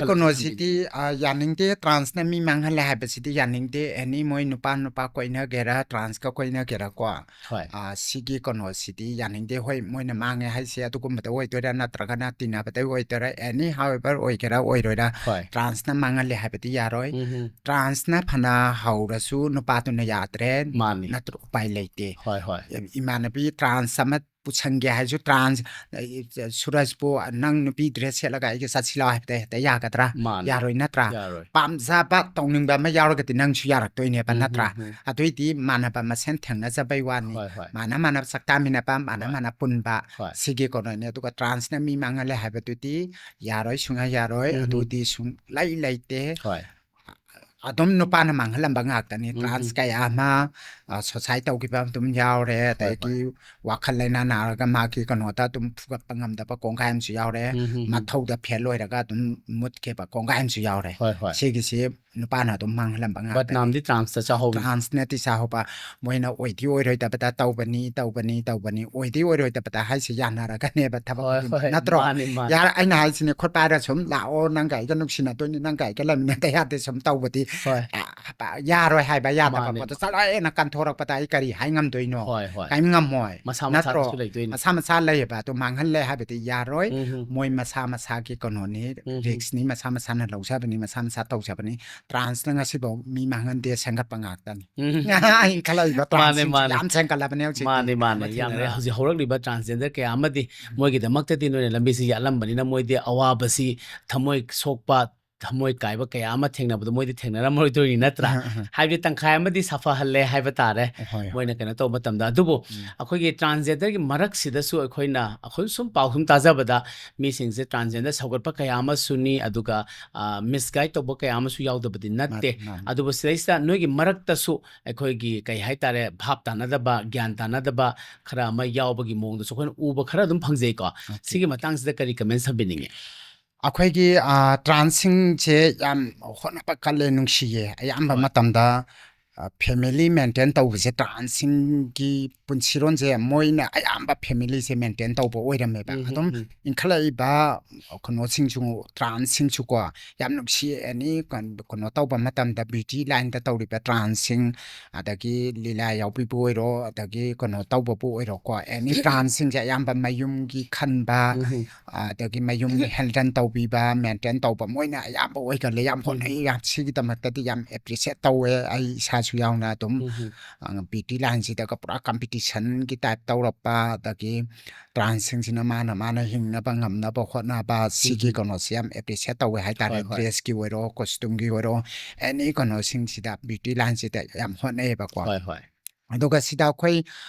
ꯀꯩꯅꯣꯁꯤꯗꯤ, ꯊꯝꯕꯤꯅꯤꯡꯉꯤ? ꯑ, ꯌꯥꯅꯤꯡꯗꯦ, ꯇ꯭ꯔꯥꯟꯁꯅ ꯃꯤ ꯃꯥꯡꯍꯜꯂꯦ ꯍꯥꯏꯕꯁꯤꯗꯤ ꯌꯥꯅꯤꯡꯗꯦ꯫ ꯑꯦꯅꯤ ꯃꯣꯏ ꯅꯨꯄꯥ ꯅꯨꯄꯥ ꯀꯣꯏꯅꯒꯦꯔꯥ, ꯇ꯭ꯔꯥꯟꯁꯀ ꯀꯣꯏꯅꯒꯦꯔꯥꯀꯣ, ꯍꯣꯏ. ꯑ, ꯁꯤꯒꯤ ꯀꯩꯅꯣꯁꯤꯗꯤ ꯌꯥꯅꯤꯡꯗꯦ꯫ ꯍꯣꯏ, ꯃꯣꯏꯅ ꯃꯥꯡꯉꯦ ꯍꯥꯏꯁꯦ ꯑꯗꯨꯒꯨꯝꯕꯗ ꯑꯣꯏꯗꯣꯏꯔꯥ, ꯅꯠꯇ꯭ꯔꯒꯅ ꯇꯤꯟꯅꯕꯗ ꯑꯣꯏꯗꯣꯏꯔꯥ, ꯑꯦꯅꯤ ꯍꯥꯎ ꯑꯦꯚꯔ ꯑꯣꯏꯒꯦꯔꯥ ꯑꯣꯏꯔꯣꯏꯔꯥ, ꯍꯣꯏ. ꯇ꯭ꯔꯥꯟꯁꯅ ꯃꯥꯡꯍꯜꯂꯦ ꯍꯥꯏꯕꯗꯤ ꯌꯥꯔꯣꯏ꯫ ꯎꯝ, ꯎꯝ꯫ ꯇ꯭ꯔꯥꯟꯁꯅ ꯐꯅ ꯍꯧꯔꯁꯨ ꯅꯨꯄꯥꯗꯨꯅ ꯌꯥꯗ꯭ꯔꯦ, ꯃꯥꯅꯤ꯫ ꯅꯠꯇ꯭ꯔ ꯎꯄꯥꯏ ꯂꯩꯇꯦ꯫ ꯍꯣꯏ, ꯍꯣꯏ꯫ ꯏꯃꯥꯟꯅꯕꯤ ꯇ꯭ꯔꯥꯟꯁ ꯑꯃ ꯄꯨꯁꯟꯒꯦ ꯍꯥꯏꯔꯁꯨ ꯇ꯭ꯔꯥꯟꯁ, ꯁꯨꯔꯖꯄꯨ ꯅꯪ ꯅꯨꯄꯤ ꯗ꯭ꯔꯦꯁ ꯁꯦꯠꯂꯒ ꯑꯩꯒ ꯆꯠꯁꯤ ꯂꯥꯎ ꯍꯥꯏꯕꯗ ꯍꯦꯛꯇ ꯌꯥꯒꯗ꯭ꯔꯥ? ꯃꯥꯅꯤ꯫ ꯌꯥꯔꯣꯏ ꯅꯠꯇ꯭ꯔꯥ? ꯌꯥꯔꯣꯏ꯫ ꯄꯥꯝꯖꯕ ꯇꯧꯅꯤꯡꯕ ꯑꯃ ꯌꯥꯎꯔꯒꯗꯤ ꯅꯪꯁꯨ ꯌꯥꯔꯛꯇꯣꯏꯅꯦꯕ, ꯎꯝ, ꯅꯠꯇ꯭ꯔꯥ? ꯎꯝ, ꯎꯝ꯫ ꯑꯗꯨꯏꯗꯤ ꯃꯥꯟꯅꯕ ꯃꯁꯦꯟ ꯊꯦꯡꯅꯖꯕꯩ ꯋꯥꯅꯤ꯫ ꯍꯣꯏ, ꯍꯣꯏ꯫ ꯃꯥꯟꯅ ꯃꯥꯟꯅꯕ ꯆꯥꯛ ꯆꯥꯃꯤꯟꯅꯕ, ꯃꯥꯟꯅ ꯍꯣꯏ꯫ ꯃꯥꯟꯅ ꯄꯨꯟꯕ, ꯍꯣꯏ꯫ ꯁꯤꯒꯤ ꯀꯩꯅꯣꯅꯦ꯫ ꯑꯗꯨꯒ ꯇ꯭ꯔꯥꯟꯁꯅ ꯃꯤ ꯃꯥꯡꯍꯜꯂꯦ ꯍꯥꯏꯕꯗꯨꯗꯤ ꯌꯥꯔꯣꯏ, ꯁꯨꯡꯌꯥ ꯌꯥꯔꯣꯏ꯫ ꯎꯝ, ꯎꯝ꯫ ꯑꯗꯨꯗꯤ ꯁꯨꯡꯂꯩ ꯂꯩꯇꯦ꯫ ꯍꯣꯏ꯫ ꯑꯗꯨꯝ ꯅꯨꯄꯥꯅ ꯃꯥꯡꯍꯜꯂꯝꯕ ꯉꯥꯛꯇꯅꯤ꯫ ꯎꯝ, ꯇ꯭ꯔꯥꯟꯁ ꯎꯝ꯫ ꯀꯌꯥ ꯑꯃ, ꯑ, ꯁꯨꯁꯥꯏꯠ ꯇꯧꯈꯤꯕ ꯑꯗꯨꯝ ꯌꯥꯎꯔꯦ, ꯍꯣꯏ, ꯑꯗꯒꯤ ꯍꯣꯏ꯫ ꯋꯥꯈꯜ ꯂꯩꯅꯥ ꯅꯥꯔꯒ ꯃꯥꯒꯤ ꯀꯩꯅꯣꯗ ꯑꯗꯨꯝ ꯐꯨꯒꯠꯄ ꯉꯝꯗꯕ ꯀꯣꯡꯒꯥꯏ ꯑꯃꯁꯨ ꯌꯥꯎꯔꯦ꯫ ꯎꯝ, ꯎꯝ, ꯎꯝ꯫ ꯃꯊꯧꯗ ꯐꯦꯜ ꯑꯣꯏꯔꯒ ꯑꯗꯨꯝ ꯃꯨꯠꯈꯤꯕ ꯀꯣꯡꯒꯥꯏ ꯑꯃꯁꯨ ꯌꯥꯎꯔꯦ꯫ ꯍꯣꯏ, ꯍꯣꯏ꯫ ꯁꯤꯒꯤꯁꯤ ꯅꯨꯄꯥꯅ ꯑꯗꯨꯝ ꯃꯥꯡꯍꯜꯂꯝꯕ ꯉꯥꯛꯇꯅꯤ꯫ ꯕꯗꯅꯥꯝꯗꯤ ꯇ꯭ꯔꯥꯟꯁꯇ ꯆꯥꯍꯧꯔꯤ꯫ ꯇ꯭ꯔꯥꯟꯁꯅꯗꯤ ꯆꯥꯍꯧꯕ, ꯃꯣꯏꯅ ꯑꯣꯏꯗꯤ ꯑꯣꯏꯔꯣꯏꯗꯕꯗ ꯇꯧꯕꯅꯤ, ꯇꯧꯕꯅꯤ, ꯇꯧꯕꯅꯤ, ꯑꯣꯏꯗꯤ ꯑꯣꯏꯔꯣꯏꯗꯕꯗ ꯍꯥꯏꯁꯦ ꯌꯥꯅꯔꯒꯅꯦꯕ ꯊꯕꯛ ꯍꯣꯏ, ꯈꯨꯗꯤꯡꯃꯛ, ꯍꯣꯏ꯫ ꯅꯠꯇ꯭ꯔꯣ? ꯃꯥꯅꯤ, ꯃꯥꯅꯤ꯫ ꯌꯥꯔ-, ꯑꯩꯅ ꯍꯥꯏꯁꯤꯅꯦ, ꯈꯣꯠꯄ ꯍꯥꯏꯔ ꯁꯨꯝ ꯂꯥꯛꯑꯣ, ꯅꯪꯒ ꯑꯩꯒ ꯅꯨꯡꯁꯤꯅꯗꯣꯏꯅꯤ, ꯅꯪꯒ ꯑꯩꯒ ꯂꯩꯃꯤꯟꯅꯗ ꯌꯥꯗꯦ ꯁꯨꯝ ꯇꯧꯕꯗꯤ, ꯍꯣꯏ꯫ ꯑ, ꯌꯥꯔꯣꯏ ꯍꯥꯏꯕ ꯌꯥꯗꯕ ꯃꯥꯅꯤ꯫ ꯄꯣꯠꯇꯣ ꯆꯠꯂꯣ ꯍꯥꯏꯅ ꯀꯟꯊꯣꯔꯛꯄꯗ ꯑꯩ ꯀꯔꯤ ꯍꯥꯏ ꯉꯝꯗꯣꯏꯅꯣ? ꯍꯣꯏ, ꯍꯣꯏ꯫ ꯀꯔꯤꯝ ꯉꯝꯃꯣꯏ꯫ ꯃꯁꯥ ꯃꯁꯥꯗꯁꯨ ꯅꯠꯇ꯭ꯔꯣ? ꯂꯩꯗꯣꯏꯅꯤ꯫ ꯃꯁꯥ ꯃꯁꯥ ꯂꯩꯌꯦꯕ꯫ ꯑꯗꯨ ꯃꯥꯡꯍꯜꯂꯦ ꯍꯥꯏꯕꯗꯤ ꯌꯥꯔꯣꯏ꯫ ꯎꯝ, ꯎꯝ꯫ ꯃꯣꯏ ꯃꯁꯥ ꯃꯁꯥꯒꯤ ꯀꯩꯅꯣꯅꯤ, ꯎꯝ, ꯎꯝ꯫ ꯔꯤꯛꯁꯅꯤ, ꯃꯁꯥ ꯃꯁꯥꯅ ꯂꯧꯖꯕꯅꯤ, ꯃꯁꯥ ꯃꯁꯥ ꯇꯧꯖꯕꯅꯤ꯫ ꯇ꯭ꯔꯥꯟꯁꯅ ꯉꯁꯤꯐꯥꯎ ꯃꯤ ꯃꯥꯡꯍꯟꯗꯦ, ꯁꯦꯝꯒꯠꯄ ꯉꯥꯛꯇꯅꯤ꯫ ꯎꯝ꯫ ꯏꯟꯈꯠꯂꯛꯏꯕ ꯃꯥꯅꯦ, ꯇ꯭ꯔꯥꯟꯁꯁꯤꯡꯁꯤ ꯃꯥꯅꯦ꯫ ꯌꯥꯝ ꯁꯦꯝꯒꯠꯂꯕꯅꯦ ꯍꯧꯖꯤꯛꯇꯤ꯫ ꯃꯥꯅꯦ, ꯃꯥꯅꯦ꯫ ꯑꯃ ꯌꯥꯝꯅ ꯊꯦꯡꯅꯔ- ꯍꯧꯖꯤꯛ ꯍꯧꯔꯛꯂꯤꯕ ꯇ꯭ꯔꯥꯟꯁꯖꯦꯟꯗꯔ ꯀꯌꯥ ꯑꯃꯗꯤ ꯃꯣꯏꯒꯤꯗꯃꯛꯇꯗꯤ ꯅꯣꯏꯅ ꯂꯝꯕꯤꯁꯤ ꯌꯥꯠꯂꯝꯕꯅꯤꯅ ꯃꯣꯏꯗꯤ ꯑꯋꯥꯕꯁꯤ, ꯊꯃꯣꯏ ꯁꯣꯛꯄ, ꯊꯃꯣꯏ ꯀꯥꯏꯕ ꯀꯌꯥ ꯑꯃ ꯊꯦꯡꯅꯕꯗꯣ ꯃꯣꯏꯗꯤ ꯊꯦꯡꯅꯔꯝꯃꯔꯣꯏꯗꯣꯏꯅꯤ, ꯅꯠꯇ꯭ꯔꯥ? ꯑꯍ, ꯑꯍ꯫ ꯍꯥꯏꯕꯗꯤ ꯇꯪꯈꯥꯏ ꯑꯃꯗꯤ ꯁꯥꯐꯍꯜꯂꯦ ꯍꯥꯏꯕ ꯇꯥꯔꯦ, ꯍꯣꯏ, ꯍꯣꯏ꯫ ꯃꯣꯏꯅ ꯀꯩꯅꯣ ꯇꯧꯕ ꯃꯇꯝꯗ꯫ ꯑꯗꯨꯕꯨ ꯎꯝ꯫ ꯑꯩꯈꯣꯏꯒꯤ ꯇ꯭ꯔꯥꯟꯁꯖꯦꯟꯗꯔꯒꯤ ꯃꯔꯛꯁꯤꯗꯁꯨ ꯑꯩꯈꯣꯏꯅ, ꯑꯩꯈꯣꯏ ꯁꯨꯝ ꯄꯥꯎ ꯁꯨꯝ ꯇꯥꯖꯕꯗ ꯃꯤꯁꯤꯡꯁꯦ ꯇ꯭ꯔꯥꯟꯁꯖꯦꯟꯗꯔ ꯁꯧꯒꯠꯄ ꯀꯌꯥ ꯑꯃꯁꯨꯅꯤ, ꯑꯗꯨꯒ, ꯑ, ꯃꯤꯁꯒꯥꯏꯗ ꯇꯧꯕ ꯀꯌꯥ ꯑꯃꯁꯨ ꯌꯥꯎꯗꯕꯗꯤ ꯅꯠꯇꯦ꯫ ꯃꯥꯅꯤ, ꯃꯥꯅꯤ꯫ ꯑꯗꯨꯕꯨ ꯁꯤꯗꯩꯁꯤꯗ ꯅꯣꯏꯒꯤ ꯃꯔꯛꯇꯁꯨ ꯑꯩꯈꯣꯏꯒꯤ, ꯀꯩ ꯍꯥꯏꯇꯥꯔꯦ, ꯚꯥꯞ ꯇꯥꯅꯗꯕ, ꯒ꯭ꯌꯥꯟ ꯇꯥꯅꯗꯕ ꯈꯔ ꯑꯃ ꯌꯥꯎꯕꯒꯤ ꯃꯑꯣꯡꯗꯁꯨ ꯑꯩꯈꯣꯏꯅ ꯎꯕ ꯈꯔ ꯑꯗꯨꯝ ꯐꯪꯖꯩꯀꯣ꯫ ꯑꯣꯀꯦ꯫ ꯁꯤꯒꯤ ꯃꯇꯥꯡꯁꯤꯗ ꯀꯔꯤ ꯀꯃꯦꯟ ꯊꯝꯕꯤꯅꯤꯡꯉꯤ? ꯑꯩꯈꯣꯏꯒꯤ, ꯑ, ꯇ꯭ꯔꯥꯟꯁꯁꯤꯡꯁꯦ ꯌꯥꯝ ꯍꯣꯠꯅꯕ ꯀꯜꯂꯦ, ꯅꯨꯡꯁꯤꯌꯦ꯫ ꯑꯌꯥꯝꯕ ꯍꯣꯏ꯫ ꯃꯇꯝꯗ ꯐꯦꯃꯤꯂꯤ ꯃꯦꯟꯇꯦꯟ ꯇꯧꯕꯁꯦ, ꯇ꯭ꯔꯥꯟꯁꯁꯤꯡꯒꯤ ꯄꯨꯟꯁꯤꯔꯣꯟꯁꯦ ꯃꯣꯏꯅ ꯑꯌꯥꯝꯕ ꯐꯦꯃꯤꯂꯤꯁꯦ ꯃꯦꯟꯇꯦꯟ ꯇꯧꯕ ꯑꯣꯏꯔꯝꯃꯦꯕ꯫ ꯎꯝ, ꯑꯗꯨꯝ ꯎꯝ꯫ ꯏꯟꯈꯠꯂꯛꯏꯕ ꯀꯩꯅꯣꯁꯤꯡꯁꯨ, ꯇ꯭ꯔꯥꯟꯁꯁꯤꯡꯁꯨꯀꯣ, ꯌꯥꯝ ꯅꯨꯡꯁꯤ꯫ ꯑꯦꯅꯤ ꯀꯩꯅꯣ ꯇꯧꯕ ꯃꯇꯝꯗ, ꯕ꯭ꯌꯨꯇꯤ ꯂꯥꯏꯟꯗ ꯇꯧꯔꯤꯕ ꯇ꯭ꯔꯥꯟꯁꯁꯤꯡ, ꯑꯗꯒꯤ ꯂꯤꯂꯥ ꯌꯥꯎꯕꯤꯕꯨ ꯑꯣꯏꯔꯣ, ꯑꯗꯒꯤ ꯀꯩꯅꯣ ꯇꯧꯕꯕꯨ ꯑꯣꯏꯔꯣꯀꯣ, ꯑꯦꯅꯤ ꯇ꯭ꯔꯥꯟꯁꯁꯤꯡꯁꯦ ꯑꯌꯥꯝꯕ ꯃꯌꯨꯝꯒꯤ ꯈꯟꯕ, ꯎꯝ, ꯎꯝ꯫ ꯑꯗꯒꯤ ꯃꯌꯨꯝ ꯍꯦꯟꯗꯜ ꯇꯧꯕꯤꯕ, ꯃꯦꯟꯇꯦꯟ ꯇꯧꯕ, ꯃꯣꯏꯅ ꯑꯌꯥꯝꯕ ꯑꯣꯏꯒꯜꯂꯦ꯫ ꯌꯥꯝ ꯍꯣꯠꯅꯩ, ꯌꯥꯝ ꯁꯤꯒꯤꯗꯃꯛꯇꯗꯤ ꯌꯥꯝ ꯑꯦꯄ꯭ꯔꯤꯁꯤꯌꯦꯠ ꯇꯧꯋꯦ꯫ ꯑꯩ ꯏꯁꯥꯁꯨ ꯌꯥꯎꯅ ꯑꯗꯨꯝ ꯎꯝ, ꯎꯝ꯫ ꯕ꯭ꯌꯨꯇꯤ ꯂꯥꯏꯟꯁꯤꯗꯒ ꯄꯨꯔꯥ ꯀꯝꯄꯤꯇꯤꯁꯟꯒꯤ ꯇꯥꯏꯞ ꯇꯧꯔꯛꯄ, ꯑꯗꯒꯤ ꯇ꯭ꯔꯥꯟꯁꯁꯤꯡꯁꯤꯅ ꯃꯥꯅ ꯃꯥꯅ ꯍꯤꯡꯅꯕ ꯉꯝꯅꯕ ꯍꯣꯠꯅꯕ, ꯁꯤꯒꯤ ꯎꯝ꯫ ꯀꯩꯅꯣꯁꯦ ꯌꯥꯝ ꯑꯦꯄ꯭ꯔꯤꯁꯤꯌꯦꯠ ꯇꯧꯋꯦ ꯍꯥꯏꯇꯥꯔꯦ꯫ ꯍꯣꯏ, ꯍꯣꯏ꯫ ꯗ꯭ꯔꯦꯁꯀꯤ ꯑꯣꯏꯔꯣ, ꯀꯣꯁꯇ꯭ꯌꯨꯝꯒꯤ ꯑꯣꯏꯔꯣ, ꯑꯦꯅꯤ ꯀꯩꯅꯣꯁꯤꯡꯁꯤꯗ, ꯕ꯭ꯌꯨꯇꯤ ꯂꯥꯏꯟꯁꯤꯗ ꯌꯥꯝ ꯍꯣꯠꯅꯩꯌꯦꯕꯀꯣ꯫ ꯍꯣꯏ, ꯍꯣꯏ꯫ ꯑꯗꯨꯒ ꯁꯤꯗ ꯑꯩꯈꯣꯏ,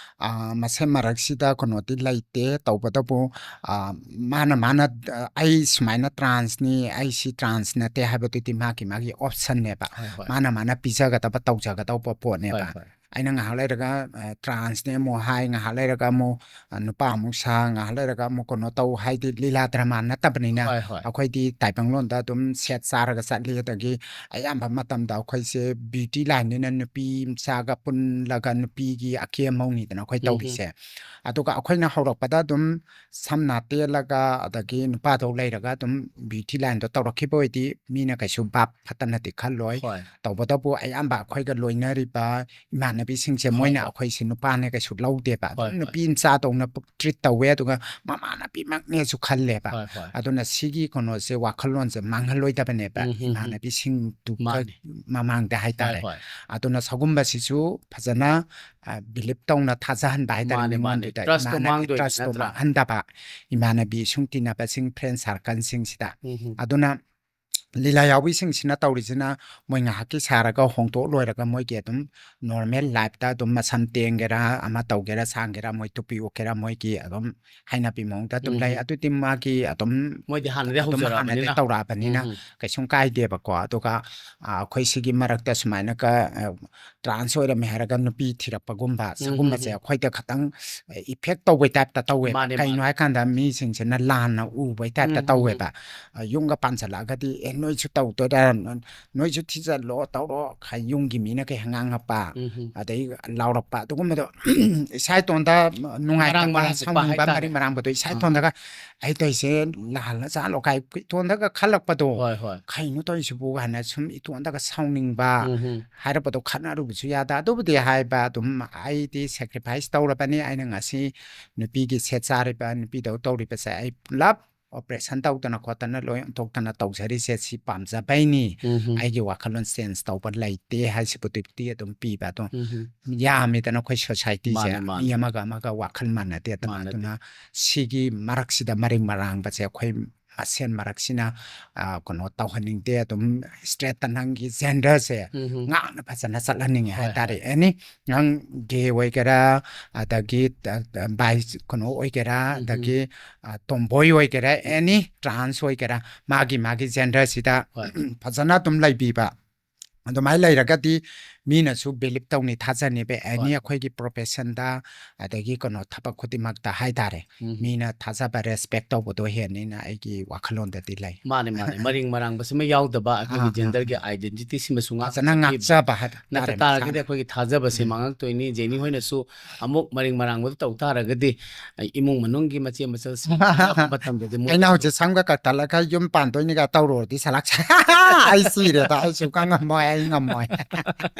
ꯑ, ꯃꯁꯦ ꯃꯔꯛꯁꯤꯗ ꯀꯩꯅꯣꯗꯤ ꯂꯩꯇꯦ꯫ ꯇꯧꯕꯇꯕꯨ, ꯑ, ꯃꯥꯅ ꯃꯥꯅ, ꯑ, "ꯑꯩ ꯁꯨꯃꯥꯏꯅ ꯇ꯭ꯔꯥꯟꯁꯅꯤ, ꯑꯩ ꯁꯤ ꯇ꯭ꯔꯥꯟꯁ ꯅꯠꯇꯦ" ꯍꯥꯏꯕꯗꯨꯗꯤ ꯃꯥꯒꯤ ꯃꯥꯒꯤ ꯑꯣꯞꯁꯟꯅꯦꯕ꯫ ꯍꯣꯏ, ꯍꯣꯏ꯫ ꯃꯥꯅ ꯃꯥꯅ ꯄꯤꯖꯒꯗꯕ, ꯇꯧꯖꯒꯗꯧꯕ ꯄꯣꯠꯅꯦꯕ꯫ ꯍꯣꯏ, ꯍꯣꯏ꯫ ꯑꯩꯅ ꯉꯥꯏꯍꯥꯛ ꯂꯩꯔꯒ, ꯑ, ꯇ꯭ꯔꯥꯟꯁꯅꯦ ꯑꯃꯨꯛ ꯍꯥꯏ, ꯉꯥꯏꯍꯥꯛ ꯂꯩꯔꯒ ꯑꯃꯨꯛ, ꯑ, ꯅꯨꯄꯥ ꯑꯃꯨꯛ ꯁꯥ, ꯉꯥꯏꯍꯥꯛ ꯂꯩꯔꯒ ꯑꯃꯨꯛ ꯀꯩꯅꯣ ꯇꯧ, ꯍꯥꯏꯗꯤ ꯂꯤꯂꯥ ꯗ꯭ꯔꯃꯥ ꯅꯠꯇꯕꯅꯤꯅ꯫ ꯍꯣꯏ, ꯍꯣꯏ꯫ ꯑꯩꯈꯣꯏꯗꯤ ꯇꯥꯏꯕꯪꯂꯣꯟꯗ ꯑꯗꯨꯝ ꯁꯦꯠ ꯆꯥꯔꯒ ꯆꯠꯂꯤ꯫ ꯑꯗꯒꯤ ꯑꯌꯥꯝꯕ ꯃꯇꯝꯗ ꯑꯩꯈꯣꯏꯁꯦ ꯕ꯭ꯌꯨꯇꯤ ꯂꯥꯏꯟꯅꯤꯅ ꯅꯨꯄꯤ ꯃꯆꯥꯒ ꯄꯨꯜꯂꯒ ꯅꯨꯄꯤꯒꯤ ꯑꯀꯦ ꯑꯃꯧꯅꯤꯗꯅ ꯑꯩꯈꯣꯏ ꯎꯝ, ꯎꯝ꯫ ꯇꯧꯔꯤꯁꯦ꯫ ꯑꯗꯨꯒ ꯑꯩꯈꯣꯏꯅ ꯍꯧꯔꯛꯄꯗ ꯑꯗꯨꯝ ꯁꯝꯅ ꯇꯦꯜꯂꯒ ꯑꯗꯒꯤ ꯅꯨꯄꯥꯗꯧ ꯂꯩꯔꯒ ꯑꯗꯨꯝ ꯕ꯭ꯌꯨꯇꯤ ꯂꯥꯏꯟꯗꯣ ꯇꯧꯔꯛꯈꯤꯕ ꯑꯣꯏꯗꯤ ꯃꯤꯅ ꯀꯩꯁꯨ ꯚꯥꯞ ꯐꯠꯇꯅꯗꯤ ꯈꯜꯂꯣꯏ꯫ ꯍꯣꯏ꯫ ꯇꯧꯕꯇꯕꯨ ꯑꯌꯥꯝꯕ ꯑꯩꯈꯣꯏꯒ ꯂꯣꯏꯅꯔꯤꯕ ꯏꯃꯥꯟꯅꯕꯤꯁꯤꯡꯁꯦ, ꯍꯣꯏ, ꯃꯣꯏꯅ ꯍꯣꯏ꯫ ꯑꯩꯈꯣꯏꯁꯦ ꯅꯨꯄꯥꯅꯦ ꯀꯩꯁꯨ ꯂꯧꯗꯦꯕ꯫ ꯑꯗꯨꯝ ꯍꯣꯏ, ꯍꯣꯏ꯫ ꯅꯨꯄꯤ ꯃꯆꯥꯗꯧꯅ ꯇ꯭ꯔꯤꯠ ꯇꯧꯋꯦ, ꯑꯗꯨꯒ ꯃꯃꯥꯟꯅꯕꯤꯃꯛꯅꯦꯁꯨ ꯈꯜꯂꯦꯕ꯫ ꯍꯣꯏ, ꯍꯣꯏ꯫ ꯑꯗꯨꯅ ꯁꯤꯒꯤ ꯀꯩꯅꯣꯁꯦ, ꯋꯥꯈꯜꯂꯣꯟꯁꯦ ꯃꯥꯡꯍꯜꯂꯣꯏꯗꯕꯅꯦꯕ, ꯎꯝ, ꯎꯝ, ꯎꯝ꯫ ꯏꯃꯥꯟꯅꯕꯤꯁꯤꯡꯗꯨꯒ ꯃꯥꯅꯤ꯫ ꯃꯃꯥꯡꯗ ꯍꯣꯏ, ꯍꯥꯏꯇꯥꯔꯦ꯫ ꯍꯣꯏ꯫ ꯑꯗꯨꯅ ꯁꯒꯨꯝꯕꯁꯤꯁꯨ ꯐꯖꯅ, ꯑ, ꯕꯤꯂꯤꯞ ꯇꯧꯅ ꯊꯥꯖꯍꯟꯕ ꯍꯥꯏꯇꯥꯔꯦ ꯃꯥꯅꯤ, ꯃꯥꯅꯤ꯫ ꯃꯤꯉꯣꯟꯗꯨꯗ꯫ ꯇ꯭ꯔꯁꯇꯣ ꯏꯃꯥꯟꯅꯕꯤ ꯃꯥꯡꯗꯣꯏꯅꯤ, ꯇ꯭ꯔꯁꯇꯣ ꯅꯠꯇ꯭ꯔꯥ? ꯃꯥꯡꯍꯟꯗꯕ, ꯏꯃꯥꯟꯅꯕꯤ ꯁꯨꯝ ꯇꯤꯟꯅꯕꯁꯤꯡ, ꯐ꯭ꯔꯦꯟ ꯁꯥꯔꯀꯜꯁꯤꯡꯁꯤꯗ꯫ ꯎꯝ, ꯎꯝ꯫ ꯑꯗꯨꯅ ꯂꯤꯂꯥ ꯌꯥꯎꯕꯤꯁꯤꯡꯁꯤꯅ ꯇꯧꯔꯤꯁꯤꯅ, ꯃꯣꯏ ꯉꯥꯏꯍꯥꯛꯀꯤ ꯁꯥꯔꯒ ꯍꯣꯡꯗꯣꯛ ꯂꯣꯏꯔꯒ ꯃꯣꯏꯒꯤ ꯑꯗꯨꯝ ꯅꯣꯔꯃꯦꯜ ꯂꯥꯏꯐꯇ ꯑꯗꯨꯝ ꯃꯁꯝ ꯇꯦꯡꯒꯦꯔꯥ, ꯑꯃ ꯇꯧꯒꯦꯔꯥ, ꯁꯥꯡꯒꯦꯔꯥ, ꯃꯣꯏ ꯇꯨꯄꯤ ꯎꯞꯀꯦꯔꯥ, ꯃꯣꯏꯒꯤ ꯑꯗꯨꯝ ꯍꯥꯏꯅꯕꯤ ꯃꯑꯣꯡꯗ ꯑꯗꯨꯝ ꯎꯝ, ꯂꯩ꯫ ꯎꯝ꯫ ꯑꯗꯨꯗꯤ ꯃꯥꯒꯤ ꯑꯗꯨꯝ ꯃꯣꯏꯗꯤ ꯍꯥꯟꯅꯗꯤ ꯑꯗꯨꯝ ꯍꯥꯟꯅꯗꯤ ꯍꯧꯖꯔꯛꯑꯕꯅꯤꯅ꯫ ꯇꯧꯔꯛꯑꯕꯅꯤꯅ ꯎꯝ, ꯎꯝ꯫ ꯀꯩꯁꯨꯝ ꯀꯥꯏꯗꯦꯕꯀꯣ꯫ ꯑꯗꯨꯒ, ꯑ, ꯑꯩꯈꯣꯏ ꯁꯤꯒꯤ ꯃꯔꯛꯇ ꯁꯨꯃꯥꯏꯅ ꯀ-, ꯑ, ꯇ꯭ꯔꯥꯟꯁ ꯑꯣꯏꯔꯝꯃꯦ ꯍꯥꯏꯔꯒ ꯅꯨꯄꯤ ꯊꯤꯔꯛꯄꯒꯨꯝꯕ, ꯎꯝ, ꯁꯒꯨꯝꯕꯁꯦ ꯎꯝ, ꯎꯝ꯫ ꯑꯩꯈꯣꯏꯗ ꯈꯇꯪ ꯏꯐꯦꯛ ꯇꯧꯕꯩ ꯇꯥꯏꯞꯇ ꯇꯧꯋꯦꯕ꯫ ꯃꯥꯅꯦ, ꯀꯩꯅꯣ ꯃꯥꯅꯦ꯫ ꯍꯥꯏꯀꯥꯟꯗ ꯃꯤꯁꯤꯡꯁꯤꯅ ꯂꯥꯟꯅ ꯎꯕꯩ ꯇꯥꯏꯞꯇ ꯎꯝ, ꯎꯝ, ꯇꯧꯋꯦꯕ꯫ ꯑ, ꯌꯨꯝꯒ ꯄꯥꯟꯁꯤꯜꯂꯛꯑꯒꯗꯤ, "ꯑꯦ, ꯅꯣꯏꯁꯨ ꯇꯧꯗꯣꯏꯔꯥ, ꯅꯣꯏꯁꯨ ꯊꯤꯖꯤꯜꯂꯣ, ꯇꯧꯔꯣ, ꯈ-, ꯌꯨꯝꯒꯤ ꯃꯤꯅ ꯀꯩ ꯍꯉꯥꯡꯉꯛꯄ, ꯎꯝ ꯍꯝ꯫ ꯑꯗꯩ ꯂꯥꯎꯔꯛꯄ, ꯑꯗꯨꯒꯨꯝꯕꯗꯣ ꯏꯁꯥ ꯏꯇꯣꯟꯗ ꯅꯨꯡꯉꯥꯏꯇꯕ, ꯃꯔꯥꯡ ꯃꯔꯥꯡ ꯆꯠꯄ ꯁꯥꯎꯅꯤꯡꯕ, ꯍꯥꯏꯇꯥꯔꯦ꯫ ꯃꯔꯤ ꯃꯔꯥꯡꯕꯗꯣ ꯏꯁꯥ ꯑꯥ꯫ ꯏꯇꯣꯟꯗꯒ ꯑꯩ ꯇꯧꯔꯤꯁꯦ ꯂꯥꯜꯂ ꯖꯥꯠꯂꯣ ꯀꯥꯏ ꯏꯇꯣꯟꯗꯒ ꯈꯜꯂꯛꯄꯗꯣ, ꯍꯣꯏ ꯍꯣꯏ꯫ ꯀꯩꯅꯣ ꯇꯧꯔꯤꯁꯤꯕꯨ ꯍꯥꯏꯅ ꯁꯨꯝ ꯏꯇꯣꯟꯗꯒ ꯁꯥꯎꯅꯤꯡꯕ, ꯎꯝ ꯍꯝ꯫ ꯍꯥꯏꯔꯛꯄꯗꯣ ꯈꯠꯅꯔꯨꯕꯁꯨ ꯌꯥꯗ꯫ ꯑꯗꯨꯕꯨꯗꯤ ꯍꯥꯏꯕ ꯑꯗꯨꯝ ꯑꯩꯗꯤ sacrifice ꯇꯧꯔꯕꯅꯤ, ꯑꯩꯅ ꯉꯁꯤ ꯅꯨꯄꯤꯒꯤ ꯁꯦꯠ ꯆꯥꯔꯤꯕ, ꯅꯨꯄꯤꯗꯧ ꯇꯧꯔꯤꯕꯁꯦ ꯑꯩ ꯄꯨꯂꯞ operation ꯇꯧꯗꯅ ꯈꯣꯠꯇꯅ ꯂꯣꯏ ꯑꯣꯟꯊꯣꯛꯇꯅ ꯇꯧꯖꯔꯤꯁꯦ ꯁꯤ ꯄꯥꯝꯖꯕꯩꯅꯤ꯫ ꯎꯝ ꯍꯝ꯫ ꯑꯩꯒꯤ ꯋꯥꯈꯜꯂꯣꯟ change ꯇꯧꯕ ꯂꯩꯇꯦ ꯍꯥꯏꯁꯤꯕꯨꯗꯤ ꯑꯗꯨꯝ ꯄꯤꯕ꯫ ꯑꯗꯣ ꯎꯝ ꯍꯝ꯫ ꯌꯥꯝꯃꯤꯗꯅ ꯑꯩꯈꯣꯏ societyꯁꯦ, ꯃꯥꯅꯦ, ꯃꯥꯅꯦ꯫ ꯃꯤ ꯑꯃꯒ ꯑꯃꯒ ꯋꯥꯈꯜ ꯃꯥꯟꯅꯗꯦꯗꯅ꯫ ꯃꯥꯟꯅꯗꯦ꯫ ꯑꯗꯨꯅ ꯁꯤꯒꯤ ꯃꯔꯛꯁꯤꯗ ꯃꯔꯤꯡ ꯃꯔꯥꯡꯕꯁꯦ ꯑꯩꯈꯣꯏ ꯃꯁꯦꯟ ꯃꯔꯛꯁꯤꯅ, ꯑ, ꯀꯩꯅꯣ ꯇꯧꯍꯟꯅꯤꯡꯗꯦ꯫ ꯑꯗꯨꯝ straightꯇ ꯅꯪꯒꯤ genderꯁꯦ ꯎꯝ ꯍꯝ꯫ ꯉꯥꯛꯅ ꯐꯖꯅ ꯆꯠꯍꯟꯅꯤꯡꯉꯦ ꯍꯣꯏ, ꯍꯥꯏꯇꯥꯔꯦ꯫ Any, ꯅꯪ gay ꯑꯣꯏꯒꯦꯔꯥ, ꯑꯗꯒꯤ ꯇ-, ꯇ-, bi, ꯀꯩꯅꯣ ꯑꯣꯏꯒꯦꯔꯥ, ꯎꯝ ꯍꯝ꯫ ꯑꯗꯒꯤ, ꯑ, tomboy ꯑꯣꯏꯒꯦꯔꯥ, any trans ꯑꯣꯏꯒꯦꯔꯥ, ꯃꯥꯒꯤ ꯃꯥꯒꯤ genderꯁꯤꯗ ꯍꯣꯏ꯫ ꯐꯖꯅ ꯑꯗꯨꯝ ꯂꯩꯕꯤꯕ꯫ ꯑꯗꯨꯃꯥꯏꯅ ꯂꯩꯔꯒꯗꯤ ꯃꯤꯅꯁꯨ believe ꯇꯧꯅꯤ, ꯊꯥꯖꯅꯤꯕ꯫ Any ꯍꯣꯏ꯫ ꯑꯩꯈꯣꯏꯒꯤ professionꯗ, ꯑꯗꯒꯤ ꯀꯩꯅꯣ ꯊꯕꯛ ꯈꯨꯗꯤꯡꯃꯛꯇ ꯍꯥꯏꯇꯥꯔꯦ, ꯎꯝ꯫ ꯃꯤꯅ ꯊꯥꯖꯕ, respect ꯇꯧꯕꯗꯣ ꯍꯦꯟꯅꯤꯅ ꯑꯩꯒꯤ ꯋꯥꯈꯜꯂꯣꯟꯗꯗꯤ ꯂꯩ꯫ ꯃꯥꯅꯦ, ꯃꯥꯅꯦ꯫ ꯃꯔꯤꯡ ꯃꯔꯥꯡꯕꯁꯤꯃ ꯌꯥꯎꯗꯕ ꯑꯩꯈꯣꯏꯒꯤ ꯑꯥ, ꯑꯥ, genderꯒꯤ ꯑꯥ꯫ identityꯁꯤꯃꯁꯨ ꯉꯥꯛ ꯐꯖꯅ ꯉꯥꯛꯆꯕ ꯍꯥꯏꯕ ꯅꯠꯇ ꯇꯥꯔꯦ, ꯇꯥꯔꯒꯗꯤ ꯃꯁꯥꯅ꯫ ꯑꯩꯈꯣꯏꯒꯤ ꯊꯥꯖꯕꯁꯦ ꯎꯝ꯫ ꯃꯥꯡꯉꯛꯇꯣꯏꯅꯤ꯫ ꯖꯦꯅꯤ ꯍꯣꯏꯅꯁꯨ ꯑꯃꯨꯛ ꯃꯔꯤꯡ ꯃꯔꯥꯡꯕꯗ ꯇꯧ ꯇꯥꯔꯒꯗꯤ, ꯑ, ꯏꯃꯨꯡ ꯃꯅꯨꯡꯒꯤ ꯃꯆꯦ ꯃꯆꯜꯁꯤꯡ ꯃꯇꯝꯗꯗꯤ ꯃꯣꯏ ꯑꯩꯅ ꯍꯧꯖꯤꯛ ꯁꯝꯒ ꯀꯛꯊꯠꯂꯒ ꯌꯨꯝ ꯄꯥꯟꯗꯣꯏꯅꯤꯒ ꯇꯧꯔꯨꯔꯗꯤ ꯁꯂꯥꯛ ꯑꯩ ꯁꯤꯔꯦꯗ, ꯑꯩ ꯁꯨꯡꯀ ꯉꯝꯃꯣꯏ, ꯑꯩ ꯉꯝꯃꯣꯏ꯫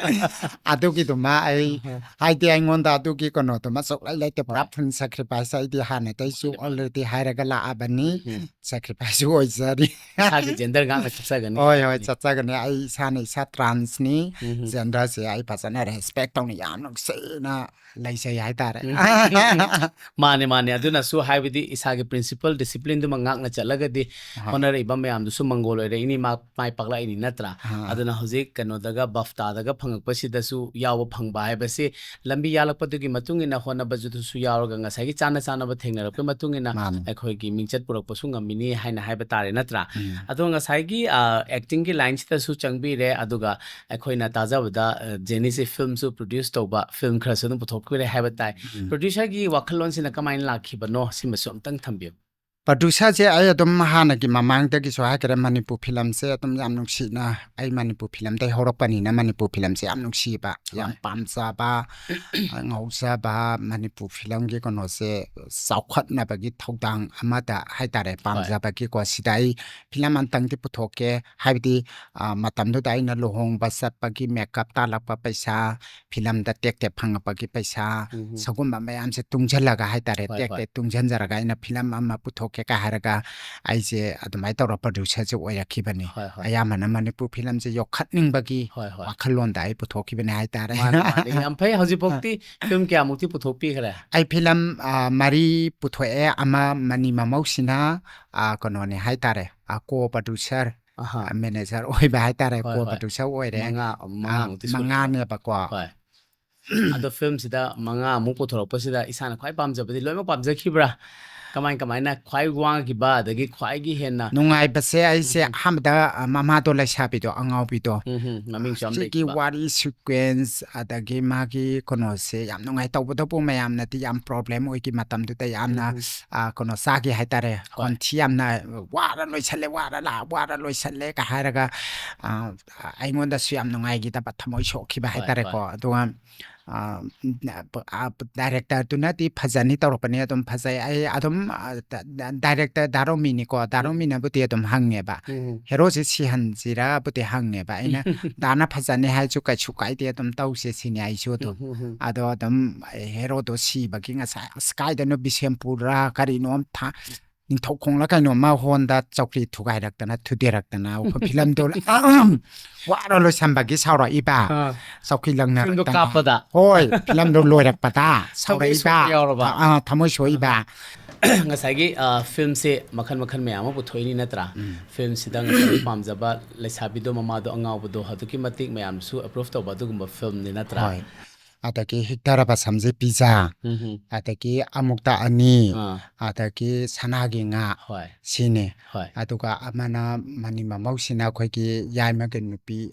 ꯑꯗꯨꯒꯤꯗꯨꯃ ꯑꯩ, ꯍꯥꯏꯗꯤ ꯑꯩꯉꯣꯟꯗ ꯑꯗꯨꯒꯤ ꯀꯩꯅꯣꯗꯨꯃ ꯁꯨꯛꯂꯩ ꯂꯩꯇꯦ, ꯄꯨꯔꯥ full sacrifice꯫ ꯑꯩꯗꯤ ꯍꯥꯟꯅꯗꯩꯁꯨ already ꯍꯥꯏꯔꯒ ꯂꯥꯛꯑꯕꯅꯤ, ꯎꯝ꯫ sacrifice ꯑꯣꯏꯖꯔꯤ꯫ ꯏꯁꯥꯒꯤ gender ꯉꯥꯛꯅ ꯆꯠꯆꯒꯅꯤ꯫ ꯍꯣꯏ, ꯍꯣꯏ, ꯆꯠꯆꯒꯅꯤ꯫ ꯑꯩ ꯏꯁꯥꯅ ꯏꯁꯥ transꯅꯤ, ꯎꯝ꯫ genderꯁꯦ ꯑꯩ ꯐꯖꯅ respect ꯇꯧꯅ ꯌꯥꯝ ꯅꯨꯡꯁꯤꯅ ꯂꯩꯖꯩ ꯍꯥꯏꯇꯥꯔꯦ꯫ ꯎꯝ꯫ ꯃꯥꯅꯦ, ꯃꯥꯅꯦ꯫ ꯑꯗꯨꯅꯁꯨ ꯍꯥꯏꯕꯗꯤ ꯏꯁꯥꯒꯤ principle, disciplineꯗꯨꯃ ꯉꯥꯛꯅ ꯆꯠꯂꯒꯗꯤ ꯍꯣꯏ꯫ ꯍꯣꯠꯅꯔꯛꯏꯕ ꯃꯌꯥꯝꯗꯨꯁꯨ ꯃꯪꯒꯣꯜ ꯑꯣꯏꯔꯛꯏꯅꯤ, ꯃꯥ-, ꯃꯥꯏ ꯄꯥꯛꯂꯛꯏꯅꯤ ꯅꯠꯇ꯭ꯔꯥ? ꯑꯥ꯫ ꯑꯗꯨꯅ ꯍꯧꯖꯤꯛ ꯀꯩꯅꯣꯗꯒ BAFTAꯗꯒ ꯐꯪꯉꯛꯄꯁꯤꯗꯁꯨ ꯌꯥꯎꯕ ꯐꯪꯕ ꯍꯥꯏꯕꯁꯤ ꯂꯝꯕꯤ ꯌꯥꯜꯂꯛꯄꯗꯨꯒꯤ ꯃꯇꯨꯡ ꯏꯟꯅ ꯍꯣꯠꯅꯕꯗꯨꯁꯨ ꯌꯥꯎꯔꯒ ꯉꯁꯥꯏꯒꯤ ꯆꯥꯅ ꯆꯥꯅꯕ ꯊꯦꯡꯅꯔꯛꯄꯒꯤ ꯃꯇꯨꯡ ꯏꯟꯅ ꯃꯥꯅꯦ꯫ ꯑꯩꯈꯣꯏꯒꯤ ꯃꯤꯡꯆꯠ ꯄꯨꯔꯛꯄꯁꯨ ꯉꯝꯃꯤꯅꯤ ꯍꯥꯏꯅ ꯍꯥꯏꯕ ꯇꯥꯔꯦ ꯅꯠꯇ꯭ꯔꯥ? ꯎꯝ꯫ ꯑꯗꯣ ꯉꯁꯥꯏꯒꯤ, ꯑ, actingꯒꯤ lineꯁꯤꯗꯁꯨ ꯆꯪꯕꯤꯔꯦ, ꯑꯗꯨꯒ ꯑꯩꯈꯣꯏꯅ ꯇꯥꯖꯕꯗ, ꯑ, ꯖꯦꯅꯤꯁꯦ filmꯁꯨ produce ꯇꯧꯕ film ꯈꯔꯁꯨ ꯑꯗꯨꯝ ꯄꯨꯊꯣꯛꯄꯤꯔꯦ ꯍꯥꯏꯕ ꯇꯥꯏ꯫ ꯎꯝ꯫ Producerꯒꯤ ꯋꯥꯈꯜꯂꯣꯟꯁꯤꯅ ꯀꯃꯥꯏꯅ ꯂꯥꯛꯈꯤꯕꯅꯣ ꯁꯤꯃꯁꯨ ꯑꯝꯇꯪ ꯊꯝꯕꯤꯌꯨ꯫ ꯄ꯭ꯔꯗ꯭ꯌꯨꯁꯔꯁꯦ ꯑꯩ ꯑꯗꯨꯝ ꯍꯥꯟꯅꯒꯤ ꯃꯃꯥꯡꯗꯒꯤꯁꯨ ꯍꯥꯏꯈ꯭ꯔꯦ, ꯃꯅꯤꯄꯨꯔ ꯐꯤꯂꯝꯁꯦ ꯑꯗꯨꯝ ꯌꯥꯝ ꯅꯨꯡꯁꯤꯅ, ꯑꯩ ꯃꯅꯤꯄꯨꯔ ꯐꯤꯂꯝꯗꯩ ꯍꯧꯔꯛꯄꯅꯤꯅ ꯃꯅꯤꯄꯨꯔ ꯐꯤꯂꯝꯁꯦ ꯌꯥꯝ ꯅꯨꯡꯁꯤꯕ, ꯌꯥꯝ ꯍꯣꯏ. ꯄꯥꯝꯖꯕ, ꯉꯥꯎꯖꯕ, ꯃꯅꯤꯄꯨꯔ ꯐꯤꯂꯝꯒꯤ ꯀꯩꯅꯣꯁꯦ ꯆꯥꯎꯈꯠꯅꯕꯒꯤ ꯊꯧꯗꯥꯡ ꯑꯃꯗ ꯍꯥꯏꯇꯥꯔꯦ, ꯄꯥꯝꯖꯕꯒꯤꯀꯣ, ꯁꯤꯗ ꯑꯩ ꯐꯤꯂꯝ ꯑꯝꯇꯪꯗꯤ ꯄꯨꯊꯣꯛꯀꯦ, ꯍꯥꯏꯕꯗꯤ ꯑ, ꯃꯇꯝꯗꯨꯗ ꯑꯩꯅ ꯂꯨꯍꯣꯡꯕ ꯆꯠꯄꯒꯤ ꯃꯦꯀꯞ ꯇꯥꯜꯂꯛꯄ ꯄꯩꯁꯥ, ꯐꯤꯂꯝꯗ ꯇꯦꯛ ꯇꯦꯛ ꯐꯪꯉꯛꯄꯒꯤ ꯄꯩꯁꯥ, ꯎꯝ. ꯁꯒꯨꯝꯕ ꯃꯌꯥꯝꯁꯦ ꯇꯨꯡꯁꯤꯜꯂꯒ ꯍꯥꯏꯇꯥꯔꯦ, ꯍꯣꯏ, ꯇꯦꯛ ꯍꯣꯏ. ꯇꯦꯛ ꯇꯨꯡꯁꯤꯟꯖꯔꯒ ꯑꯩꯅ ꯐꯤꯂꯝ ꯑꯃ ꯄꯨꯊꯣꯛꯀꯦ ꯀ ꯍꯥꯏꯔꯒ ꯑꯩꯁꯦ ꯑꯗꯨꯃꯥꯏꯅ ꯇꯧꯔ ꯄ꯭ꯔꯗ꯭ꯌꯨꯁꯔꯁꯦ ꯑꯣꯏꯔꯛꯈꯤꯕꯅꯤ꯫ ꯍꯣꯏ, ꯍꯣꯏ. ꯑꯌꯥꯝꯕꯅ ꯃꯅꯤꯄꯨꯔ ꯐꯤꯂꯝꯁꯦ ꯌꯣꯛꯈꯠꯅꯤꯡꯕꯒꯤ ꯍꯣꯏ, ꯍꯣꯏ. ꯋꯥꯈꯜꯂꯣꯟꯗ ꯑꯩ ꯄꯨꯊꯣꯛꯈꯤꯕꯅꯦ ꯍꯥꯏꯇꯥꯔꯦ꯫ ꯃꯥꯅꯦ, ꯃꯥꯅꯦ꯫ ꯌꯥꯝ ꯐꯩ꯫ ꯍꯧꯖꯤꯛꯐꯥꯎꯇꯤ ꯐꯤꯂꯝ ꯀꯌꯥꯃꯨꯛꯇꯤ ꯄꯨꯊꯣꯛꯄꯤꯈ꯭ꯔꯦ? ꯑꯩ ꯐꯤꯂꯝ, ꯑ, ꯃꯔꯤ ꯄꯨꯊꯣꯛꯑꯦ꯫ ꯑꯃ ꯃꯅꯤ ꯃꯃꯧꯁꯤꯅ, ꯑ, ꯀꯩꯅꯣꯅꯦ ꯍꯥꯏꯇꯥꯔꯦ, ꯀꯣ ꯄ꯭ꯔꯗ꯭ꯌꯨꯁꯔ, ꯑꯍꯥ. ꯃꯦꯅꯦꯖꯔ ꯑꯣꯏꯕ ꯍꯥꯏꯇꯥꯔꯦ, ꯍꯣꯏ, ꯀꯣ ꯍꯣꯏ. ꯄ꯭ꯔꯗ꯭ꯌꯨꯁꯔ ꯑꯣꯏꯔꯦ꯫ ꯃꯉꯥ, ꯑ, ꯃꯉꯥꯃꯨꯛꯇꯤ ꯁꯨꯔꯦ꯫ ꯃꯉꯥꯅꯦꯕꯀꯣ꯫ ꯍꯣꯏ. ꯑꯗꯣ ꯐꯤꯂꯝꯁꯤꯗ ꯃꯉꯥꯃꯨꯛ ꯄꯨꯊꯣꯔꯛꯄꯁꯤꯗ ꯏꯁꯥꯅ ꯈ꯭ꯋꯥꯏ ꯄꯥꯝꯖꯕꯗꯤ ꯂꯣꯏꯅꯃꯛ ꯄꯥꯝꯖꯈꯤꯕ꯭ꯔꯥ? ꯀꯃꯥꯏ ꯀꯃꯥꯏꯅ ꯈ꯭ꯋꯥꯏ ꯋꯥꯡꯈꯤꯕ, ꯑꯗꯒꯤ ꯈ꯭ꯋꯥꯏꯒꯤ ꯍꯦꯟꯅ? ꯅꯨꯡꯉꯥꯏꯕꯁꯦ ꯑꯩꯁꯦ ꯎꯝ. ꯑꯍꯥꯟꯕꯗ, ꯑ, ꯃꯃꯥꯗꯣ ꯂꯩꯁꯥꯕꯤꯗꯣ, ꯑꯉꯥꯎꯕꯤꯗꯣ, ꯎꯝ, ꯎꯝ. ꯃꯃꯤꯡꯁꯨ ꯌꯥꯝ ꯁꯤꯒꯤ ꯂꯩꯈꯤꯕ. ꯋꯥꯔꯤ ꯁꯤꯀ꯭ꯋꯦꯟꯁ ꯑꯗꯒꯤ ꯃꯥꯒꯤ ꯀꯩꯅꯣꯁꯦ ꯌꯥꯝ ꯅꯨꯡꯉꯥꯏ ꯇꯧꯕꯗꯕꯨ ꯃꯌꯥꯝꯅꯗꯤ ꯌꯥꯝ ꯄ꯭ꯔꯣꯕ꯭ꯂꯦꯝ ꯑꯣꯏꯈꯤ꯫ ꯃꯇꯝꯗꯨꯗ ꯌꯥꯝꯅ, ꯎꯝ, ꯎꯝ. ꯑ, ꯀꯩꯅꯣ ꯆꯥꯈꯤ ꯍꯥꯏꯇꯥꯔꯦ, ꯍꯣꯏ. ꯈꯣꯟꯊꯤ ꯌꯥꯝꯅ, "ꯋꯥꯔ ꯂꯣꯏꯁꯜꯂꯦ, ꯋꯥꯔ ꯂꯥ ꯋꯥꯔ ꯂꯣꯏꯁꯜꯂꯦ" ꯀ ꯍꯥꯏꯔꯒ, ꯑ, ꯑꯩꯉꯣꯟꯗꯁꯨ ꯌꯥꯝ ꯅꯨꯡꯉꯥꯏꯈꯤꯗꯕ, ꯊꯃꯣꯏ ꯁꯣꯛꯈꯤꯕ ꯍꯣꯏ, ꯍꯥꯏꯇꯥꯔꯦꯀꯣ꯫ ꯍꯣꯏ. ꯑꯗꯨꯒ, ꯑ, ꯑ, ꯗꯥꯏꯔꯦꯛꯇꯔꯗꯨꯅꯗꯤ ꯐꯖꯅꯤ ꯇꯧꯔꯛꯄꯅꯤ, ꯑꯗꯨꯝ ꯐꯖꯩ꯫ ꯑꯩ ꯑꯗꯨꯝ, ꯑ, ꯗ-, ꯗ-, ꯗꯥꯏꯔꯦꯛꯇꯔ ꯗꯥꯔꯣꯃꯤꯅꯤꯀꯣ, ꯗꯥꯔꯣꯃꯤꯅꯕꯨꯗꯤ ꯑꯗꯨꯝ ꯍꯪꯉꯦꯕ, ꯎꯝ. "ꯍꯦꯔꯣꯁꯦ ꯁꯤꯍꯟꯁꯤꯔꯕꯨꯗꯤ" ꯍꯪꯉꯦꯕ ꯑꯩꯅ꯫ "ꯗꯥꯅ ꯐꯖꯅꯤ ꯍꯥꯏꯁꯨ ꯀꯩꯁꯨ ꯀꯥꯏꯗꯦ, ꯑꯗꯨꯝ ꯇꯧꯁꯦ" ꯁꯤꯅꯤ ꯑꯩꯁꯨ ꯑꯗꯨꯝ꯫ ꯎꯝ, ꯎꯝ. ꯑꯗꯣ ꯑꯗꯨꯝ ꯍꯦꯔꯣꯗꯣ ꯁꯤꯕꯒꯤ ꯉꯁꯥꯏ, ꯑꯁ, ꯀꯥꯏꯗꯅꯣ, ꯕꯤꯁꯦꯝꯄꯨꯔꯔ ꯀꯔꯤꯅꯣ ꯑꯃ ꯊꯥ-, ꯅꯤꯡꯊꯧ ꯈꯣꯡꯂ ꯀꯩꯅꯣꯝꯃ ꯍꯣꯟꯗ ꯆꯧꯀ꯭ꯔꯤ ꯊꯨꯒꯥꯏꯔꯛꯇꯅ, ꯊꯨꯗꯦꯔꯛꯇꯅ, ꯑꯩꯈꯣꯏ ꯐꯤꯂꯝꯗꯣ ꯋꯥꯔ ꯂꯣꯏꯁꯟꯕꯒꯤ ꯁꯥꯎꯔꯛꯏꯕ꯫ ꯑꯥ. ꯆꯧꯀ꯭ꯔꯤ ꯂꯪꯅꯔꯛꯇꯅ꯫ ꯐꯤꯂꯝꯗꯣ ꯀꯥꯞꯄꯗ? ꯍꯣꯏ, ꯐꯤꯂꯝꯗꯣ ꯂꯣꯏꯔꯛꯄꯗ ꯊꯃꯣꯏ ꯁꯥꯎꯔꯛꯏꯕ꯫ ꯁꯣꯛꯄ ꯌꯥꯎꯔꯕ? ꯑꯥ, ꯊꯃꯣꯏ ꯁꯣꯛꯏꯕ꯫ ꯉꯁꯥꯏꯒꯤ, ꯑ, ꯐꯤꯂꯝꯁꯦ ꯃꯈꯜ ꯃꯈꯜ ꯃꯌꯥꯝ ꯑꯃ ꯄꯨꯊꯣꯛꯏꯅꯤ ꯅꯠꯇ꯭ꯔꯥ? ꯎꯝ. ꯐꯤꯂꯝꯁꯤꯗ ꯉꯁꯥꯏꯒꯤ ꯄꯥꯝꯖꯕ ꯂꯩꯁꯥꯕꯤꯗꯣ, ꯃꯃꯥꯗꯣ, ꯑꯉꯥꯎꯕꯗꯣ ꯑꯗꯨꯛꯀꯤ ꯃꯇꯤꯛ ꯃꯌꯥꯝꯁꯨ ꯑꯦꯄ꯭ꯔꯨꯞ ꯇꯧꯕ ꯑꯗꯨꯒꯨꯝꯕ ꯐꯤꯂꯝꯅꯤ ꯅꯠꯇ꯭ꯔꯥ? ꯍꯣꯏ꯫ ꯑꯗꯒꯤ ꯍꯤꯛꯊꯔꯕ ꯁꯝꯖꯦ ꯄꯤꯖꯥ, ꯎꯝ, ꯎꯝ. ꯑꯗꯒꯤ ꯑꯃꯨꯛꯇ ꯑꯅꯤ, ꯑꯥ. ꯑꯗꯒꯤ ꯁꯅꯥꯒꯤ ꯉꯥ, ꯍꯣꯏ. ꯁꯤꯅꯤ꯫ ꯍꯣꯏ. ꯑꯗꯨꯒ ꯑꯃꯅ ꯃꯅꯤ ꯃꯃꯧꯁꯤꯅ ꯑꯩꯈꯣꯏꯒꯤ ꯌꯥꯏꯃꯒꯤ ꯅꯨꯄꯤ,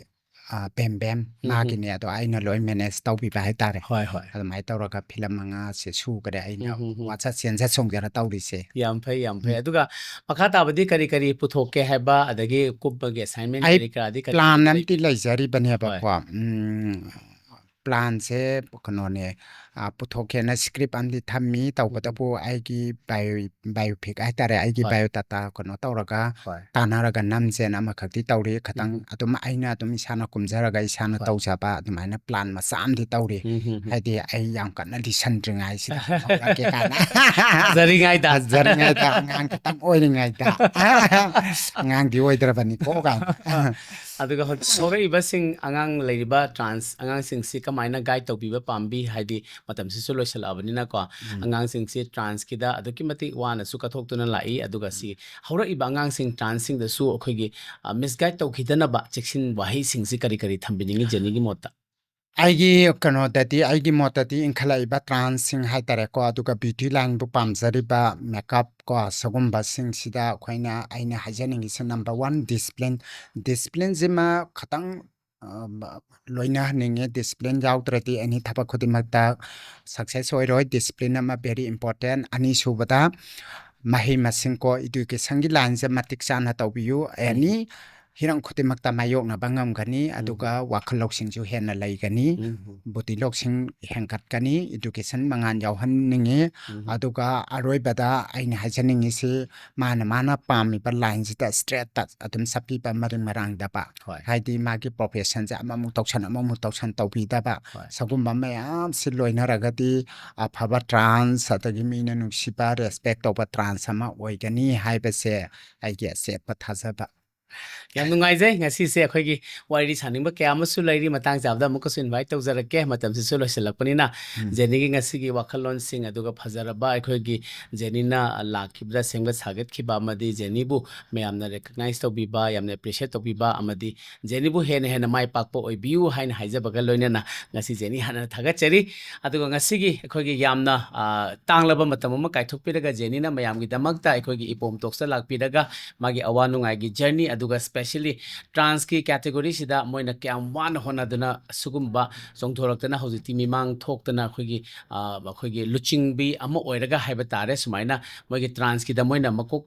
ꯑ, ꯕꯦꯝ ꯕꯦꯝ, ꯎꯝ, ꯎꯝ꯫ ꯃꯥꯒꯤꯅꯦ, ꯑꯗꯣ ꯑꯩꯅ ꯂꯣꯏ ꯃꯦꯅꯦꯖ ꯇꯧꯕꯤꯕ ꯍꯥꯏꯇꯥꯔꯦ꯫ ꯍꯣꯏ, ꯍꯣꯏ꯫ ꯑꯗꯨꯃꯥꯏꯅ ꯇꯧꯔꯒ ꯐꯤꯂꯝ ꯃꯉꯥꯁꯦ ꯁꯨꯈ꯭ꯔꯦ ꯑꯩꯅ ꯎꯝ, ꯎꯝ, ꯎꯝ꯫ ꯋꯥꯆꯠ ꯆꯦꯟꯖꯠ ꯆꯣꯡꯖꯔ ꯇꯧꯔꯤꯁꯦ꯫ ꯌꯥꯝ ꯐꯩ, ꯌꯥꯝ ꯐꯩ꯫ ꯎꯝ꯫ ꯑꯗꯨꯒ ꯃꯈꯥ ꯇꯥꯕꯗꯤ ꯀꯔꯤ ꯀꯔꯤ ꯄꯨꯊꯣꯛꯀꯦ ꯍꯥꯏꯕ, ꯑꯗꯒꯤ ꯀꯨꯞꯄꯒꯤ ꯑꯦꯁꯥꯏꯟꯃꯦꯟ ꯑꯩ ꯀꯔꯤ ꯀꯔꯥꯗꯤ ꯀꯔꯤ plan ꯀꯔꯤ ꯑꯃꯗꯤ ꯂꯩ? ꯂꯩꯖꯔꯤꯕꯅꯦꯕꯀꯣ꯫ ꯍꯣꯏ꯫ ꯎꯝ, planꯁꯦ ꯀꯩꯅꯣꯅꯦ, ꯑ, ꯄꯨꯊꯣꯛꯀꯦꯅ script ꯑꯃꯗꯤ ꯊꯝꯃꯤ꯫ ꯎꯝ꯫ ꯇꯧꯕꯇꯕꯨ ꯑꯩꯒꯤ bio-, biopic ꯍꯥꯏꯇꯥꯔꯦ, ꯑꯩꯒꯤ ꯍꯣꯏ꯫ Biodata ꯀꯩꯅꯣ ꯇꯧꯔꯒ ꯍꯣꯏ꯫ ꯇꯥꯟꯅꯔꯒ ꯅꯝꯁꯦꯅ ꯑꯃꯈꯛꯇꯤ ꯇꯧꯔꯤ꯫ ꯈꯇꯪ ꯎꯝ꯫ ꯑꯗꯨꯝ ꯑꯩꯅ ꯑꯗꯨꯝ ꯏꯁꯥꯅ ꯀꯨꯝꯖꯔꯒ ꯏꯁꯥꯅ ꯍꯣꯏ꯫ ꯇꯧꯖꯕ ꯑꯗꯨꯃꯥꯏꯅ plan ꯃꯆꯥ ꯑꯃꯗꯤ ꯇꯧꯔꯤ꯫ ꯎꯝ, ꯎꯝ, ꯎꯝ꯫ ꯍꯥꯏꯗꯤ ꯑꯩ ꯌꯥꯝ ꯀꯟꯅ ꯂꯤꯁꯟꯗ꯭ꯔꯤꯉꯩꯁꯤꯗ ꯍꯧꯔꯛꯀꯦ ꯀꯥꯏꯅ꯫ ꯐꯖꯔꯤꯉꯩꯗ꯫ ꯐꯖꯔꯤꯉꯩꯗ, ꯑꯉꯥꯡ ꯈꯤꯇꯪ ꯑꯣꯏꯔꯤꯉꯩꯗ꯫ ꯑꯉꯥꯡꯗꯤ ꯑꯣꯏꯗ꯭ꯔꯕꯅꯤꯀꯣ ꯀꯥꯏꯅ꯫ ꯑꯗꯨꯒ ꯍꯧꯖꯤꯛ ꯍꯧꯔꯛꯏꯕꯁꯤꯡ, ꯑꯉꯥꯡ ꯂꯩꯔꯤꯕ trans ꯑꯉꯥꯡꯁꯤꯡꯁꯤ ꯀꯃꯥꯏꯅ guide ꯇꯧꯕꯤꯕ ꯄꯥꯝꯕꯤ? ꯍꯥꯏꯗꯤ ꯃꯇꯝꯁꯤꯁꯨ ꯂꯣꯏꯁꯤꯜꯂꯛꯑꯕꯅꯤꯅꯀꯣ, ꯎꯝ꯫ ꯑꯉꯥꯡꯁꯤꯡꯁꯤ transꯀꯤꯗ ꯑꯗꯨꯛꯀꯤ ꯃꯇꯤꯛ ꯋꯥꯅꯁꯨ ꯀꯠꯊꯣꯛꯇꯨꯅ ꯂꯥꯛꯏ꯫ ꯑꯗꯨꯒ ꯁꯤ ꯍꯧꯔꯛꯏꯕ ꯑꯉꯥꯡꯁꯤꯡ transꯁꯤꯡꯗꯁꯨ ꯑꯩꯈꯣꯏꯒꯤ, ꯑ, misguide ꯇꯧꯈꯤꯗꯅꯕ ꯆꯦꯛꯁꯤꯟ ꯋꯥꯍꯩꯁꯤꯡꯁꯤ ꯀꯔꯤ ꯀꯔꯤ ꯊꯝꯕꯤꯅꯤꯡꯉꯤ ꯖꯦꯅꯤꯒꯤ ꯃꯣꯠꯇ? ꯑꯩꯒꯤ ꯀꯩꯅꯣꯗꯗꯤ, ꯑꯩꯒꯤ ꯃꯣꯠꯇꯗꯤ ꯏꯟꯈꯠꯂꯛꯏꯕ transꯁꯤꯡ ꯍꯥꯏꯇꯥꯔꯦꯀꯣ, ꯑꯗꯨꯒ beauty lineꯕꯨ ꯄꯥꯝꯖꯔꯤꯕ, makeup ꯀꯣ, ꯁꯤꯒꯨꯝꯕꯁꯤꯡꯁꯤꯗ ꯑꯩꯈꯣꯏꯅ, ꯑꯩꯅ ꯍꯥꯏꯖꯅꯤꯡꯉꯤꯁꯤ number one discipline꯫ Disciplineꯁꯤꯃ ꯈꯇꯪ, ꯑ, ꯕ-, ꯂꯣꯏꯅꯍꯟꯅꯤꯡꯉꯤ꯫ Discipline ꯌꯥꯎꯗ꯭ꯔꯗꯤ any ꯊꯕꯛ ꯈꯨꯗꯤꯡꯃꯛꯇ success ꯑꯣꯏꯔꯣꯏ꯫ Discipline ꯑꯃ very important꯫ ꯑꯅꯤꯁꯨꯕꯗ ꯃꯍꯩ ꯃꯁꯤꯡ ꯀꯣ, educationꯒꯤ lineꯁꯦ ꯃꯇꯤꯛ ꯆꯥꯅ ꯇꯧꯕꯤꯌꯨ꯫ ꯎꯝ꯫ Any ꯍꯤꯔꯝ ꯈꯨꯗꯤꯡꯃꯛꯇ ꯃꯥꯌꯣꯛꯅꯕ ꯉꯝꯒꯅꯤ, ꯎꯝ꯫ ꯑꯗꯨꯒ ꯋꯥꯈꯜ ꯂꯧꯁꯤꯡꯁꯨ ꯍꯦꯟꯅ ꯂꯩꯒꯅꯤ, ꯎꯝ꯫ ꯕꯨꯙꯤ ꯂꯧꯁꯤꯡ ꯍꯦꯟꯒꯠꯀꯅꯤ, education ꯃꯉꯥꯜ ꯌꯥꯎꯍꯟꯅꯤꯡꯉꯤ꯫ ꯎꯝ꯫ ꯑꯗꯨꯒ ꯑꯔꯣꯏꯕꯗ ꯑꯩꯅ ꯍꯥꯏꯖꯅꯤꯡꯉꯤꯁꯤ, ꯃꯥꯅ, ꯃꯥꯅ ꯄꯥꯝꯃꯤꯕ lineꯁꯤꯗ straightꯇ ꯑꯗꯨꯝ ꯆꯠꯄꯤꯕ, ꯃꯔꯤ ꯃꯔꯥꯡꯗꯕ꯫ ꯍꯣꯏ꯫ ꯍꯥꯏꯗꯤ ꯃꯥꯒꯤ professionꯁꯦ ꯑꯃꯃꯨꯛ ꯇꯧꯁꯟ, ꯑꯃꯃꯨꯛ ꯇꯧꯁꯟ ꯇꯧꯕꯤꯗꯕ꯫ ꯍꯣꯏ꯫ ꯁꯒꯨꯝꯕ ꯃꯌꯥꯝꯁꯤ ꯂꯣꯏꯅꯔꯒꯗꯤ ꯑꯐꯕ trans, ꯑꯗꯒꯤ ꯃꯤꯅ ꯅꯨꯡꯁꯤꯕ, respect ꯇꯧꯕ trans ꯑꯃ ꯑꯣꯏꯒꯅꯤ ꯍꯥꯏꯕꯁꯦ ꯑꯩꯒꯤ ꯑꯆꯦꯠꯄ ꯊꯥꯖꯕ꯫ ꯌꯥꯝ ꯅꯨꯡꯉꯥꯏꯖꯩ꯫ ꯉꯁꯤꯁꯦ ꯑꯩꯈꯣꯏꯒꯤ ꯋꯥꯔꯤ ꯁꯥꯅꯤꯡꯕ ꯀꯌꯥ ꯑꯃꯁꯨ ꯂꯩꯔꯤ꯫ ꯃꯇꯥꯡ ꯆꯥꯕꯗ ꯑꯃꯨꯛꯀꯁꯨ invite ꯇꯧꯖꯔꯛꯀꯦ꯫ ꯃꯇꯝꯁꯤꯁꯨ ꯂꯣꯏꯁꯤꯜꯂꯛꯄꯅꯤꯅ, ꯎꯝ꯫ ꯖꯦꯅꯤꯒꯤ ꯉꯁꯤꯒꯤ ꯋꯥꯈꯜꯂꯣꯟꯁꯤꯡ, ꯑꯗꯨꯒ ꯐꯖꯔꯕ ꯑꯩꯈꯣꯏꯒꯤ ꯖꯦꯅꯤꯅ ꯂꯥꯛꯈꯤꯕꯗ ꯁꯦꯝꯒꯠ ꯁꯥꯒꯠꯈꯤꯕ ꯑꯃꯗꯤ ꯖꯦꯅꯤꯕꯨ ꯃꯌꯥꯝꯅ recognize ꯇꯧꯕꯤꯕ, ꯌꯥꯝꯅ appreciate ꯇꯧꯕꯤꯕ, ꯑꯃꯗꯤ ꯖꯦꯅꯤꯕꯨ ꯍꯦꯟꯅ ꯍꯦꯟꯅ ꯃꯥꯏ ꯄꯥꯛꯄ ꯑꯣꯏꯕꯤꯌꯨ ꯍꯥꯏꯅ ꯍꯥꯏꯖꯕꯒ ꯂꯣꯏꯅꯅ, ꯉꯁꯤ ꯖꯦꯅꯤ ꯍꯥꯟꯅ ꯊꯥꯒꯠꯆꯔꯤ꯫ ꯑꯗꯨꯒ ꯉꯁꯤꯒꯤ ꯑꯩꯈꯣꯏꯒꯤ ꯌꯥꯝꯅ, ꯑ, ꯇꯥꯡꯂꯕ ꯃꯇꯝ ꯑꯃ ꯀꯥꯏꯊꯣꯛꯄꯤꯔꯒ, ꯖꯦꯅꯤꯅ ꯃꯌꯥꯝꯒꯤꯗꯃꯛꯇ ꯑꯩꯈꯣꯏꯒꯤ ꯏꯄꯣꯝ talksꯇ ꯂꯥꯛꯄꯤꯔꯒ, ꯃꯥꯒꯤ ꯑꯋꯥ ꯅꯨꯡꯉꯥꯏꯒꯤ journey ꯑꯗꯨꯒ specially transꯀꯤ categoryꯁꯤꯗ ꯃꯣꯏꯅ ꯀꯌꯥꯝ ꯋꯥꯅ ꯍꯣꯠꯅꯗꯨꯅ ꯑꯁꯤꯒꯨꯝꯕ ꯆꯣꯡꯊꯣꯔꯛꯇꯅ ꯍꯧꯖꯤꯛꯇꯤ ꯃꯤꯃꯥꯡ ꯊꯣꯛꯇꯅ ꯑꯩꯈꯣꯏꯒꯤ, ꯑ, ꯑꯩꯈꯣꯏꯒꯤ ꯂꯨꯆꯤꯡꯕꯤ ꯑꯃ ꯑꯣꯏꯔꯒ ꯍꯥꯏꯕ ꯇꯥꯔꯦ, ꯁꯨꯃꯥꯏꯅ ꯃꯣꯏꯒꯤ transꯀꯤꯗ ꯃꯣꯏꯅ ꯃꯀꯣꯛ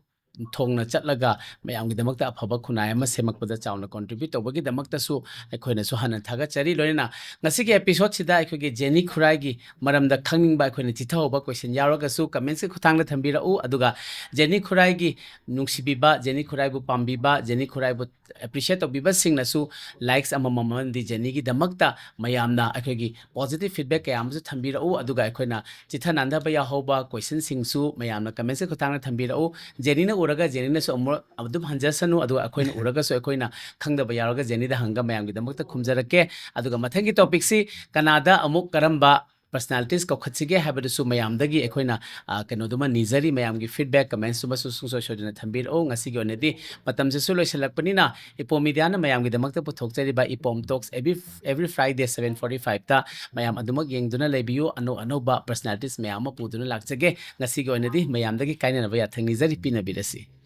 ꯊꯣꯡꯅ ꯆꯠꯂꯒ ꯃꯌꯥꯝꯒꯤꯗꯃꯛꯇ ꯑꯐꯕ ꯈꯨꯟꯅꯥꯏ ꯑꯃ ꯁꯦꯝꯃꯛꯄꯗ ꯆꯥꯎꯅ contribute ꯇꯧꯕꯒꯤꯗꯃꯛꯇꯁꯨ ꯑꯩꯈꯣꯏꯅꯁꯨ ꯍꯟꯅ ꯊꯥꯒꯠꯆꯔꯤ꯫ ꯂꯣꯏꯅꯅ ꯉꯁꯤꯒꯤ episodeꯁꯤꯗ ꯑꯩꯈꯣꯏꯒꯤ ꯖꯦꯅꯤ ꯈꯨꯔꯥꯏꯒꯤ ꯃꯔꯝꯗ ꯈꯪꯅꯤꯡꯕ ꯑꯩꯈꯣꯏꯅ ꯆꯤꯊꯍꯧꯕ question ꯌꯥꯎꯔꯒꯁꯨ commentsꯀꯤ ꯈꯨꯠꯊꯥꯡꯗ ꯊꯝꯕꯤꯔꯛꯎ꯫ ꯑꯗꯨꯒ ꯖꯦꯅꯤ ꯈꯨꯔꯥꯏꯒꯤ ꯅꯨꯡꯁꯤꯕꯤꯕ, ꯖꯦꯅꯤ ꯈꯨꯔꯥꯏꯕꯨ ꯄꯥꯝꯕꯤꯕ, ꯖꯦꯅꯤ ꯈꯨꯔꯥꯏꯕꯨ appreciate ꯇꯧꯕꯤꯕꯁꯤꯡꯅꯁꯨ likes ꯑꯃꯃꯝ ꯑꯃꯗꯤ ꯖꯦꯅꯤꯒꯤꯗꯃꯛꯇ ꯃꯌꯥꯝꯅ ꯑꯩꯈꯣꯏꯒꯤ positive feedback ꯀꯌꯥ ꯑꯃꯁꯨ ꯊꯝꯕꯤꯔꯛꯎ꯫ ꯑꯗꯨꯒ ꯑꯩꯈꯣꯏꯅ ꯆꯤꯊ ꯅꯥꯟꯊꯕ ꯌꯥꯎꯍꯧꯕ questionꯁꯤꯡꯁꯨ ꯃꯌꯥꯝꯅ commentsꯀꯤ ꯈꯨꯠꯊꯥꯡꯗ ꯊꯝꯕꯤꯔꯛꯎ꯫ ꯖꯦꯅꯤꯅ ꯎꯔꯒ ꯖꯦꯅꯤꯅꯁꯨ ꯑꯃꯨꯛ ꯑꯗꯨꯝ ꯍꯟꯖꯁꯅꯨ, ꯑꯗꯨꯒ ꯑꯩꯈꯣꯏꯅ ꯎꯔꯒꯁꯨ ꯑꯩꯈꯣꯏꯅ ꯈꯪꯗꯕ ꯌꯥꯎꯔꯒ ꯖꯦꯅꯤꯗ ꯍꯪꯉꯒ ꯃꯌꯥꯝꯒꯤꯗꯃꯛꯇ ꯈꯨꯝꯖꯔꯛꯀꯦ꯫ ꯑꯗꯨꯒ ꯃꯊꯪꯒꯤ topicꯁꯤ ꯀꯅꯥꯗ ꯑꯃꯨꯛ ꯀꯔꯝꯕ personalities ꯀꯧꯈꯠꯁꯤꯒꯦ ꯍꯥꯏꯕꯗꯨꯁꯨ ꯃꯌꯥꯝꯗꯒꯤ ꯑꯩꯈꯣꯏꯅ, ꯑ, ꯀꯩꯅꯣꯗꯨꯃ ꯅꯤꯖꯔꯤ꯫ ꯃꯌꯥꯝꯒꯤ feedback commentsꯇꯨꯃꯁꯨ ꯁꯨꯡꯁꯣꯏ ꯁꯣꯏꯗꯅ ꯊꯝꯕꯤꯔꯛꯎ꯫ ꯉꯁꯤꯒꯤ ꯑꯣꯏꯅꯗꯤ ꯃꯇꯝꯁꯤꯁꯨ ꯂꯣꯏꯁꯤꯜꯂꯛꯄꯅꯤꯅ, ꯏꯄꯣꯝ mediaꯅ ꯃꯌꯥꯝꯒꯤꯗꯃꯛꯇ ꯄꯨꯊꯣꯛꯆꯔꯤꯕ ꯏꯄꯣꯝ Talks every, every Friday seven forty fiveꯇ ꯃꯌꯥꯝ ꯑꯗꯨꯃꯛ ꯌꯦꯡꯗꯨꯅ ꯂꯩꯕꯤꯌꯨ꯫ ꯑꯅꯧ ꯑꯅꯧꯕ personalities ꯃꯌꯥꯝ ꯑꯃ ꯄꯨꯗꯨꯅ ꯂꯥꯛꯆꯒꯦ꯫ ꯉꯁꯤꯒꯤ ꯑꯣꯏꯅꯗꯤ ꯃꯌꯥꯝꯗꯒꯤ ꯀꯥꯏꯅꯅꯕ ꯌꯥꯊꯪ ꯅꯤꯖꯔꯤ꯫ ꯄꯤꯅꯕꯤꯔꯁꯤ꯫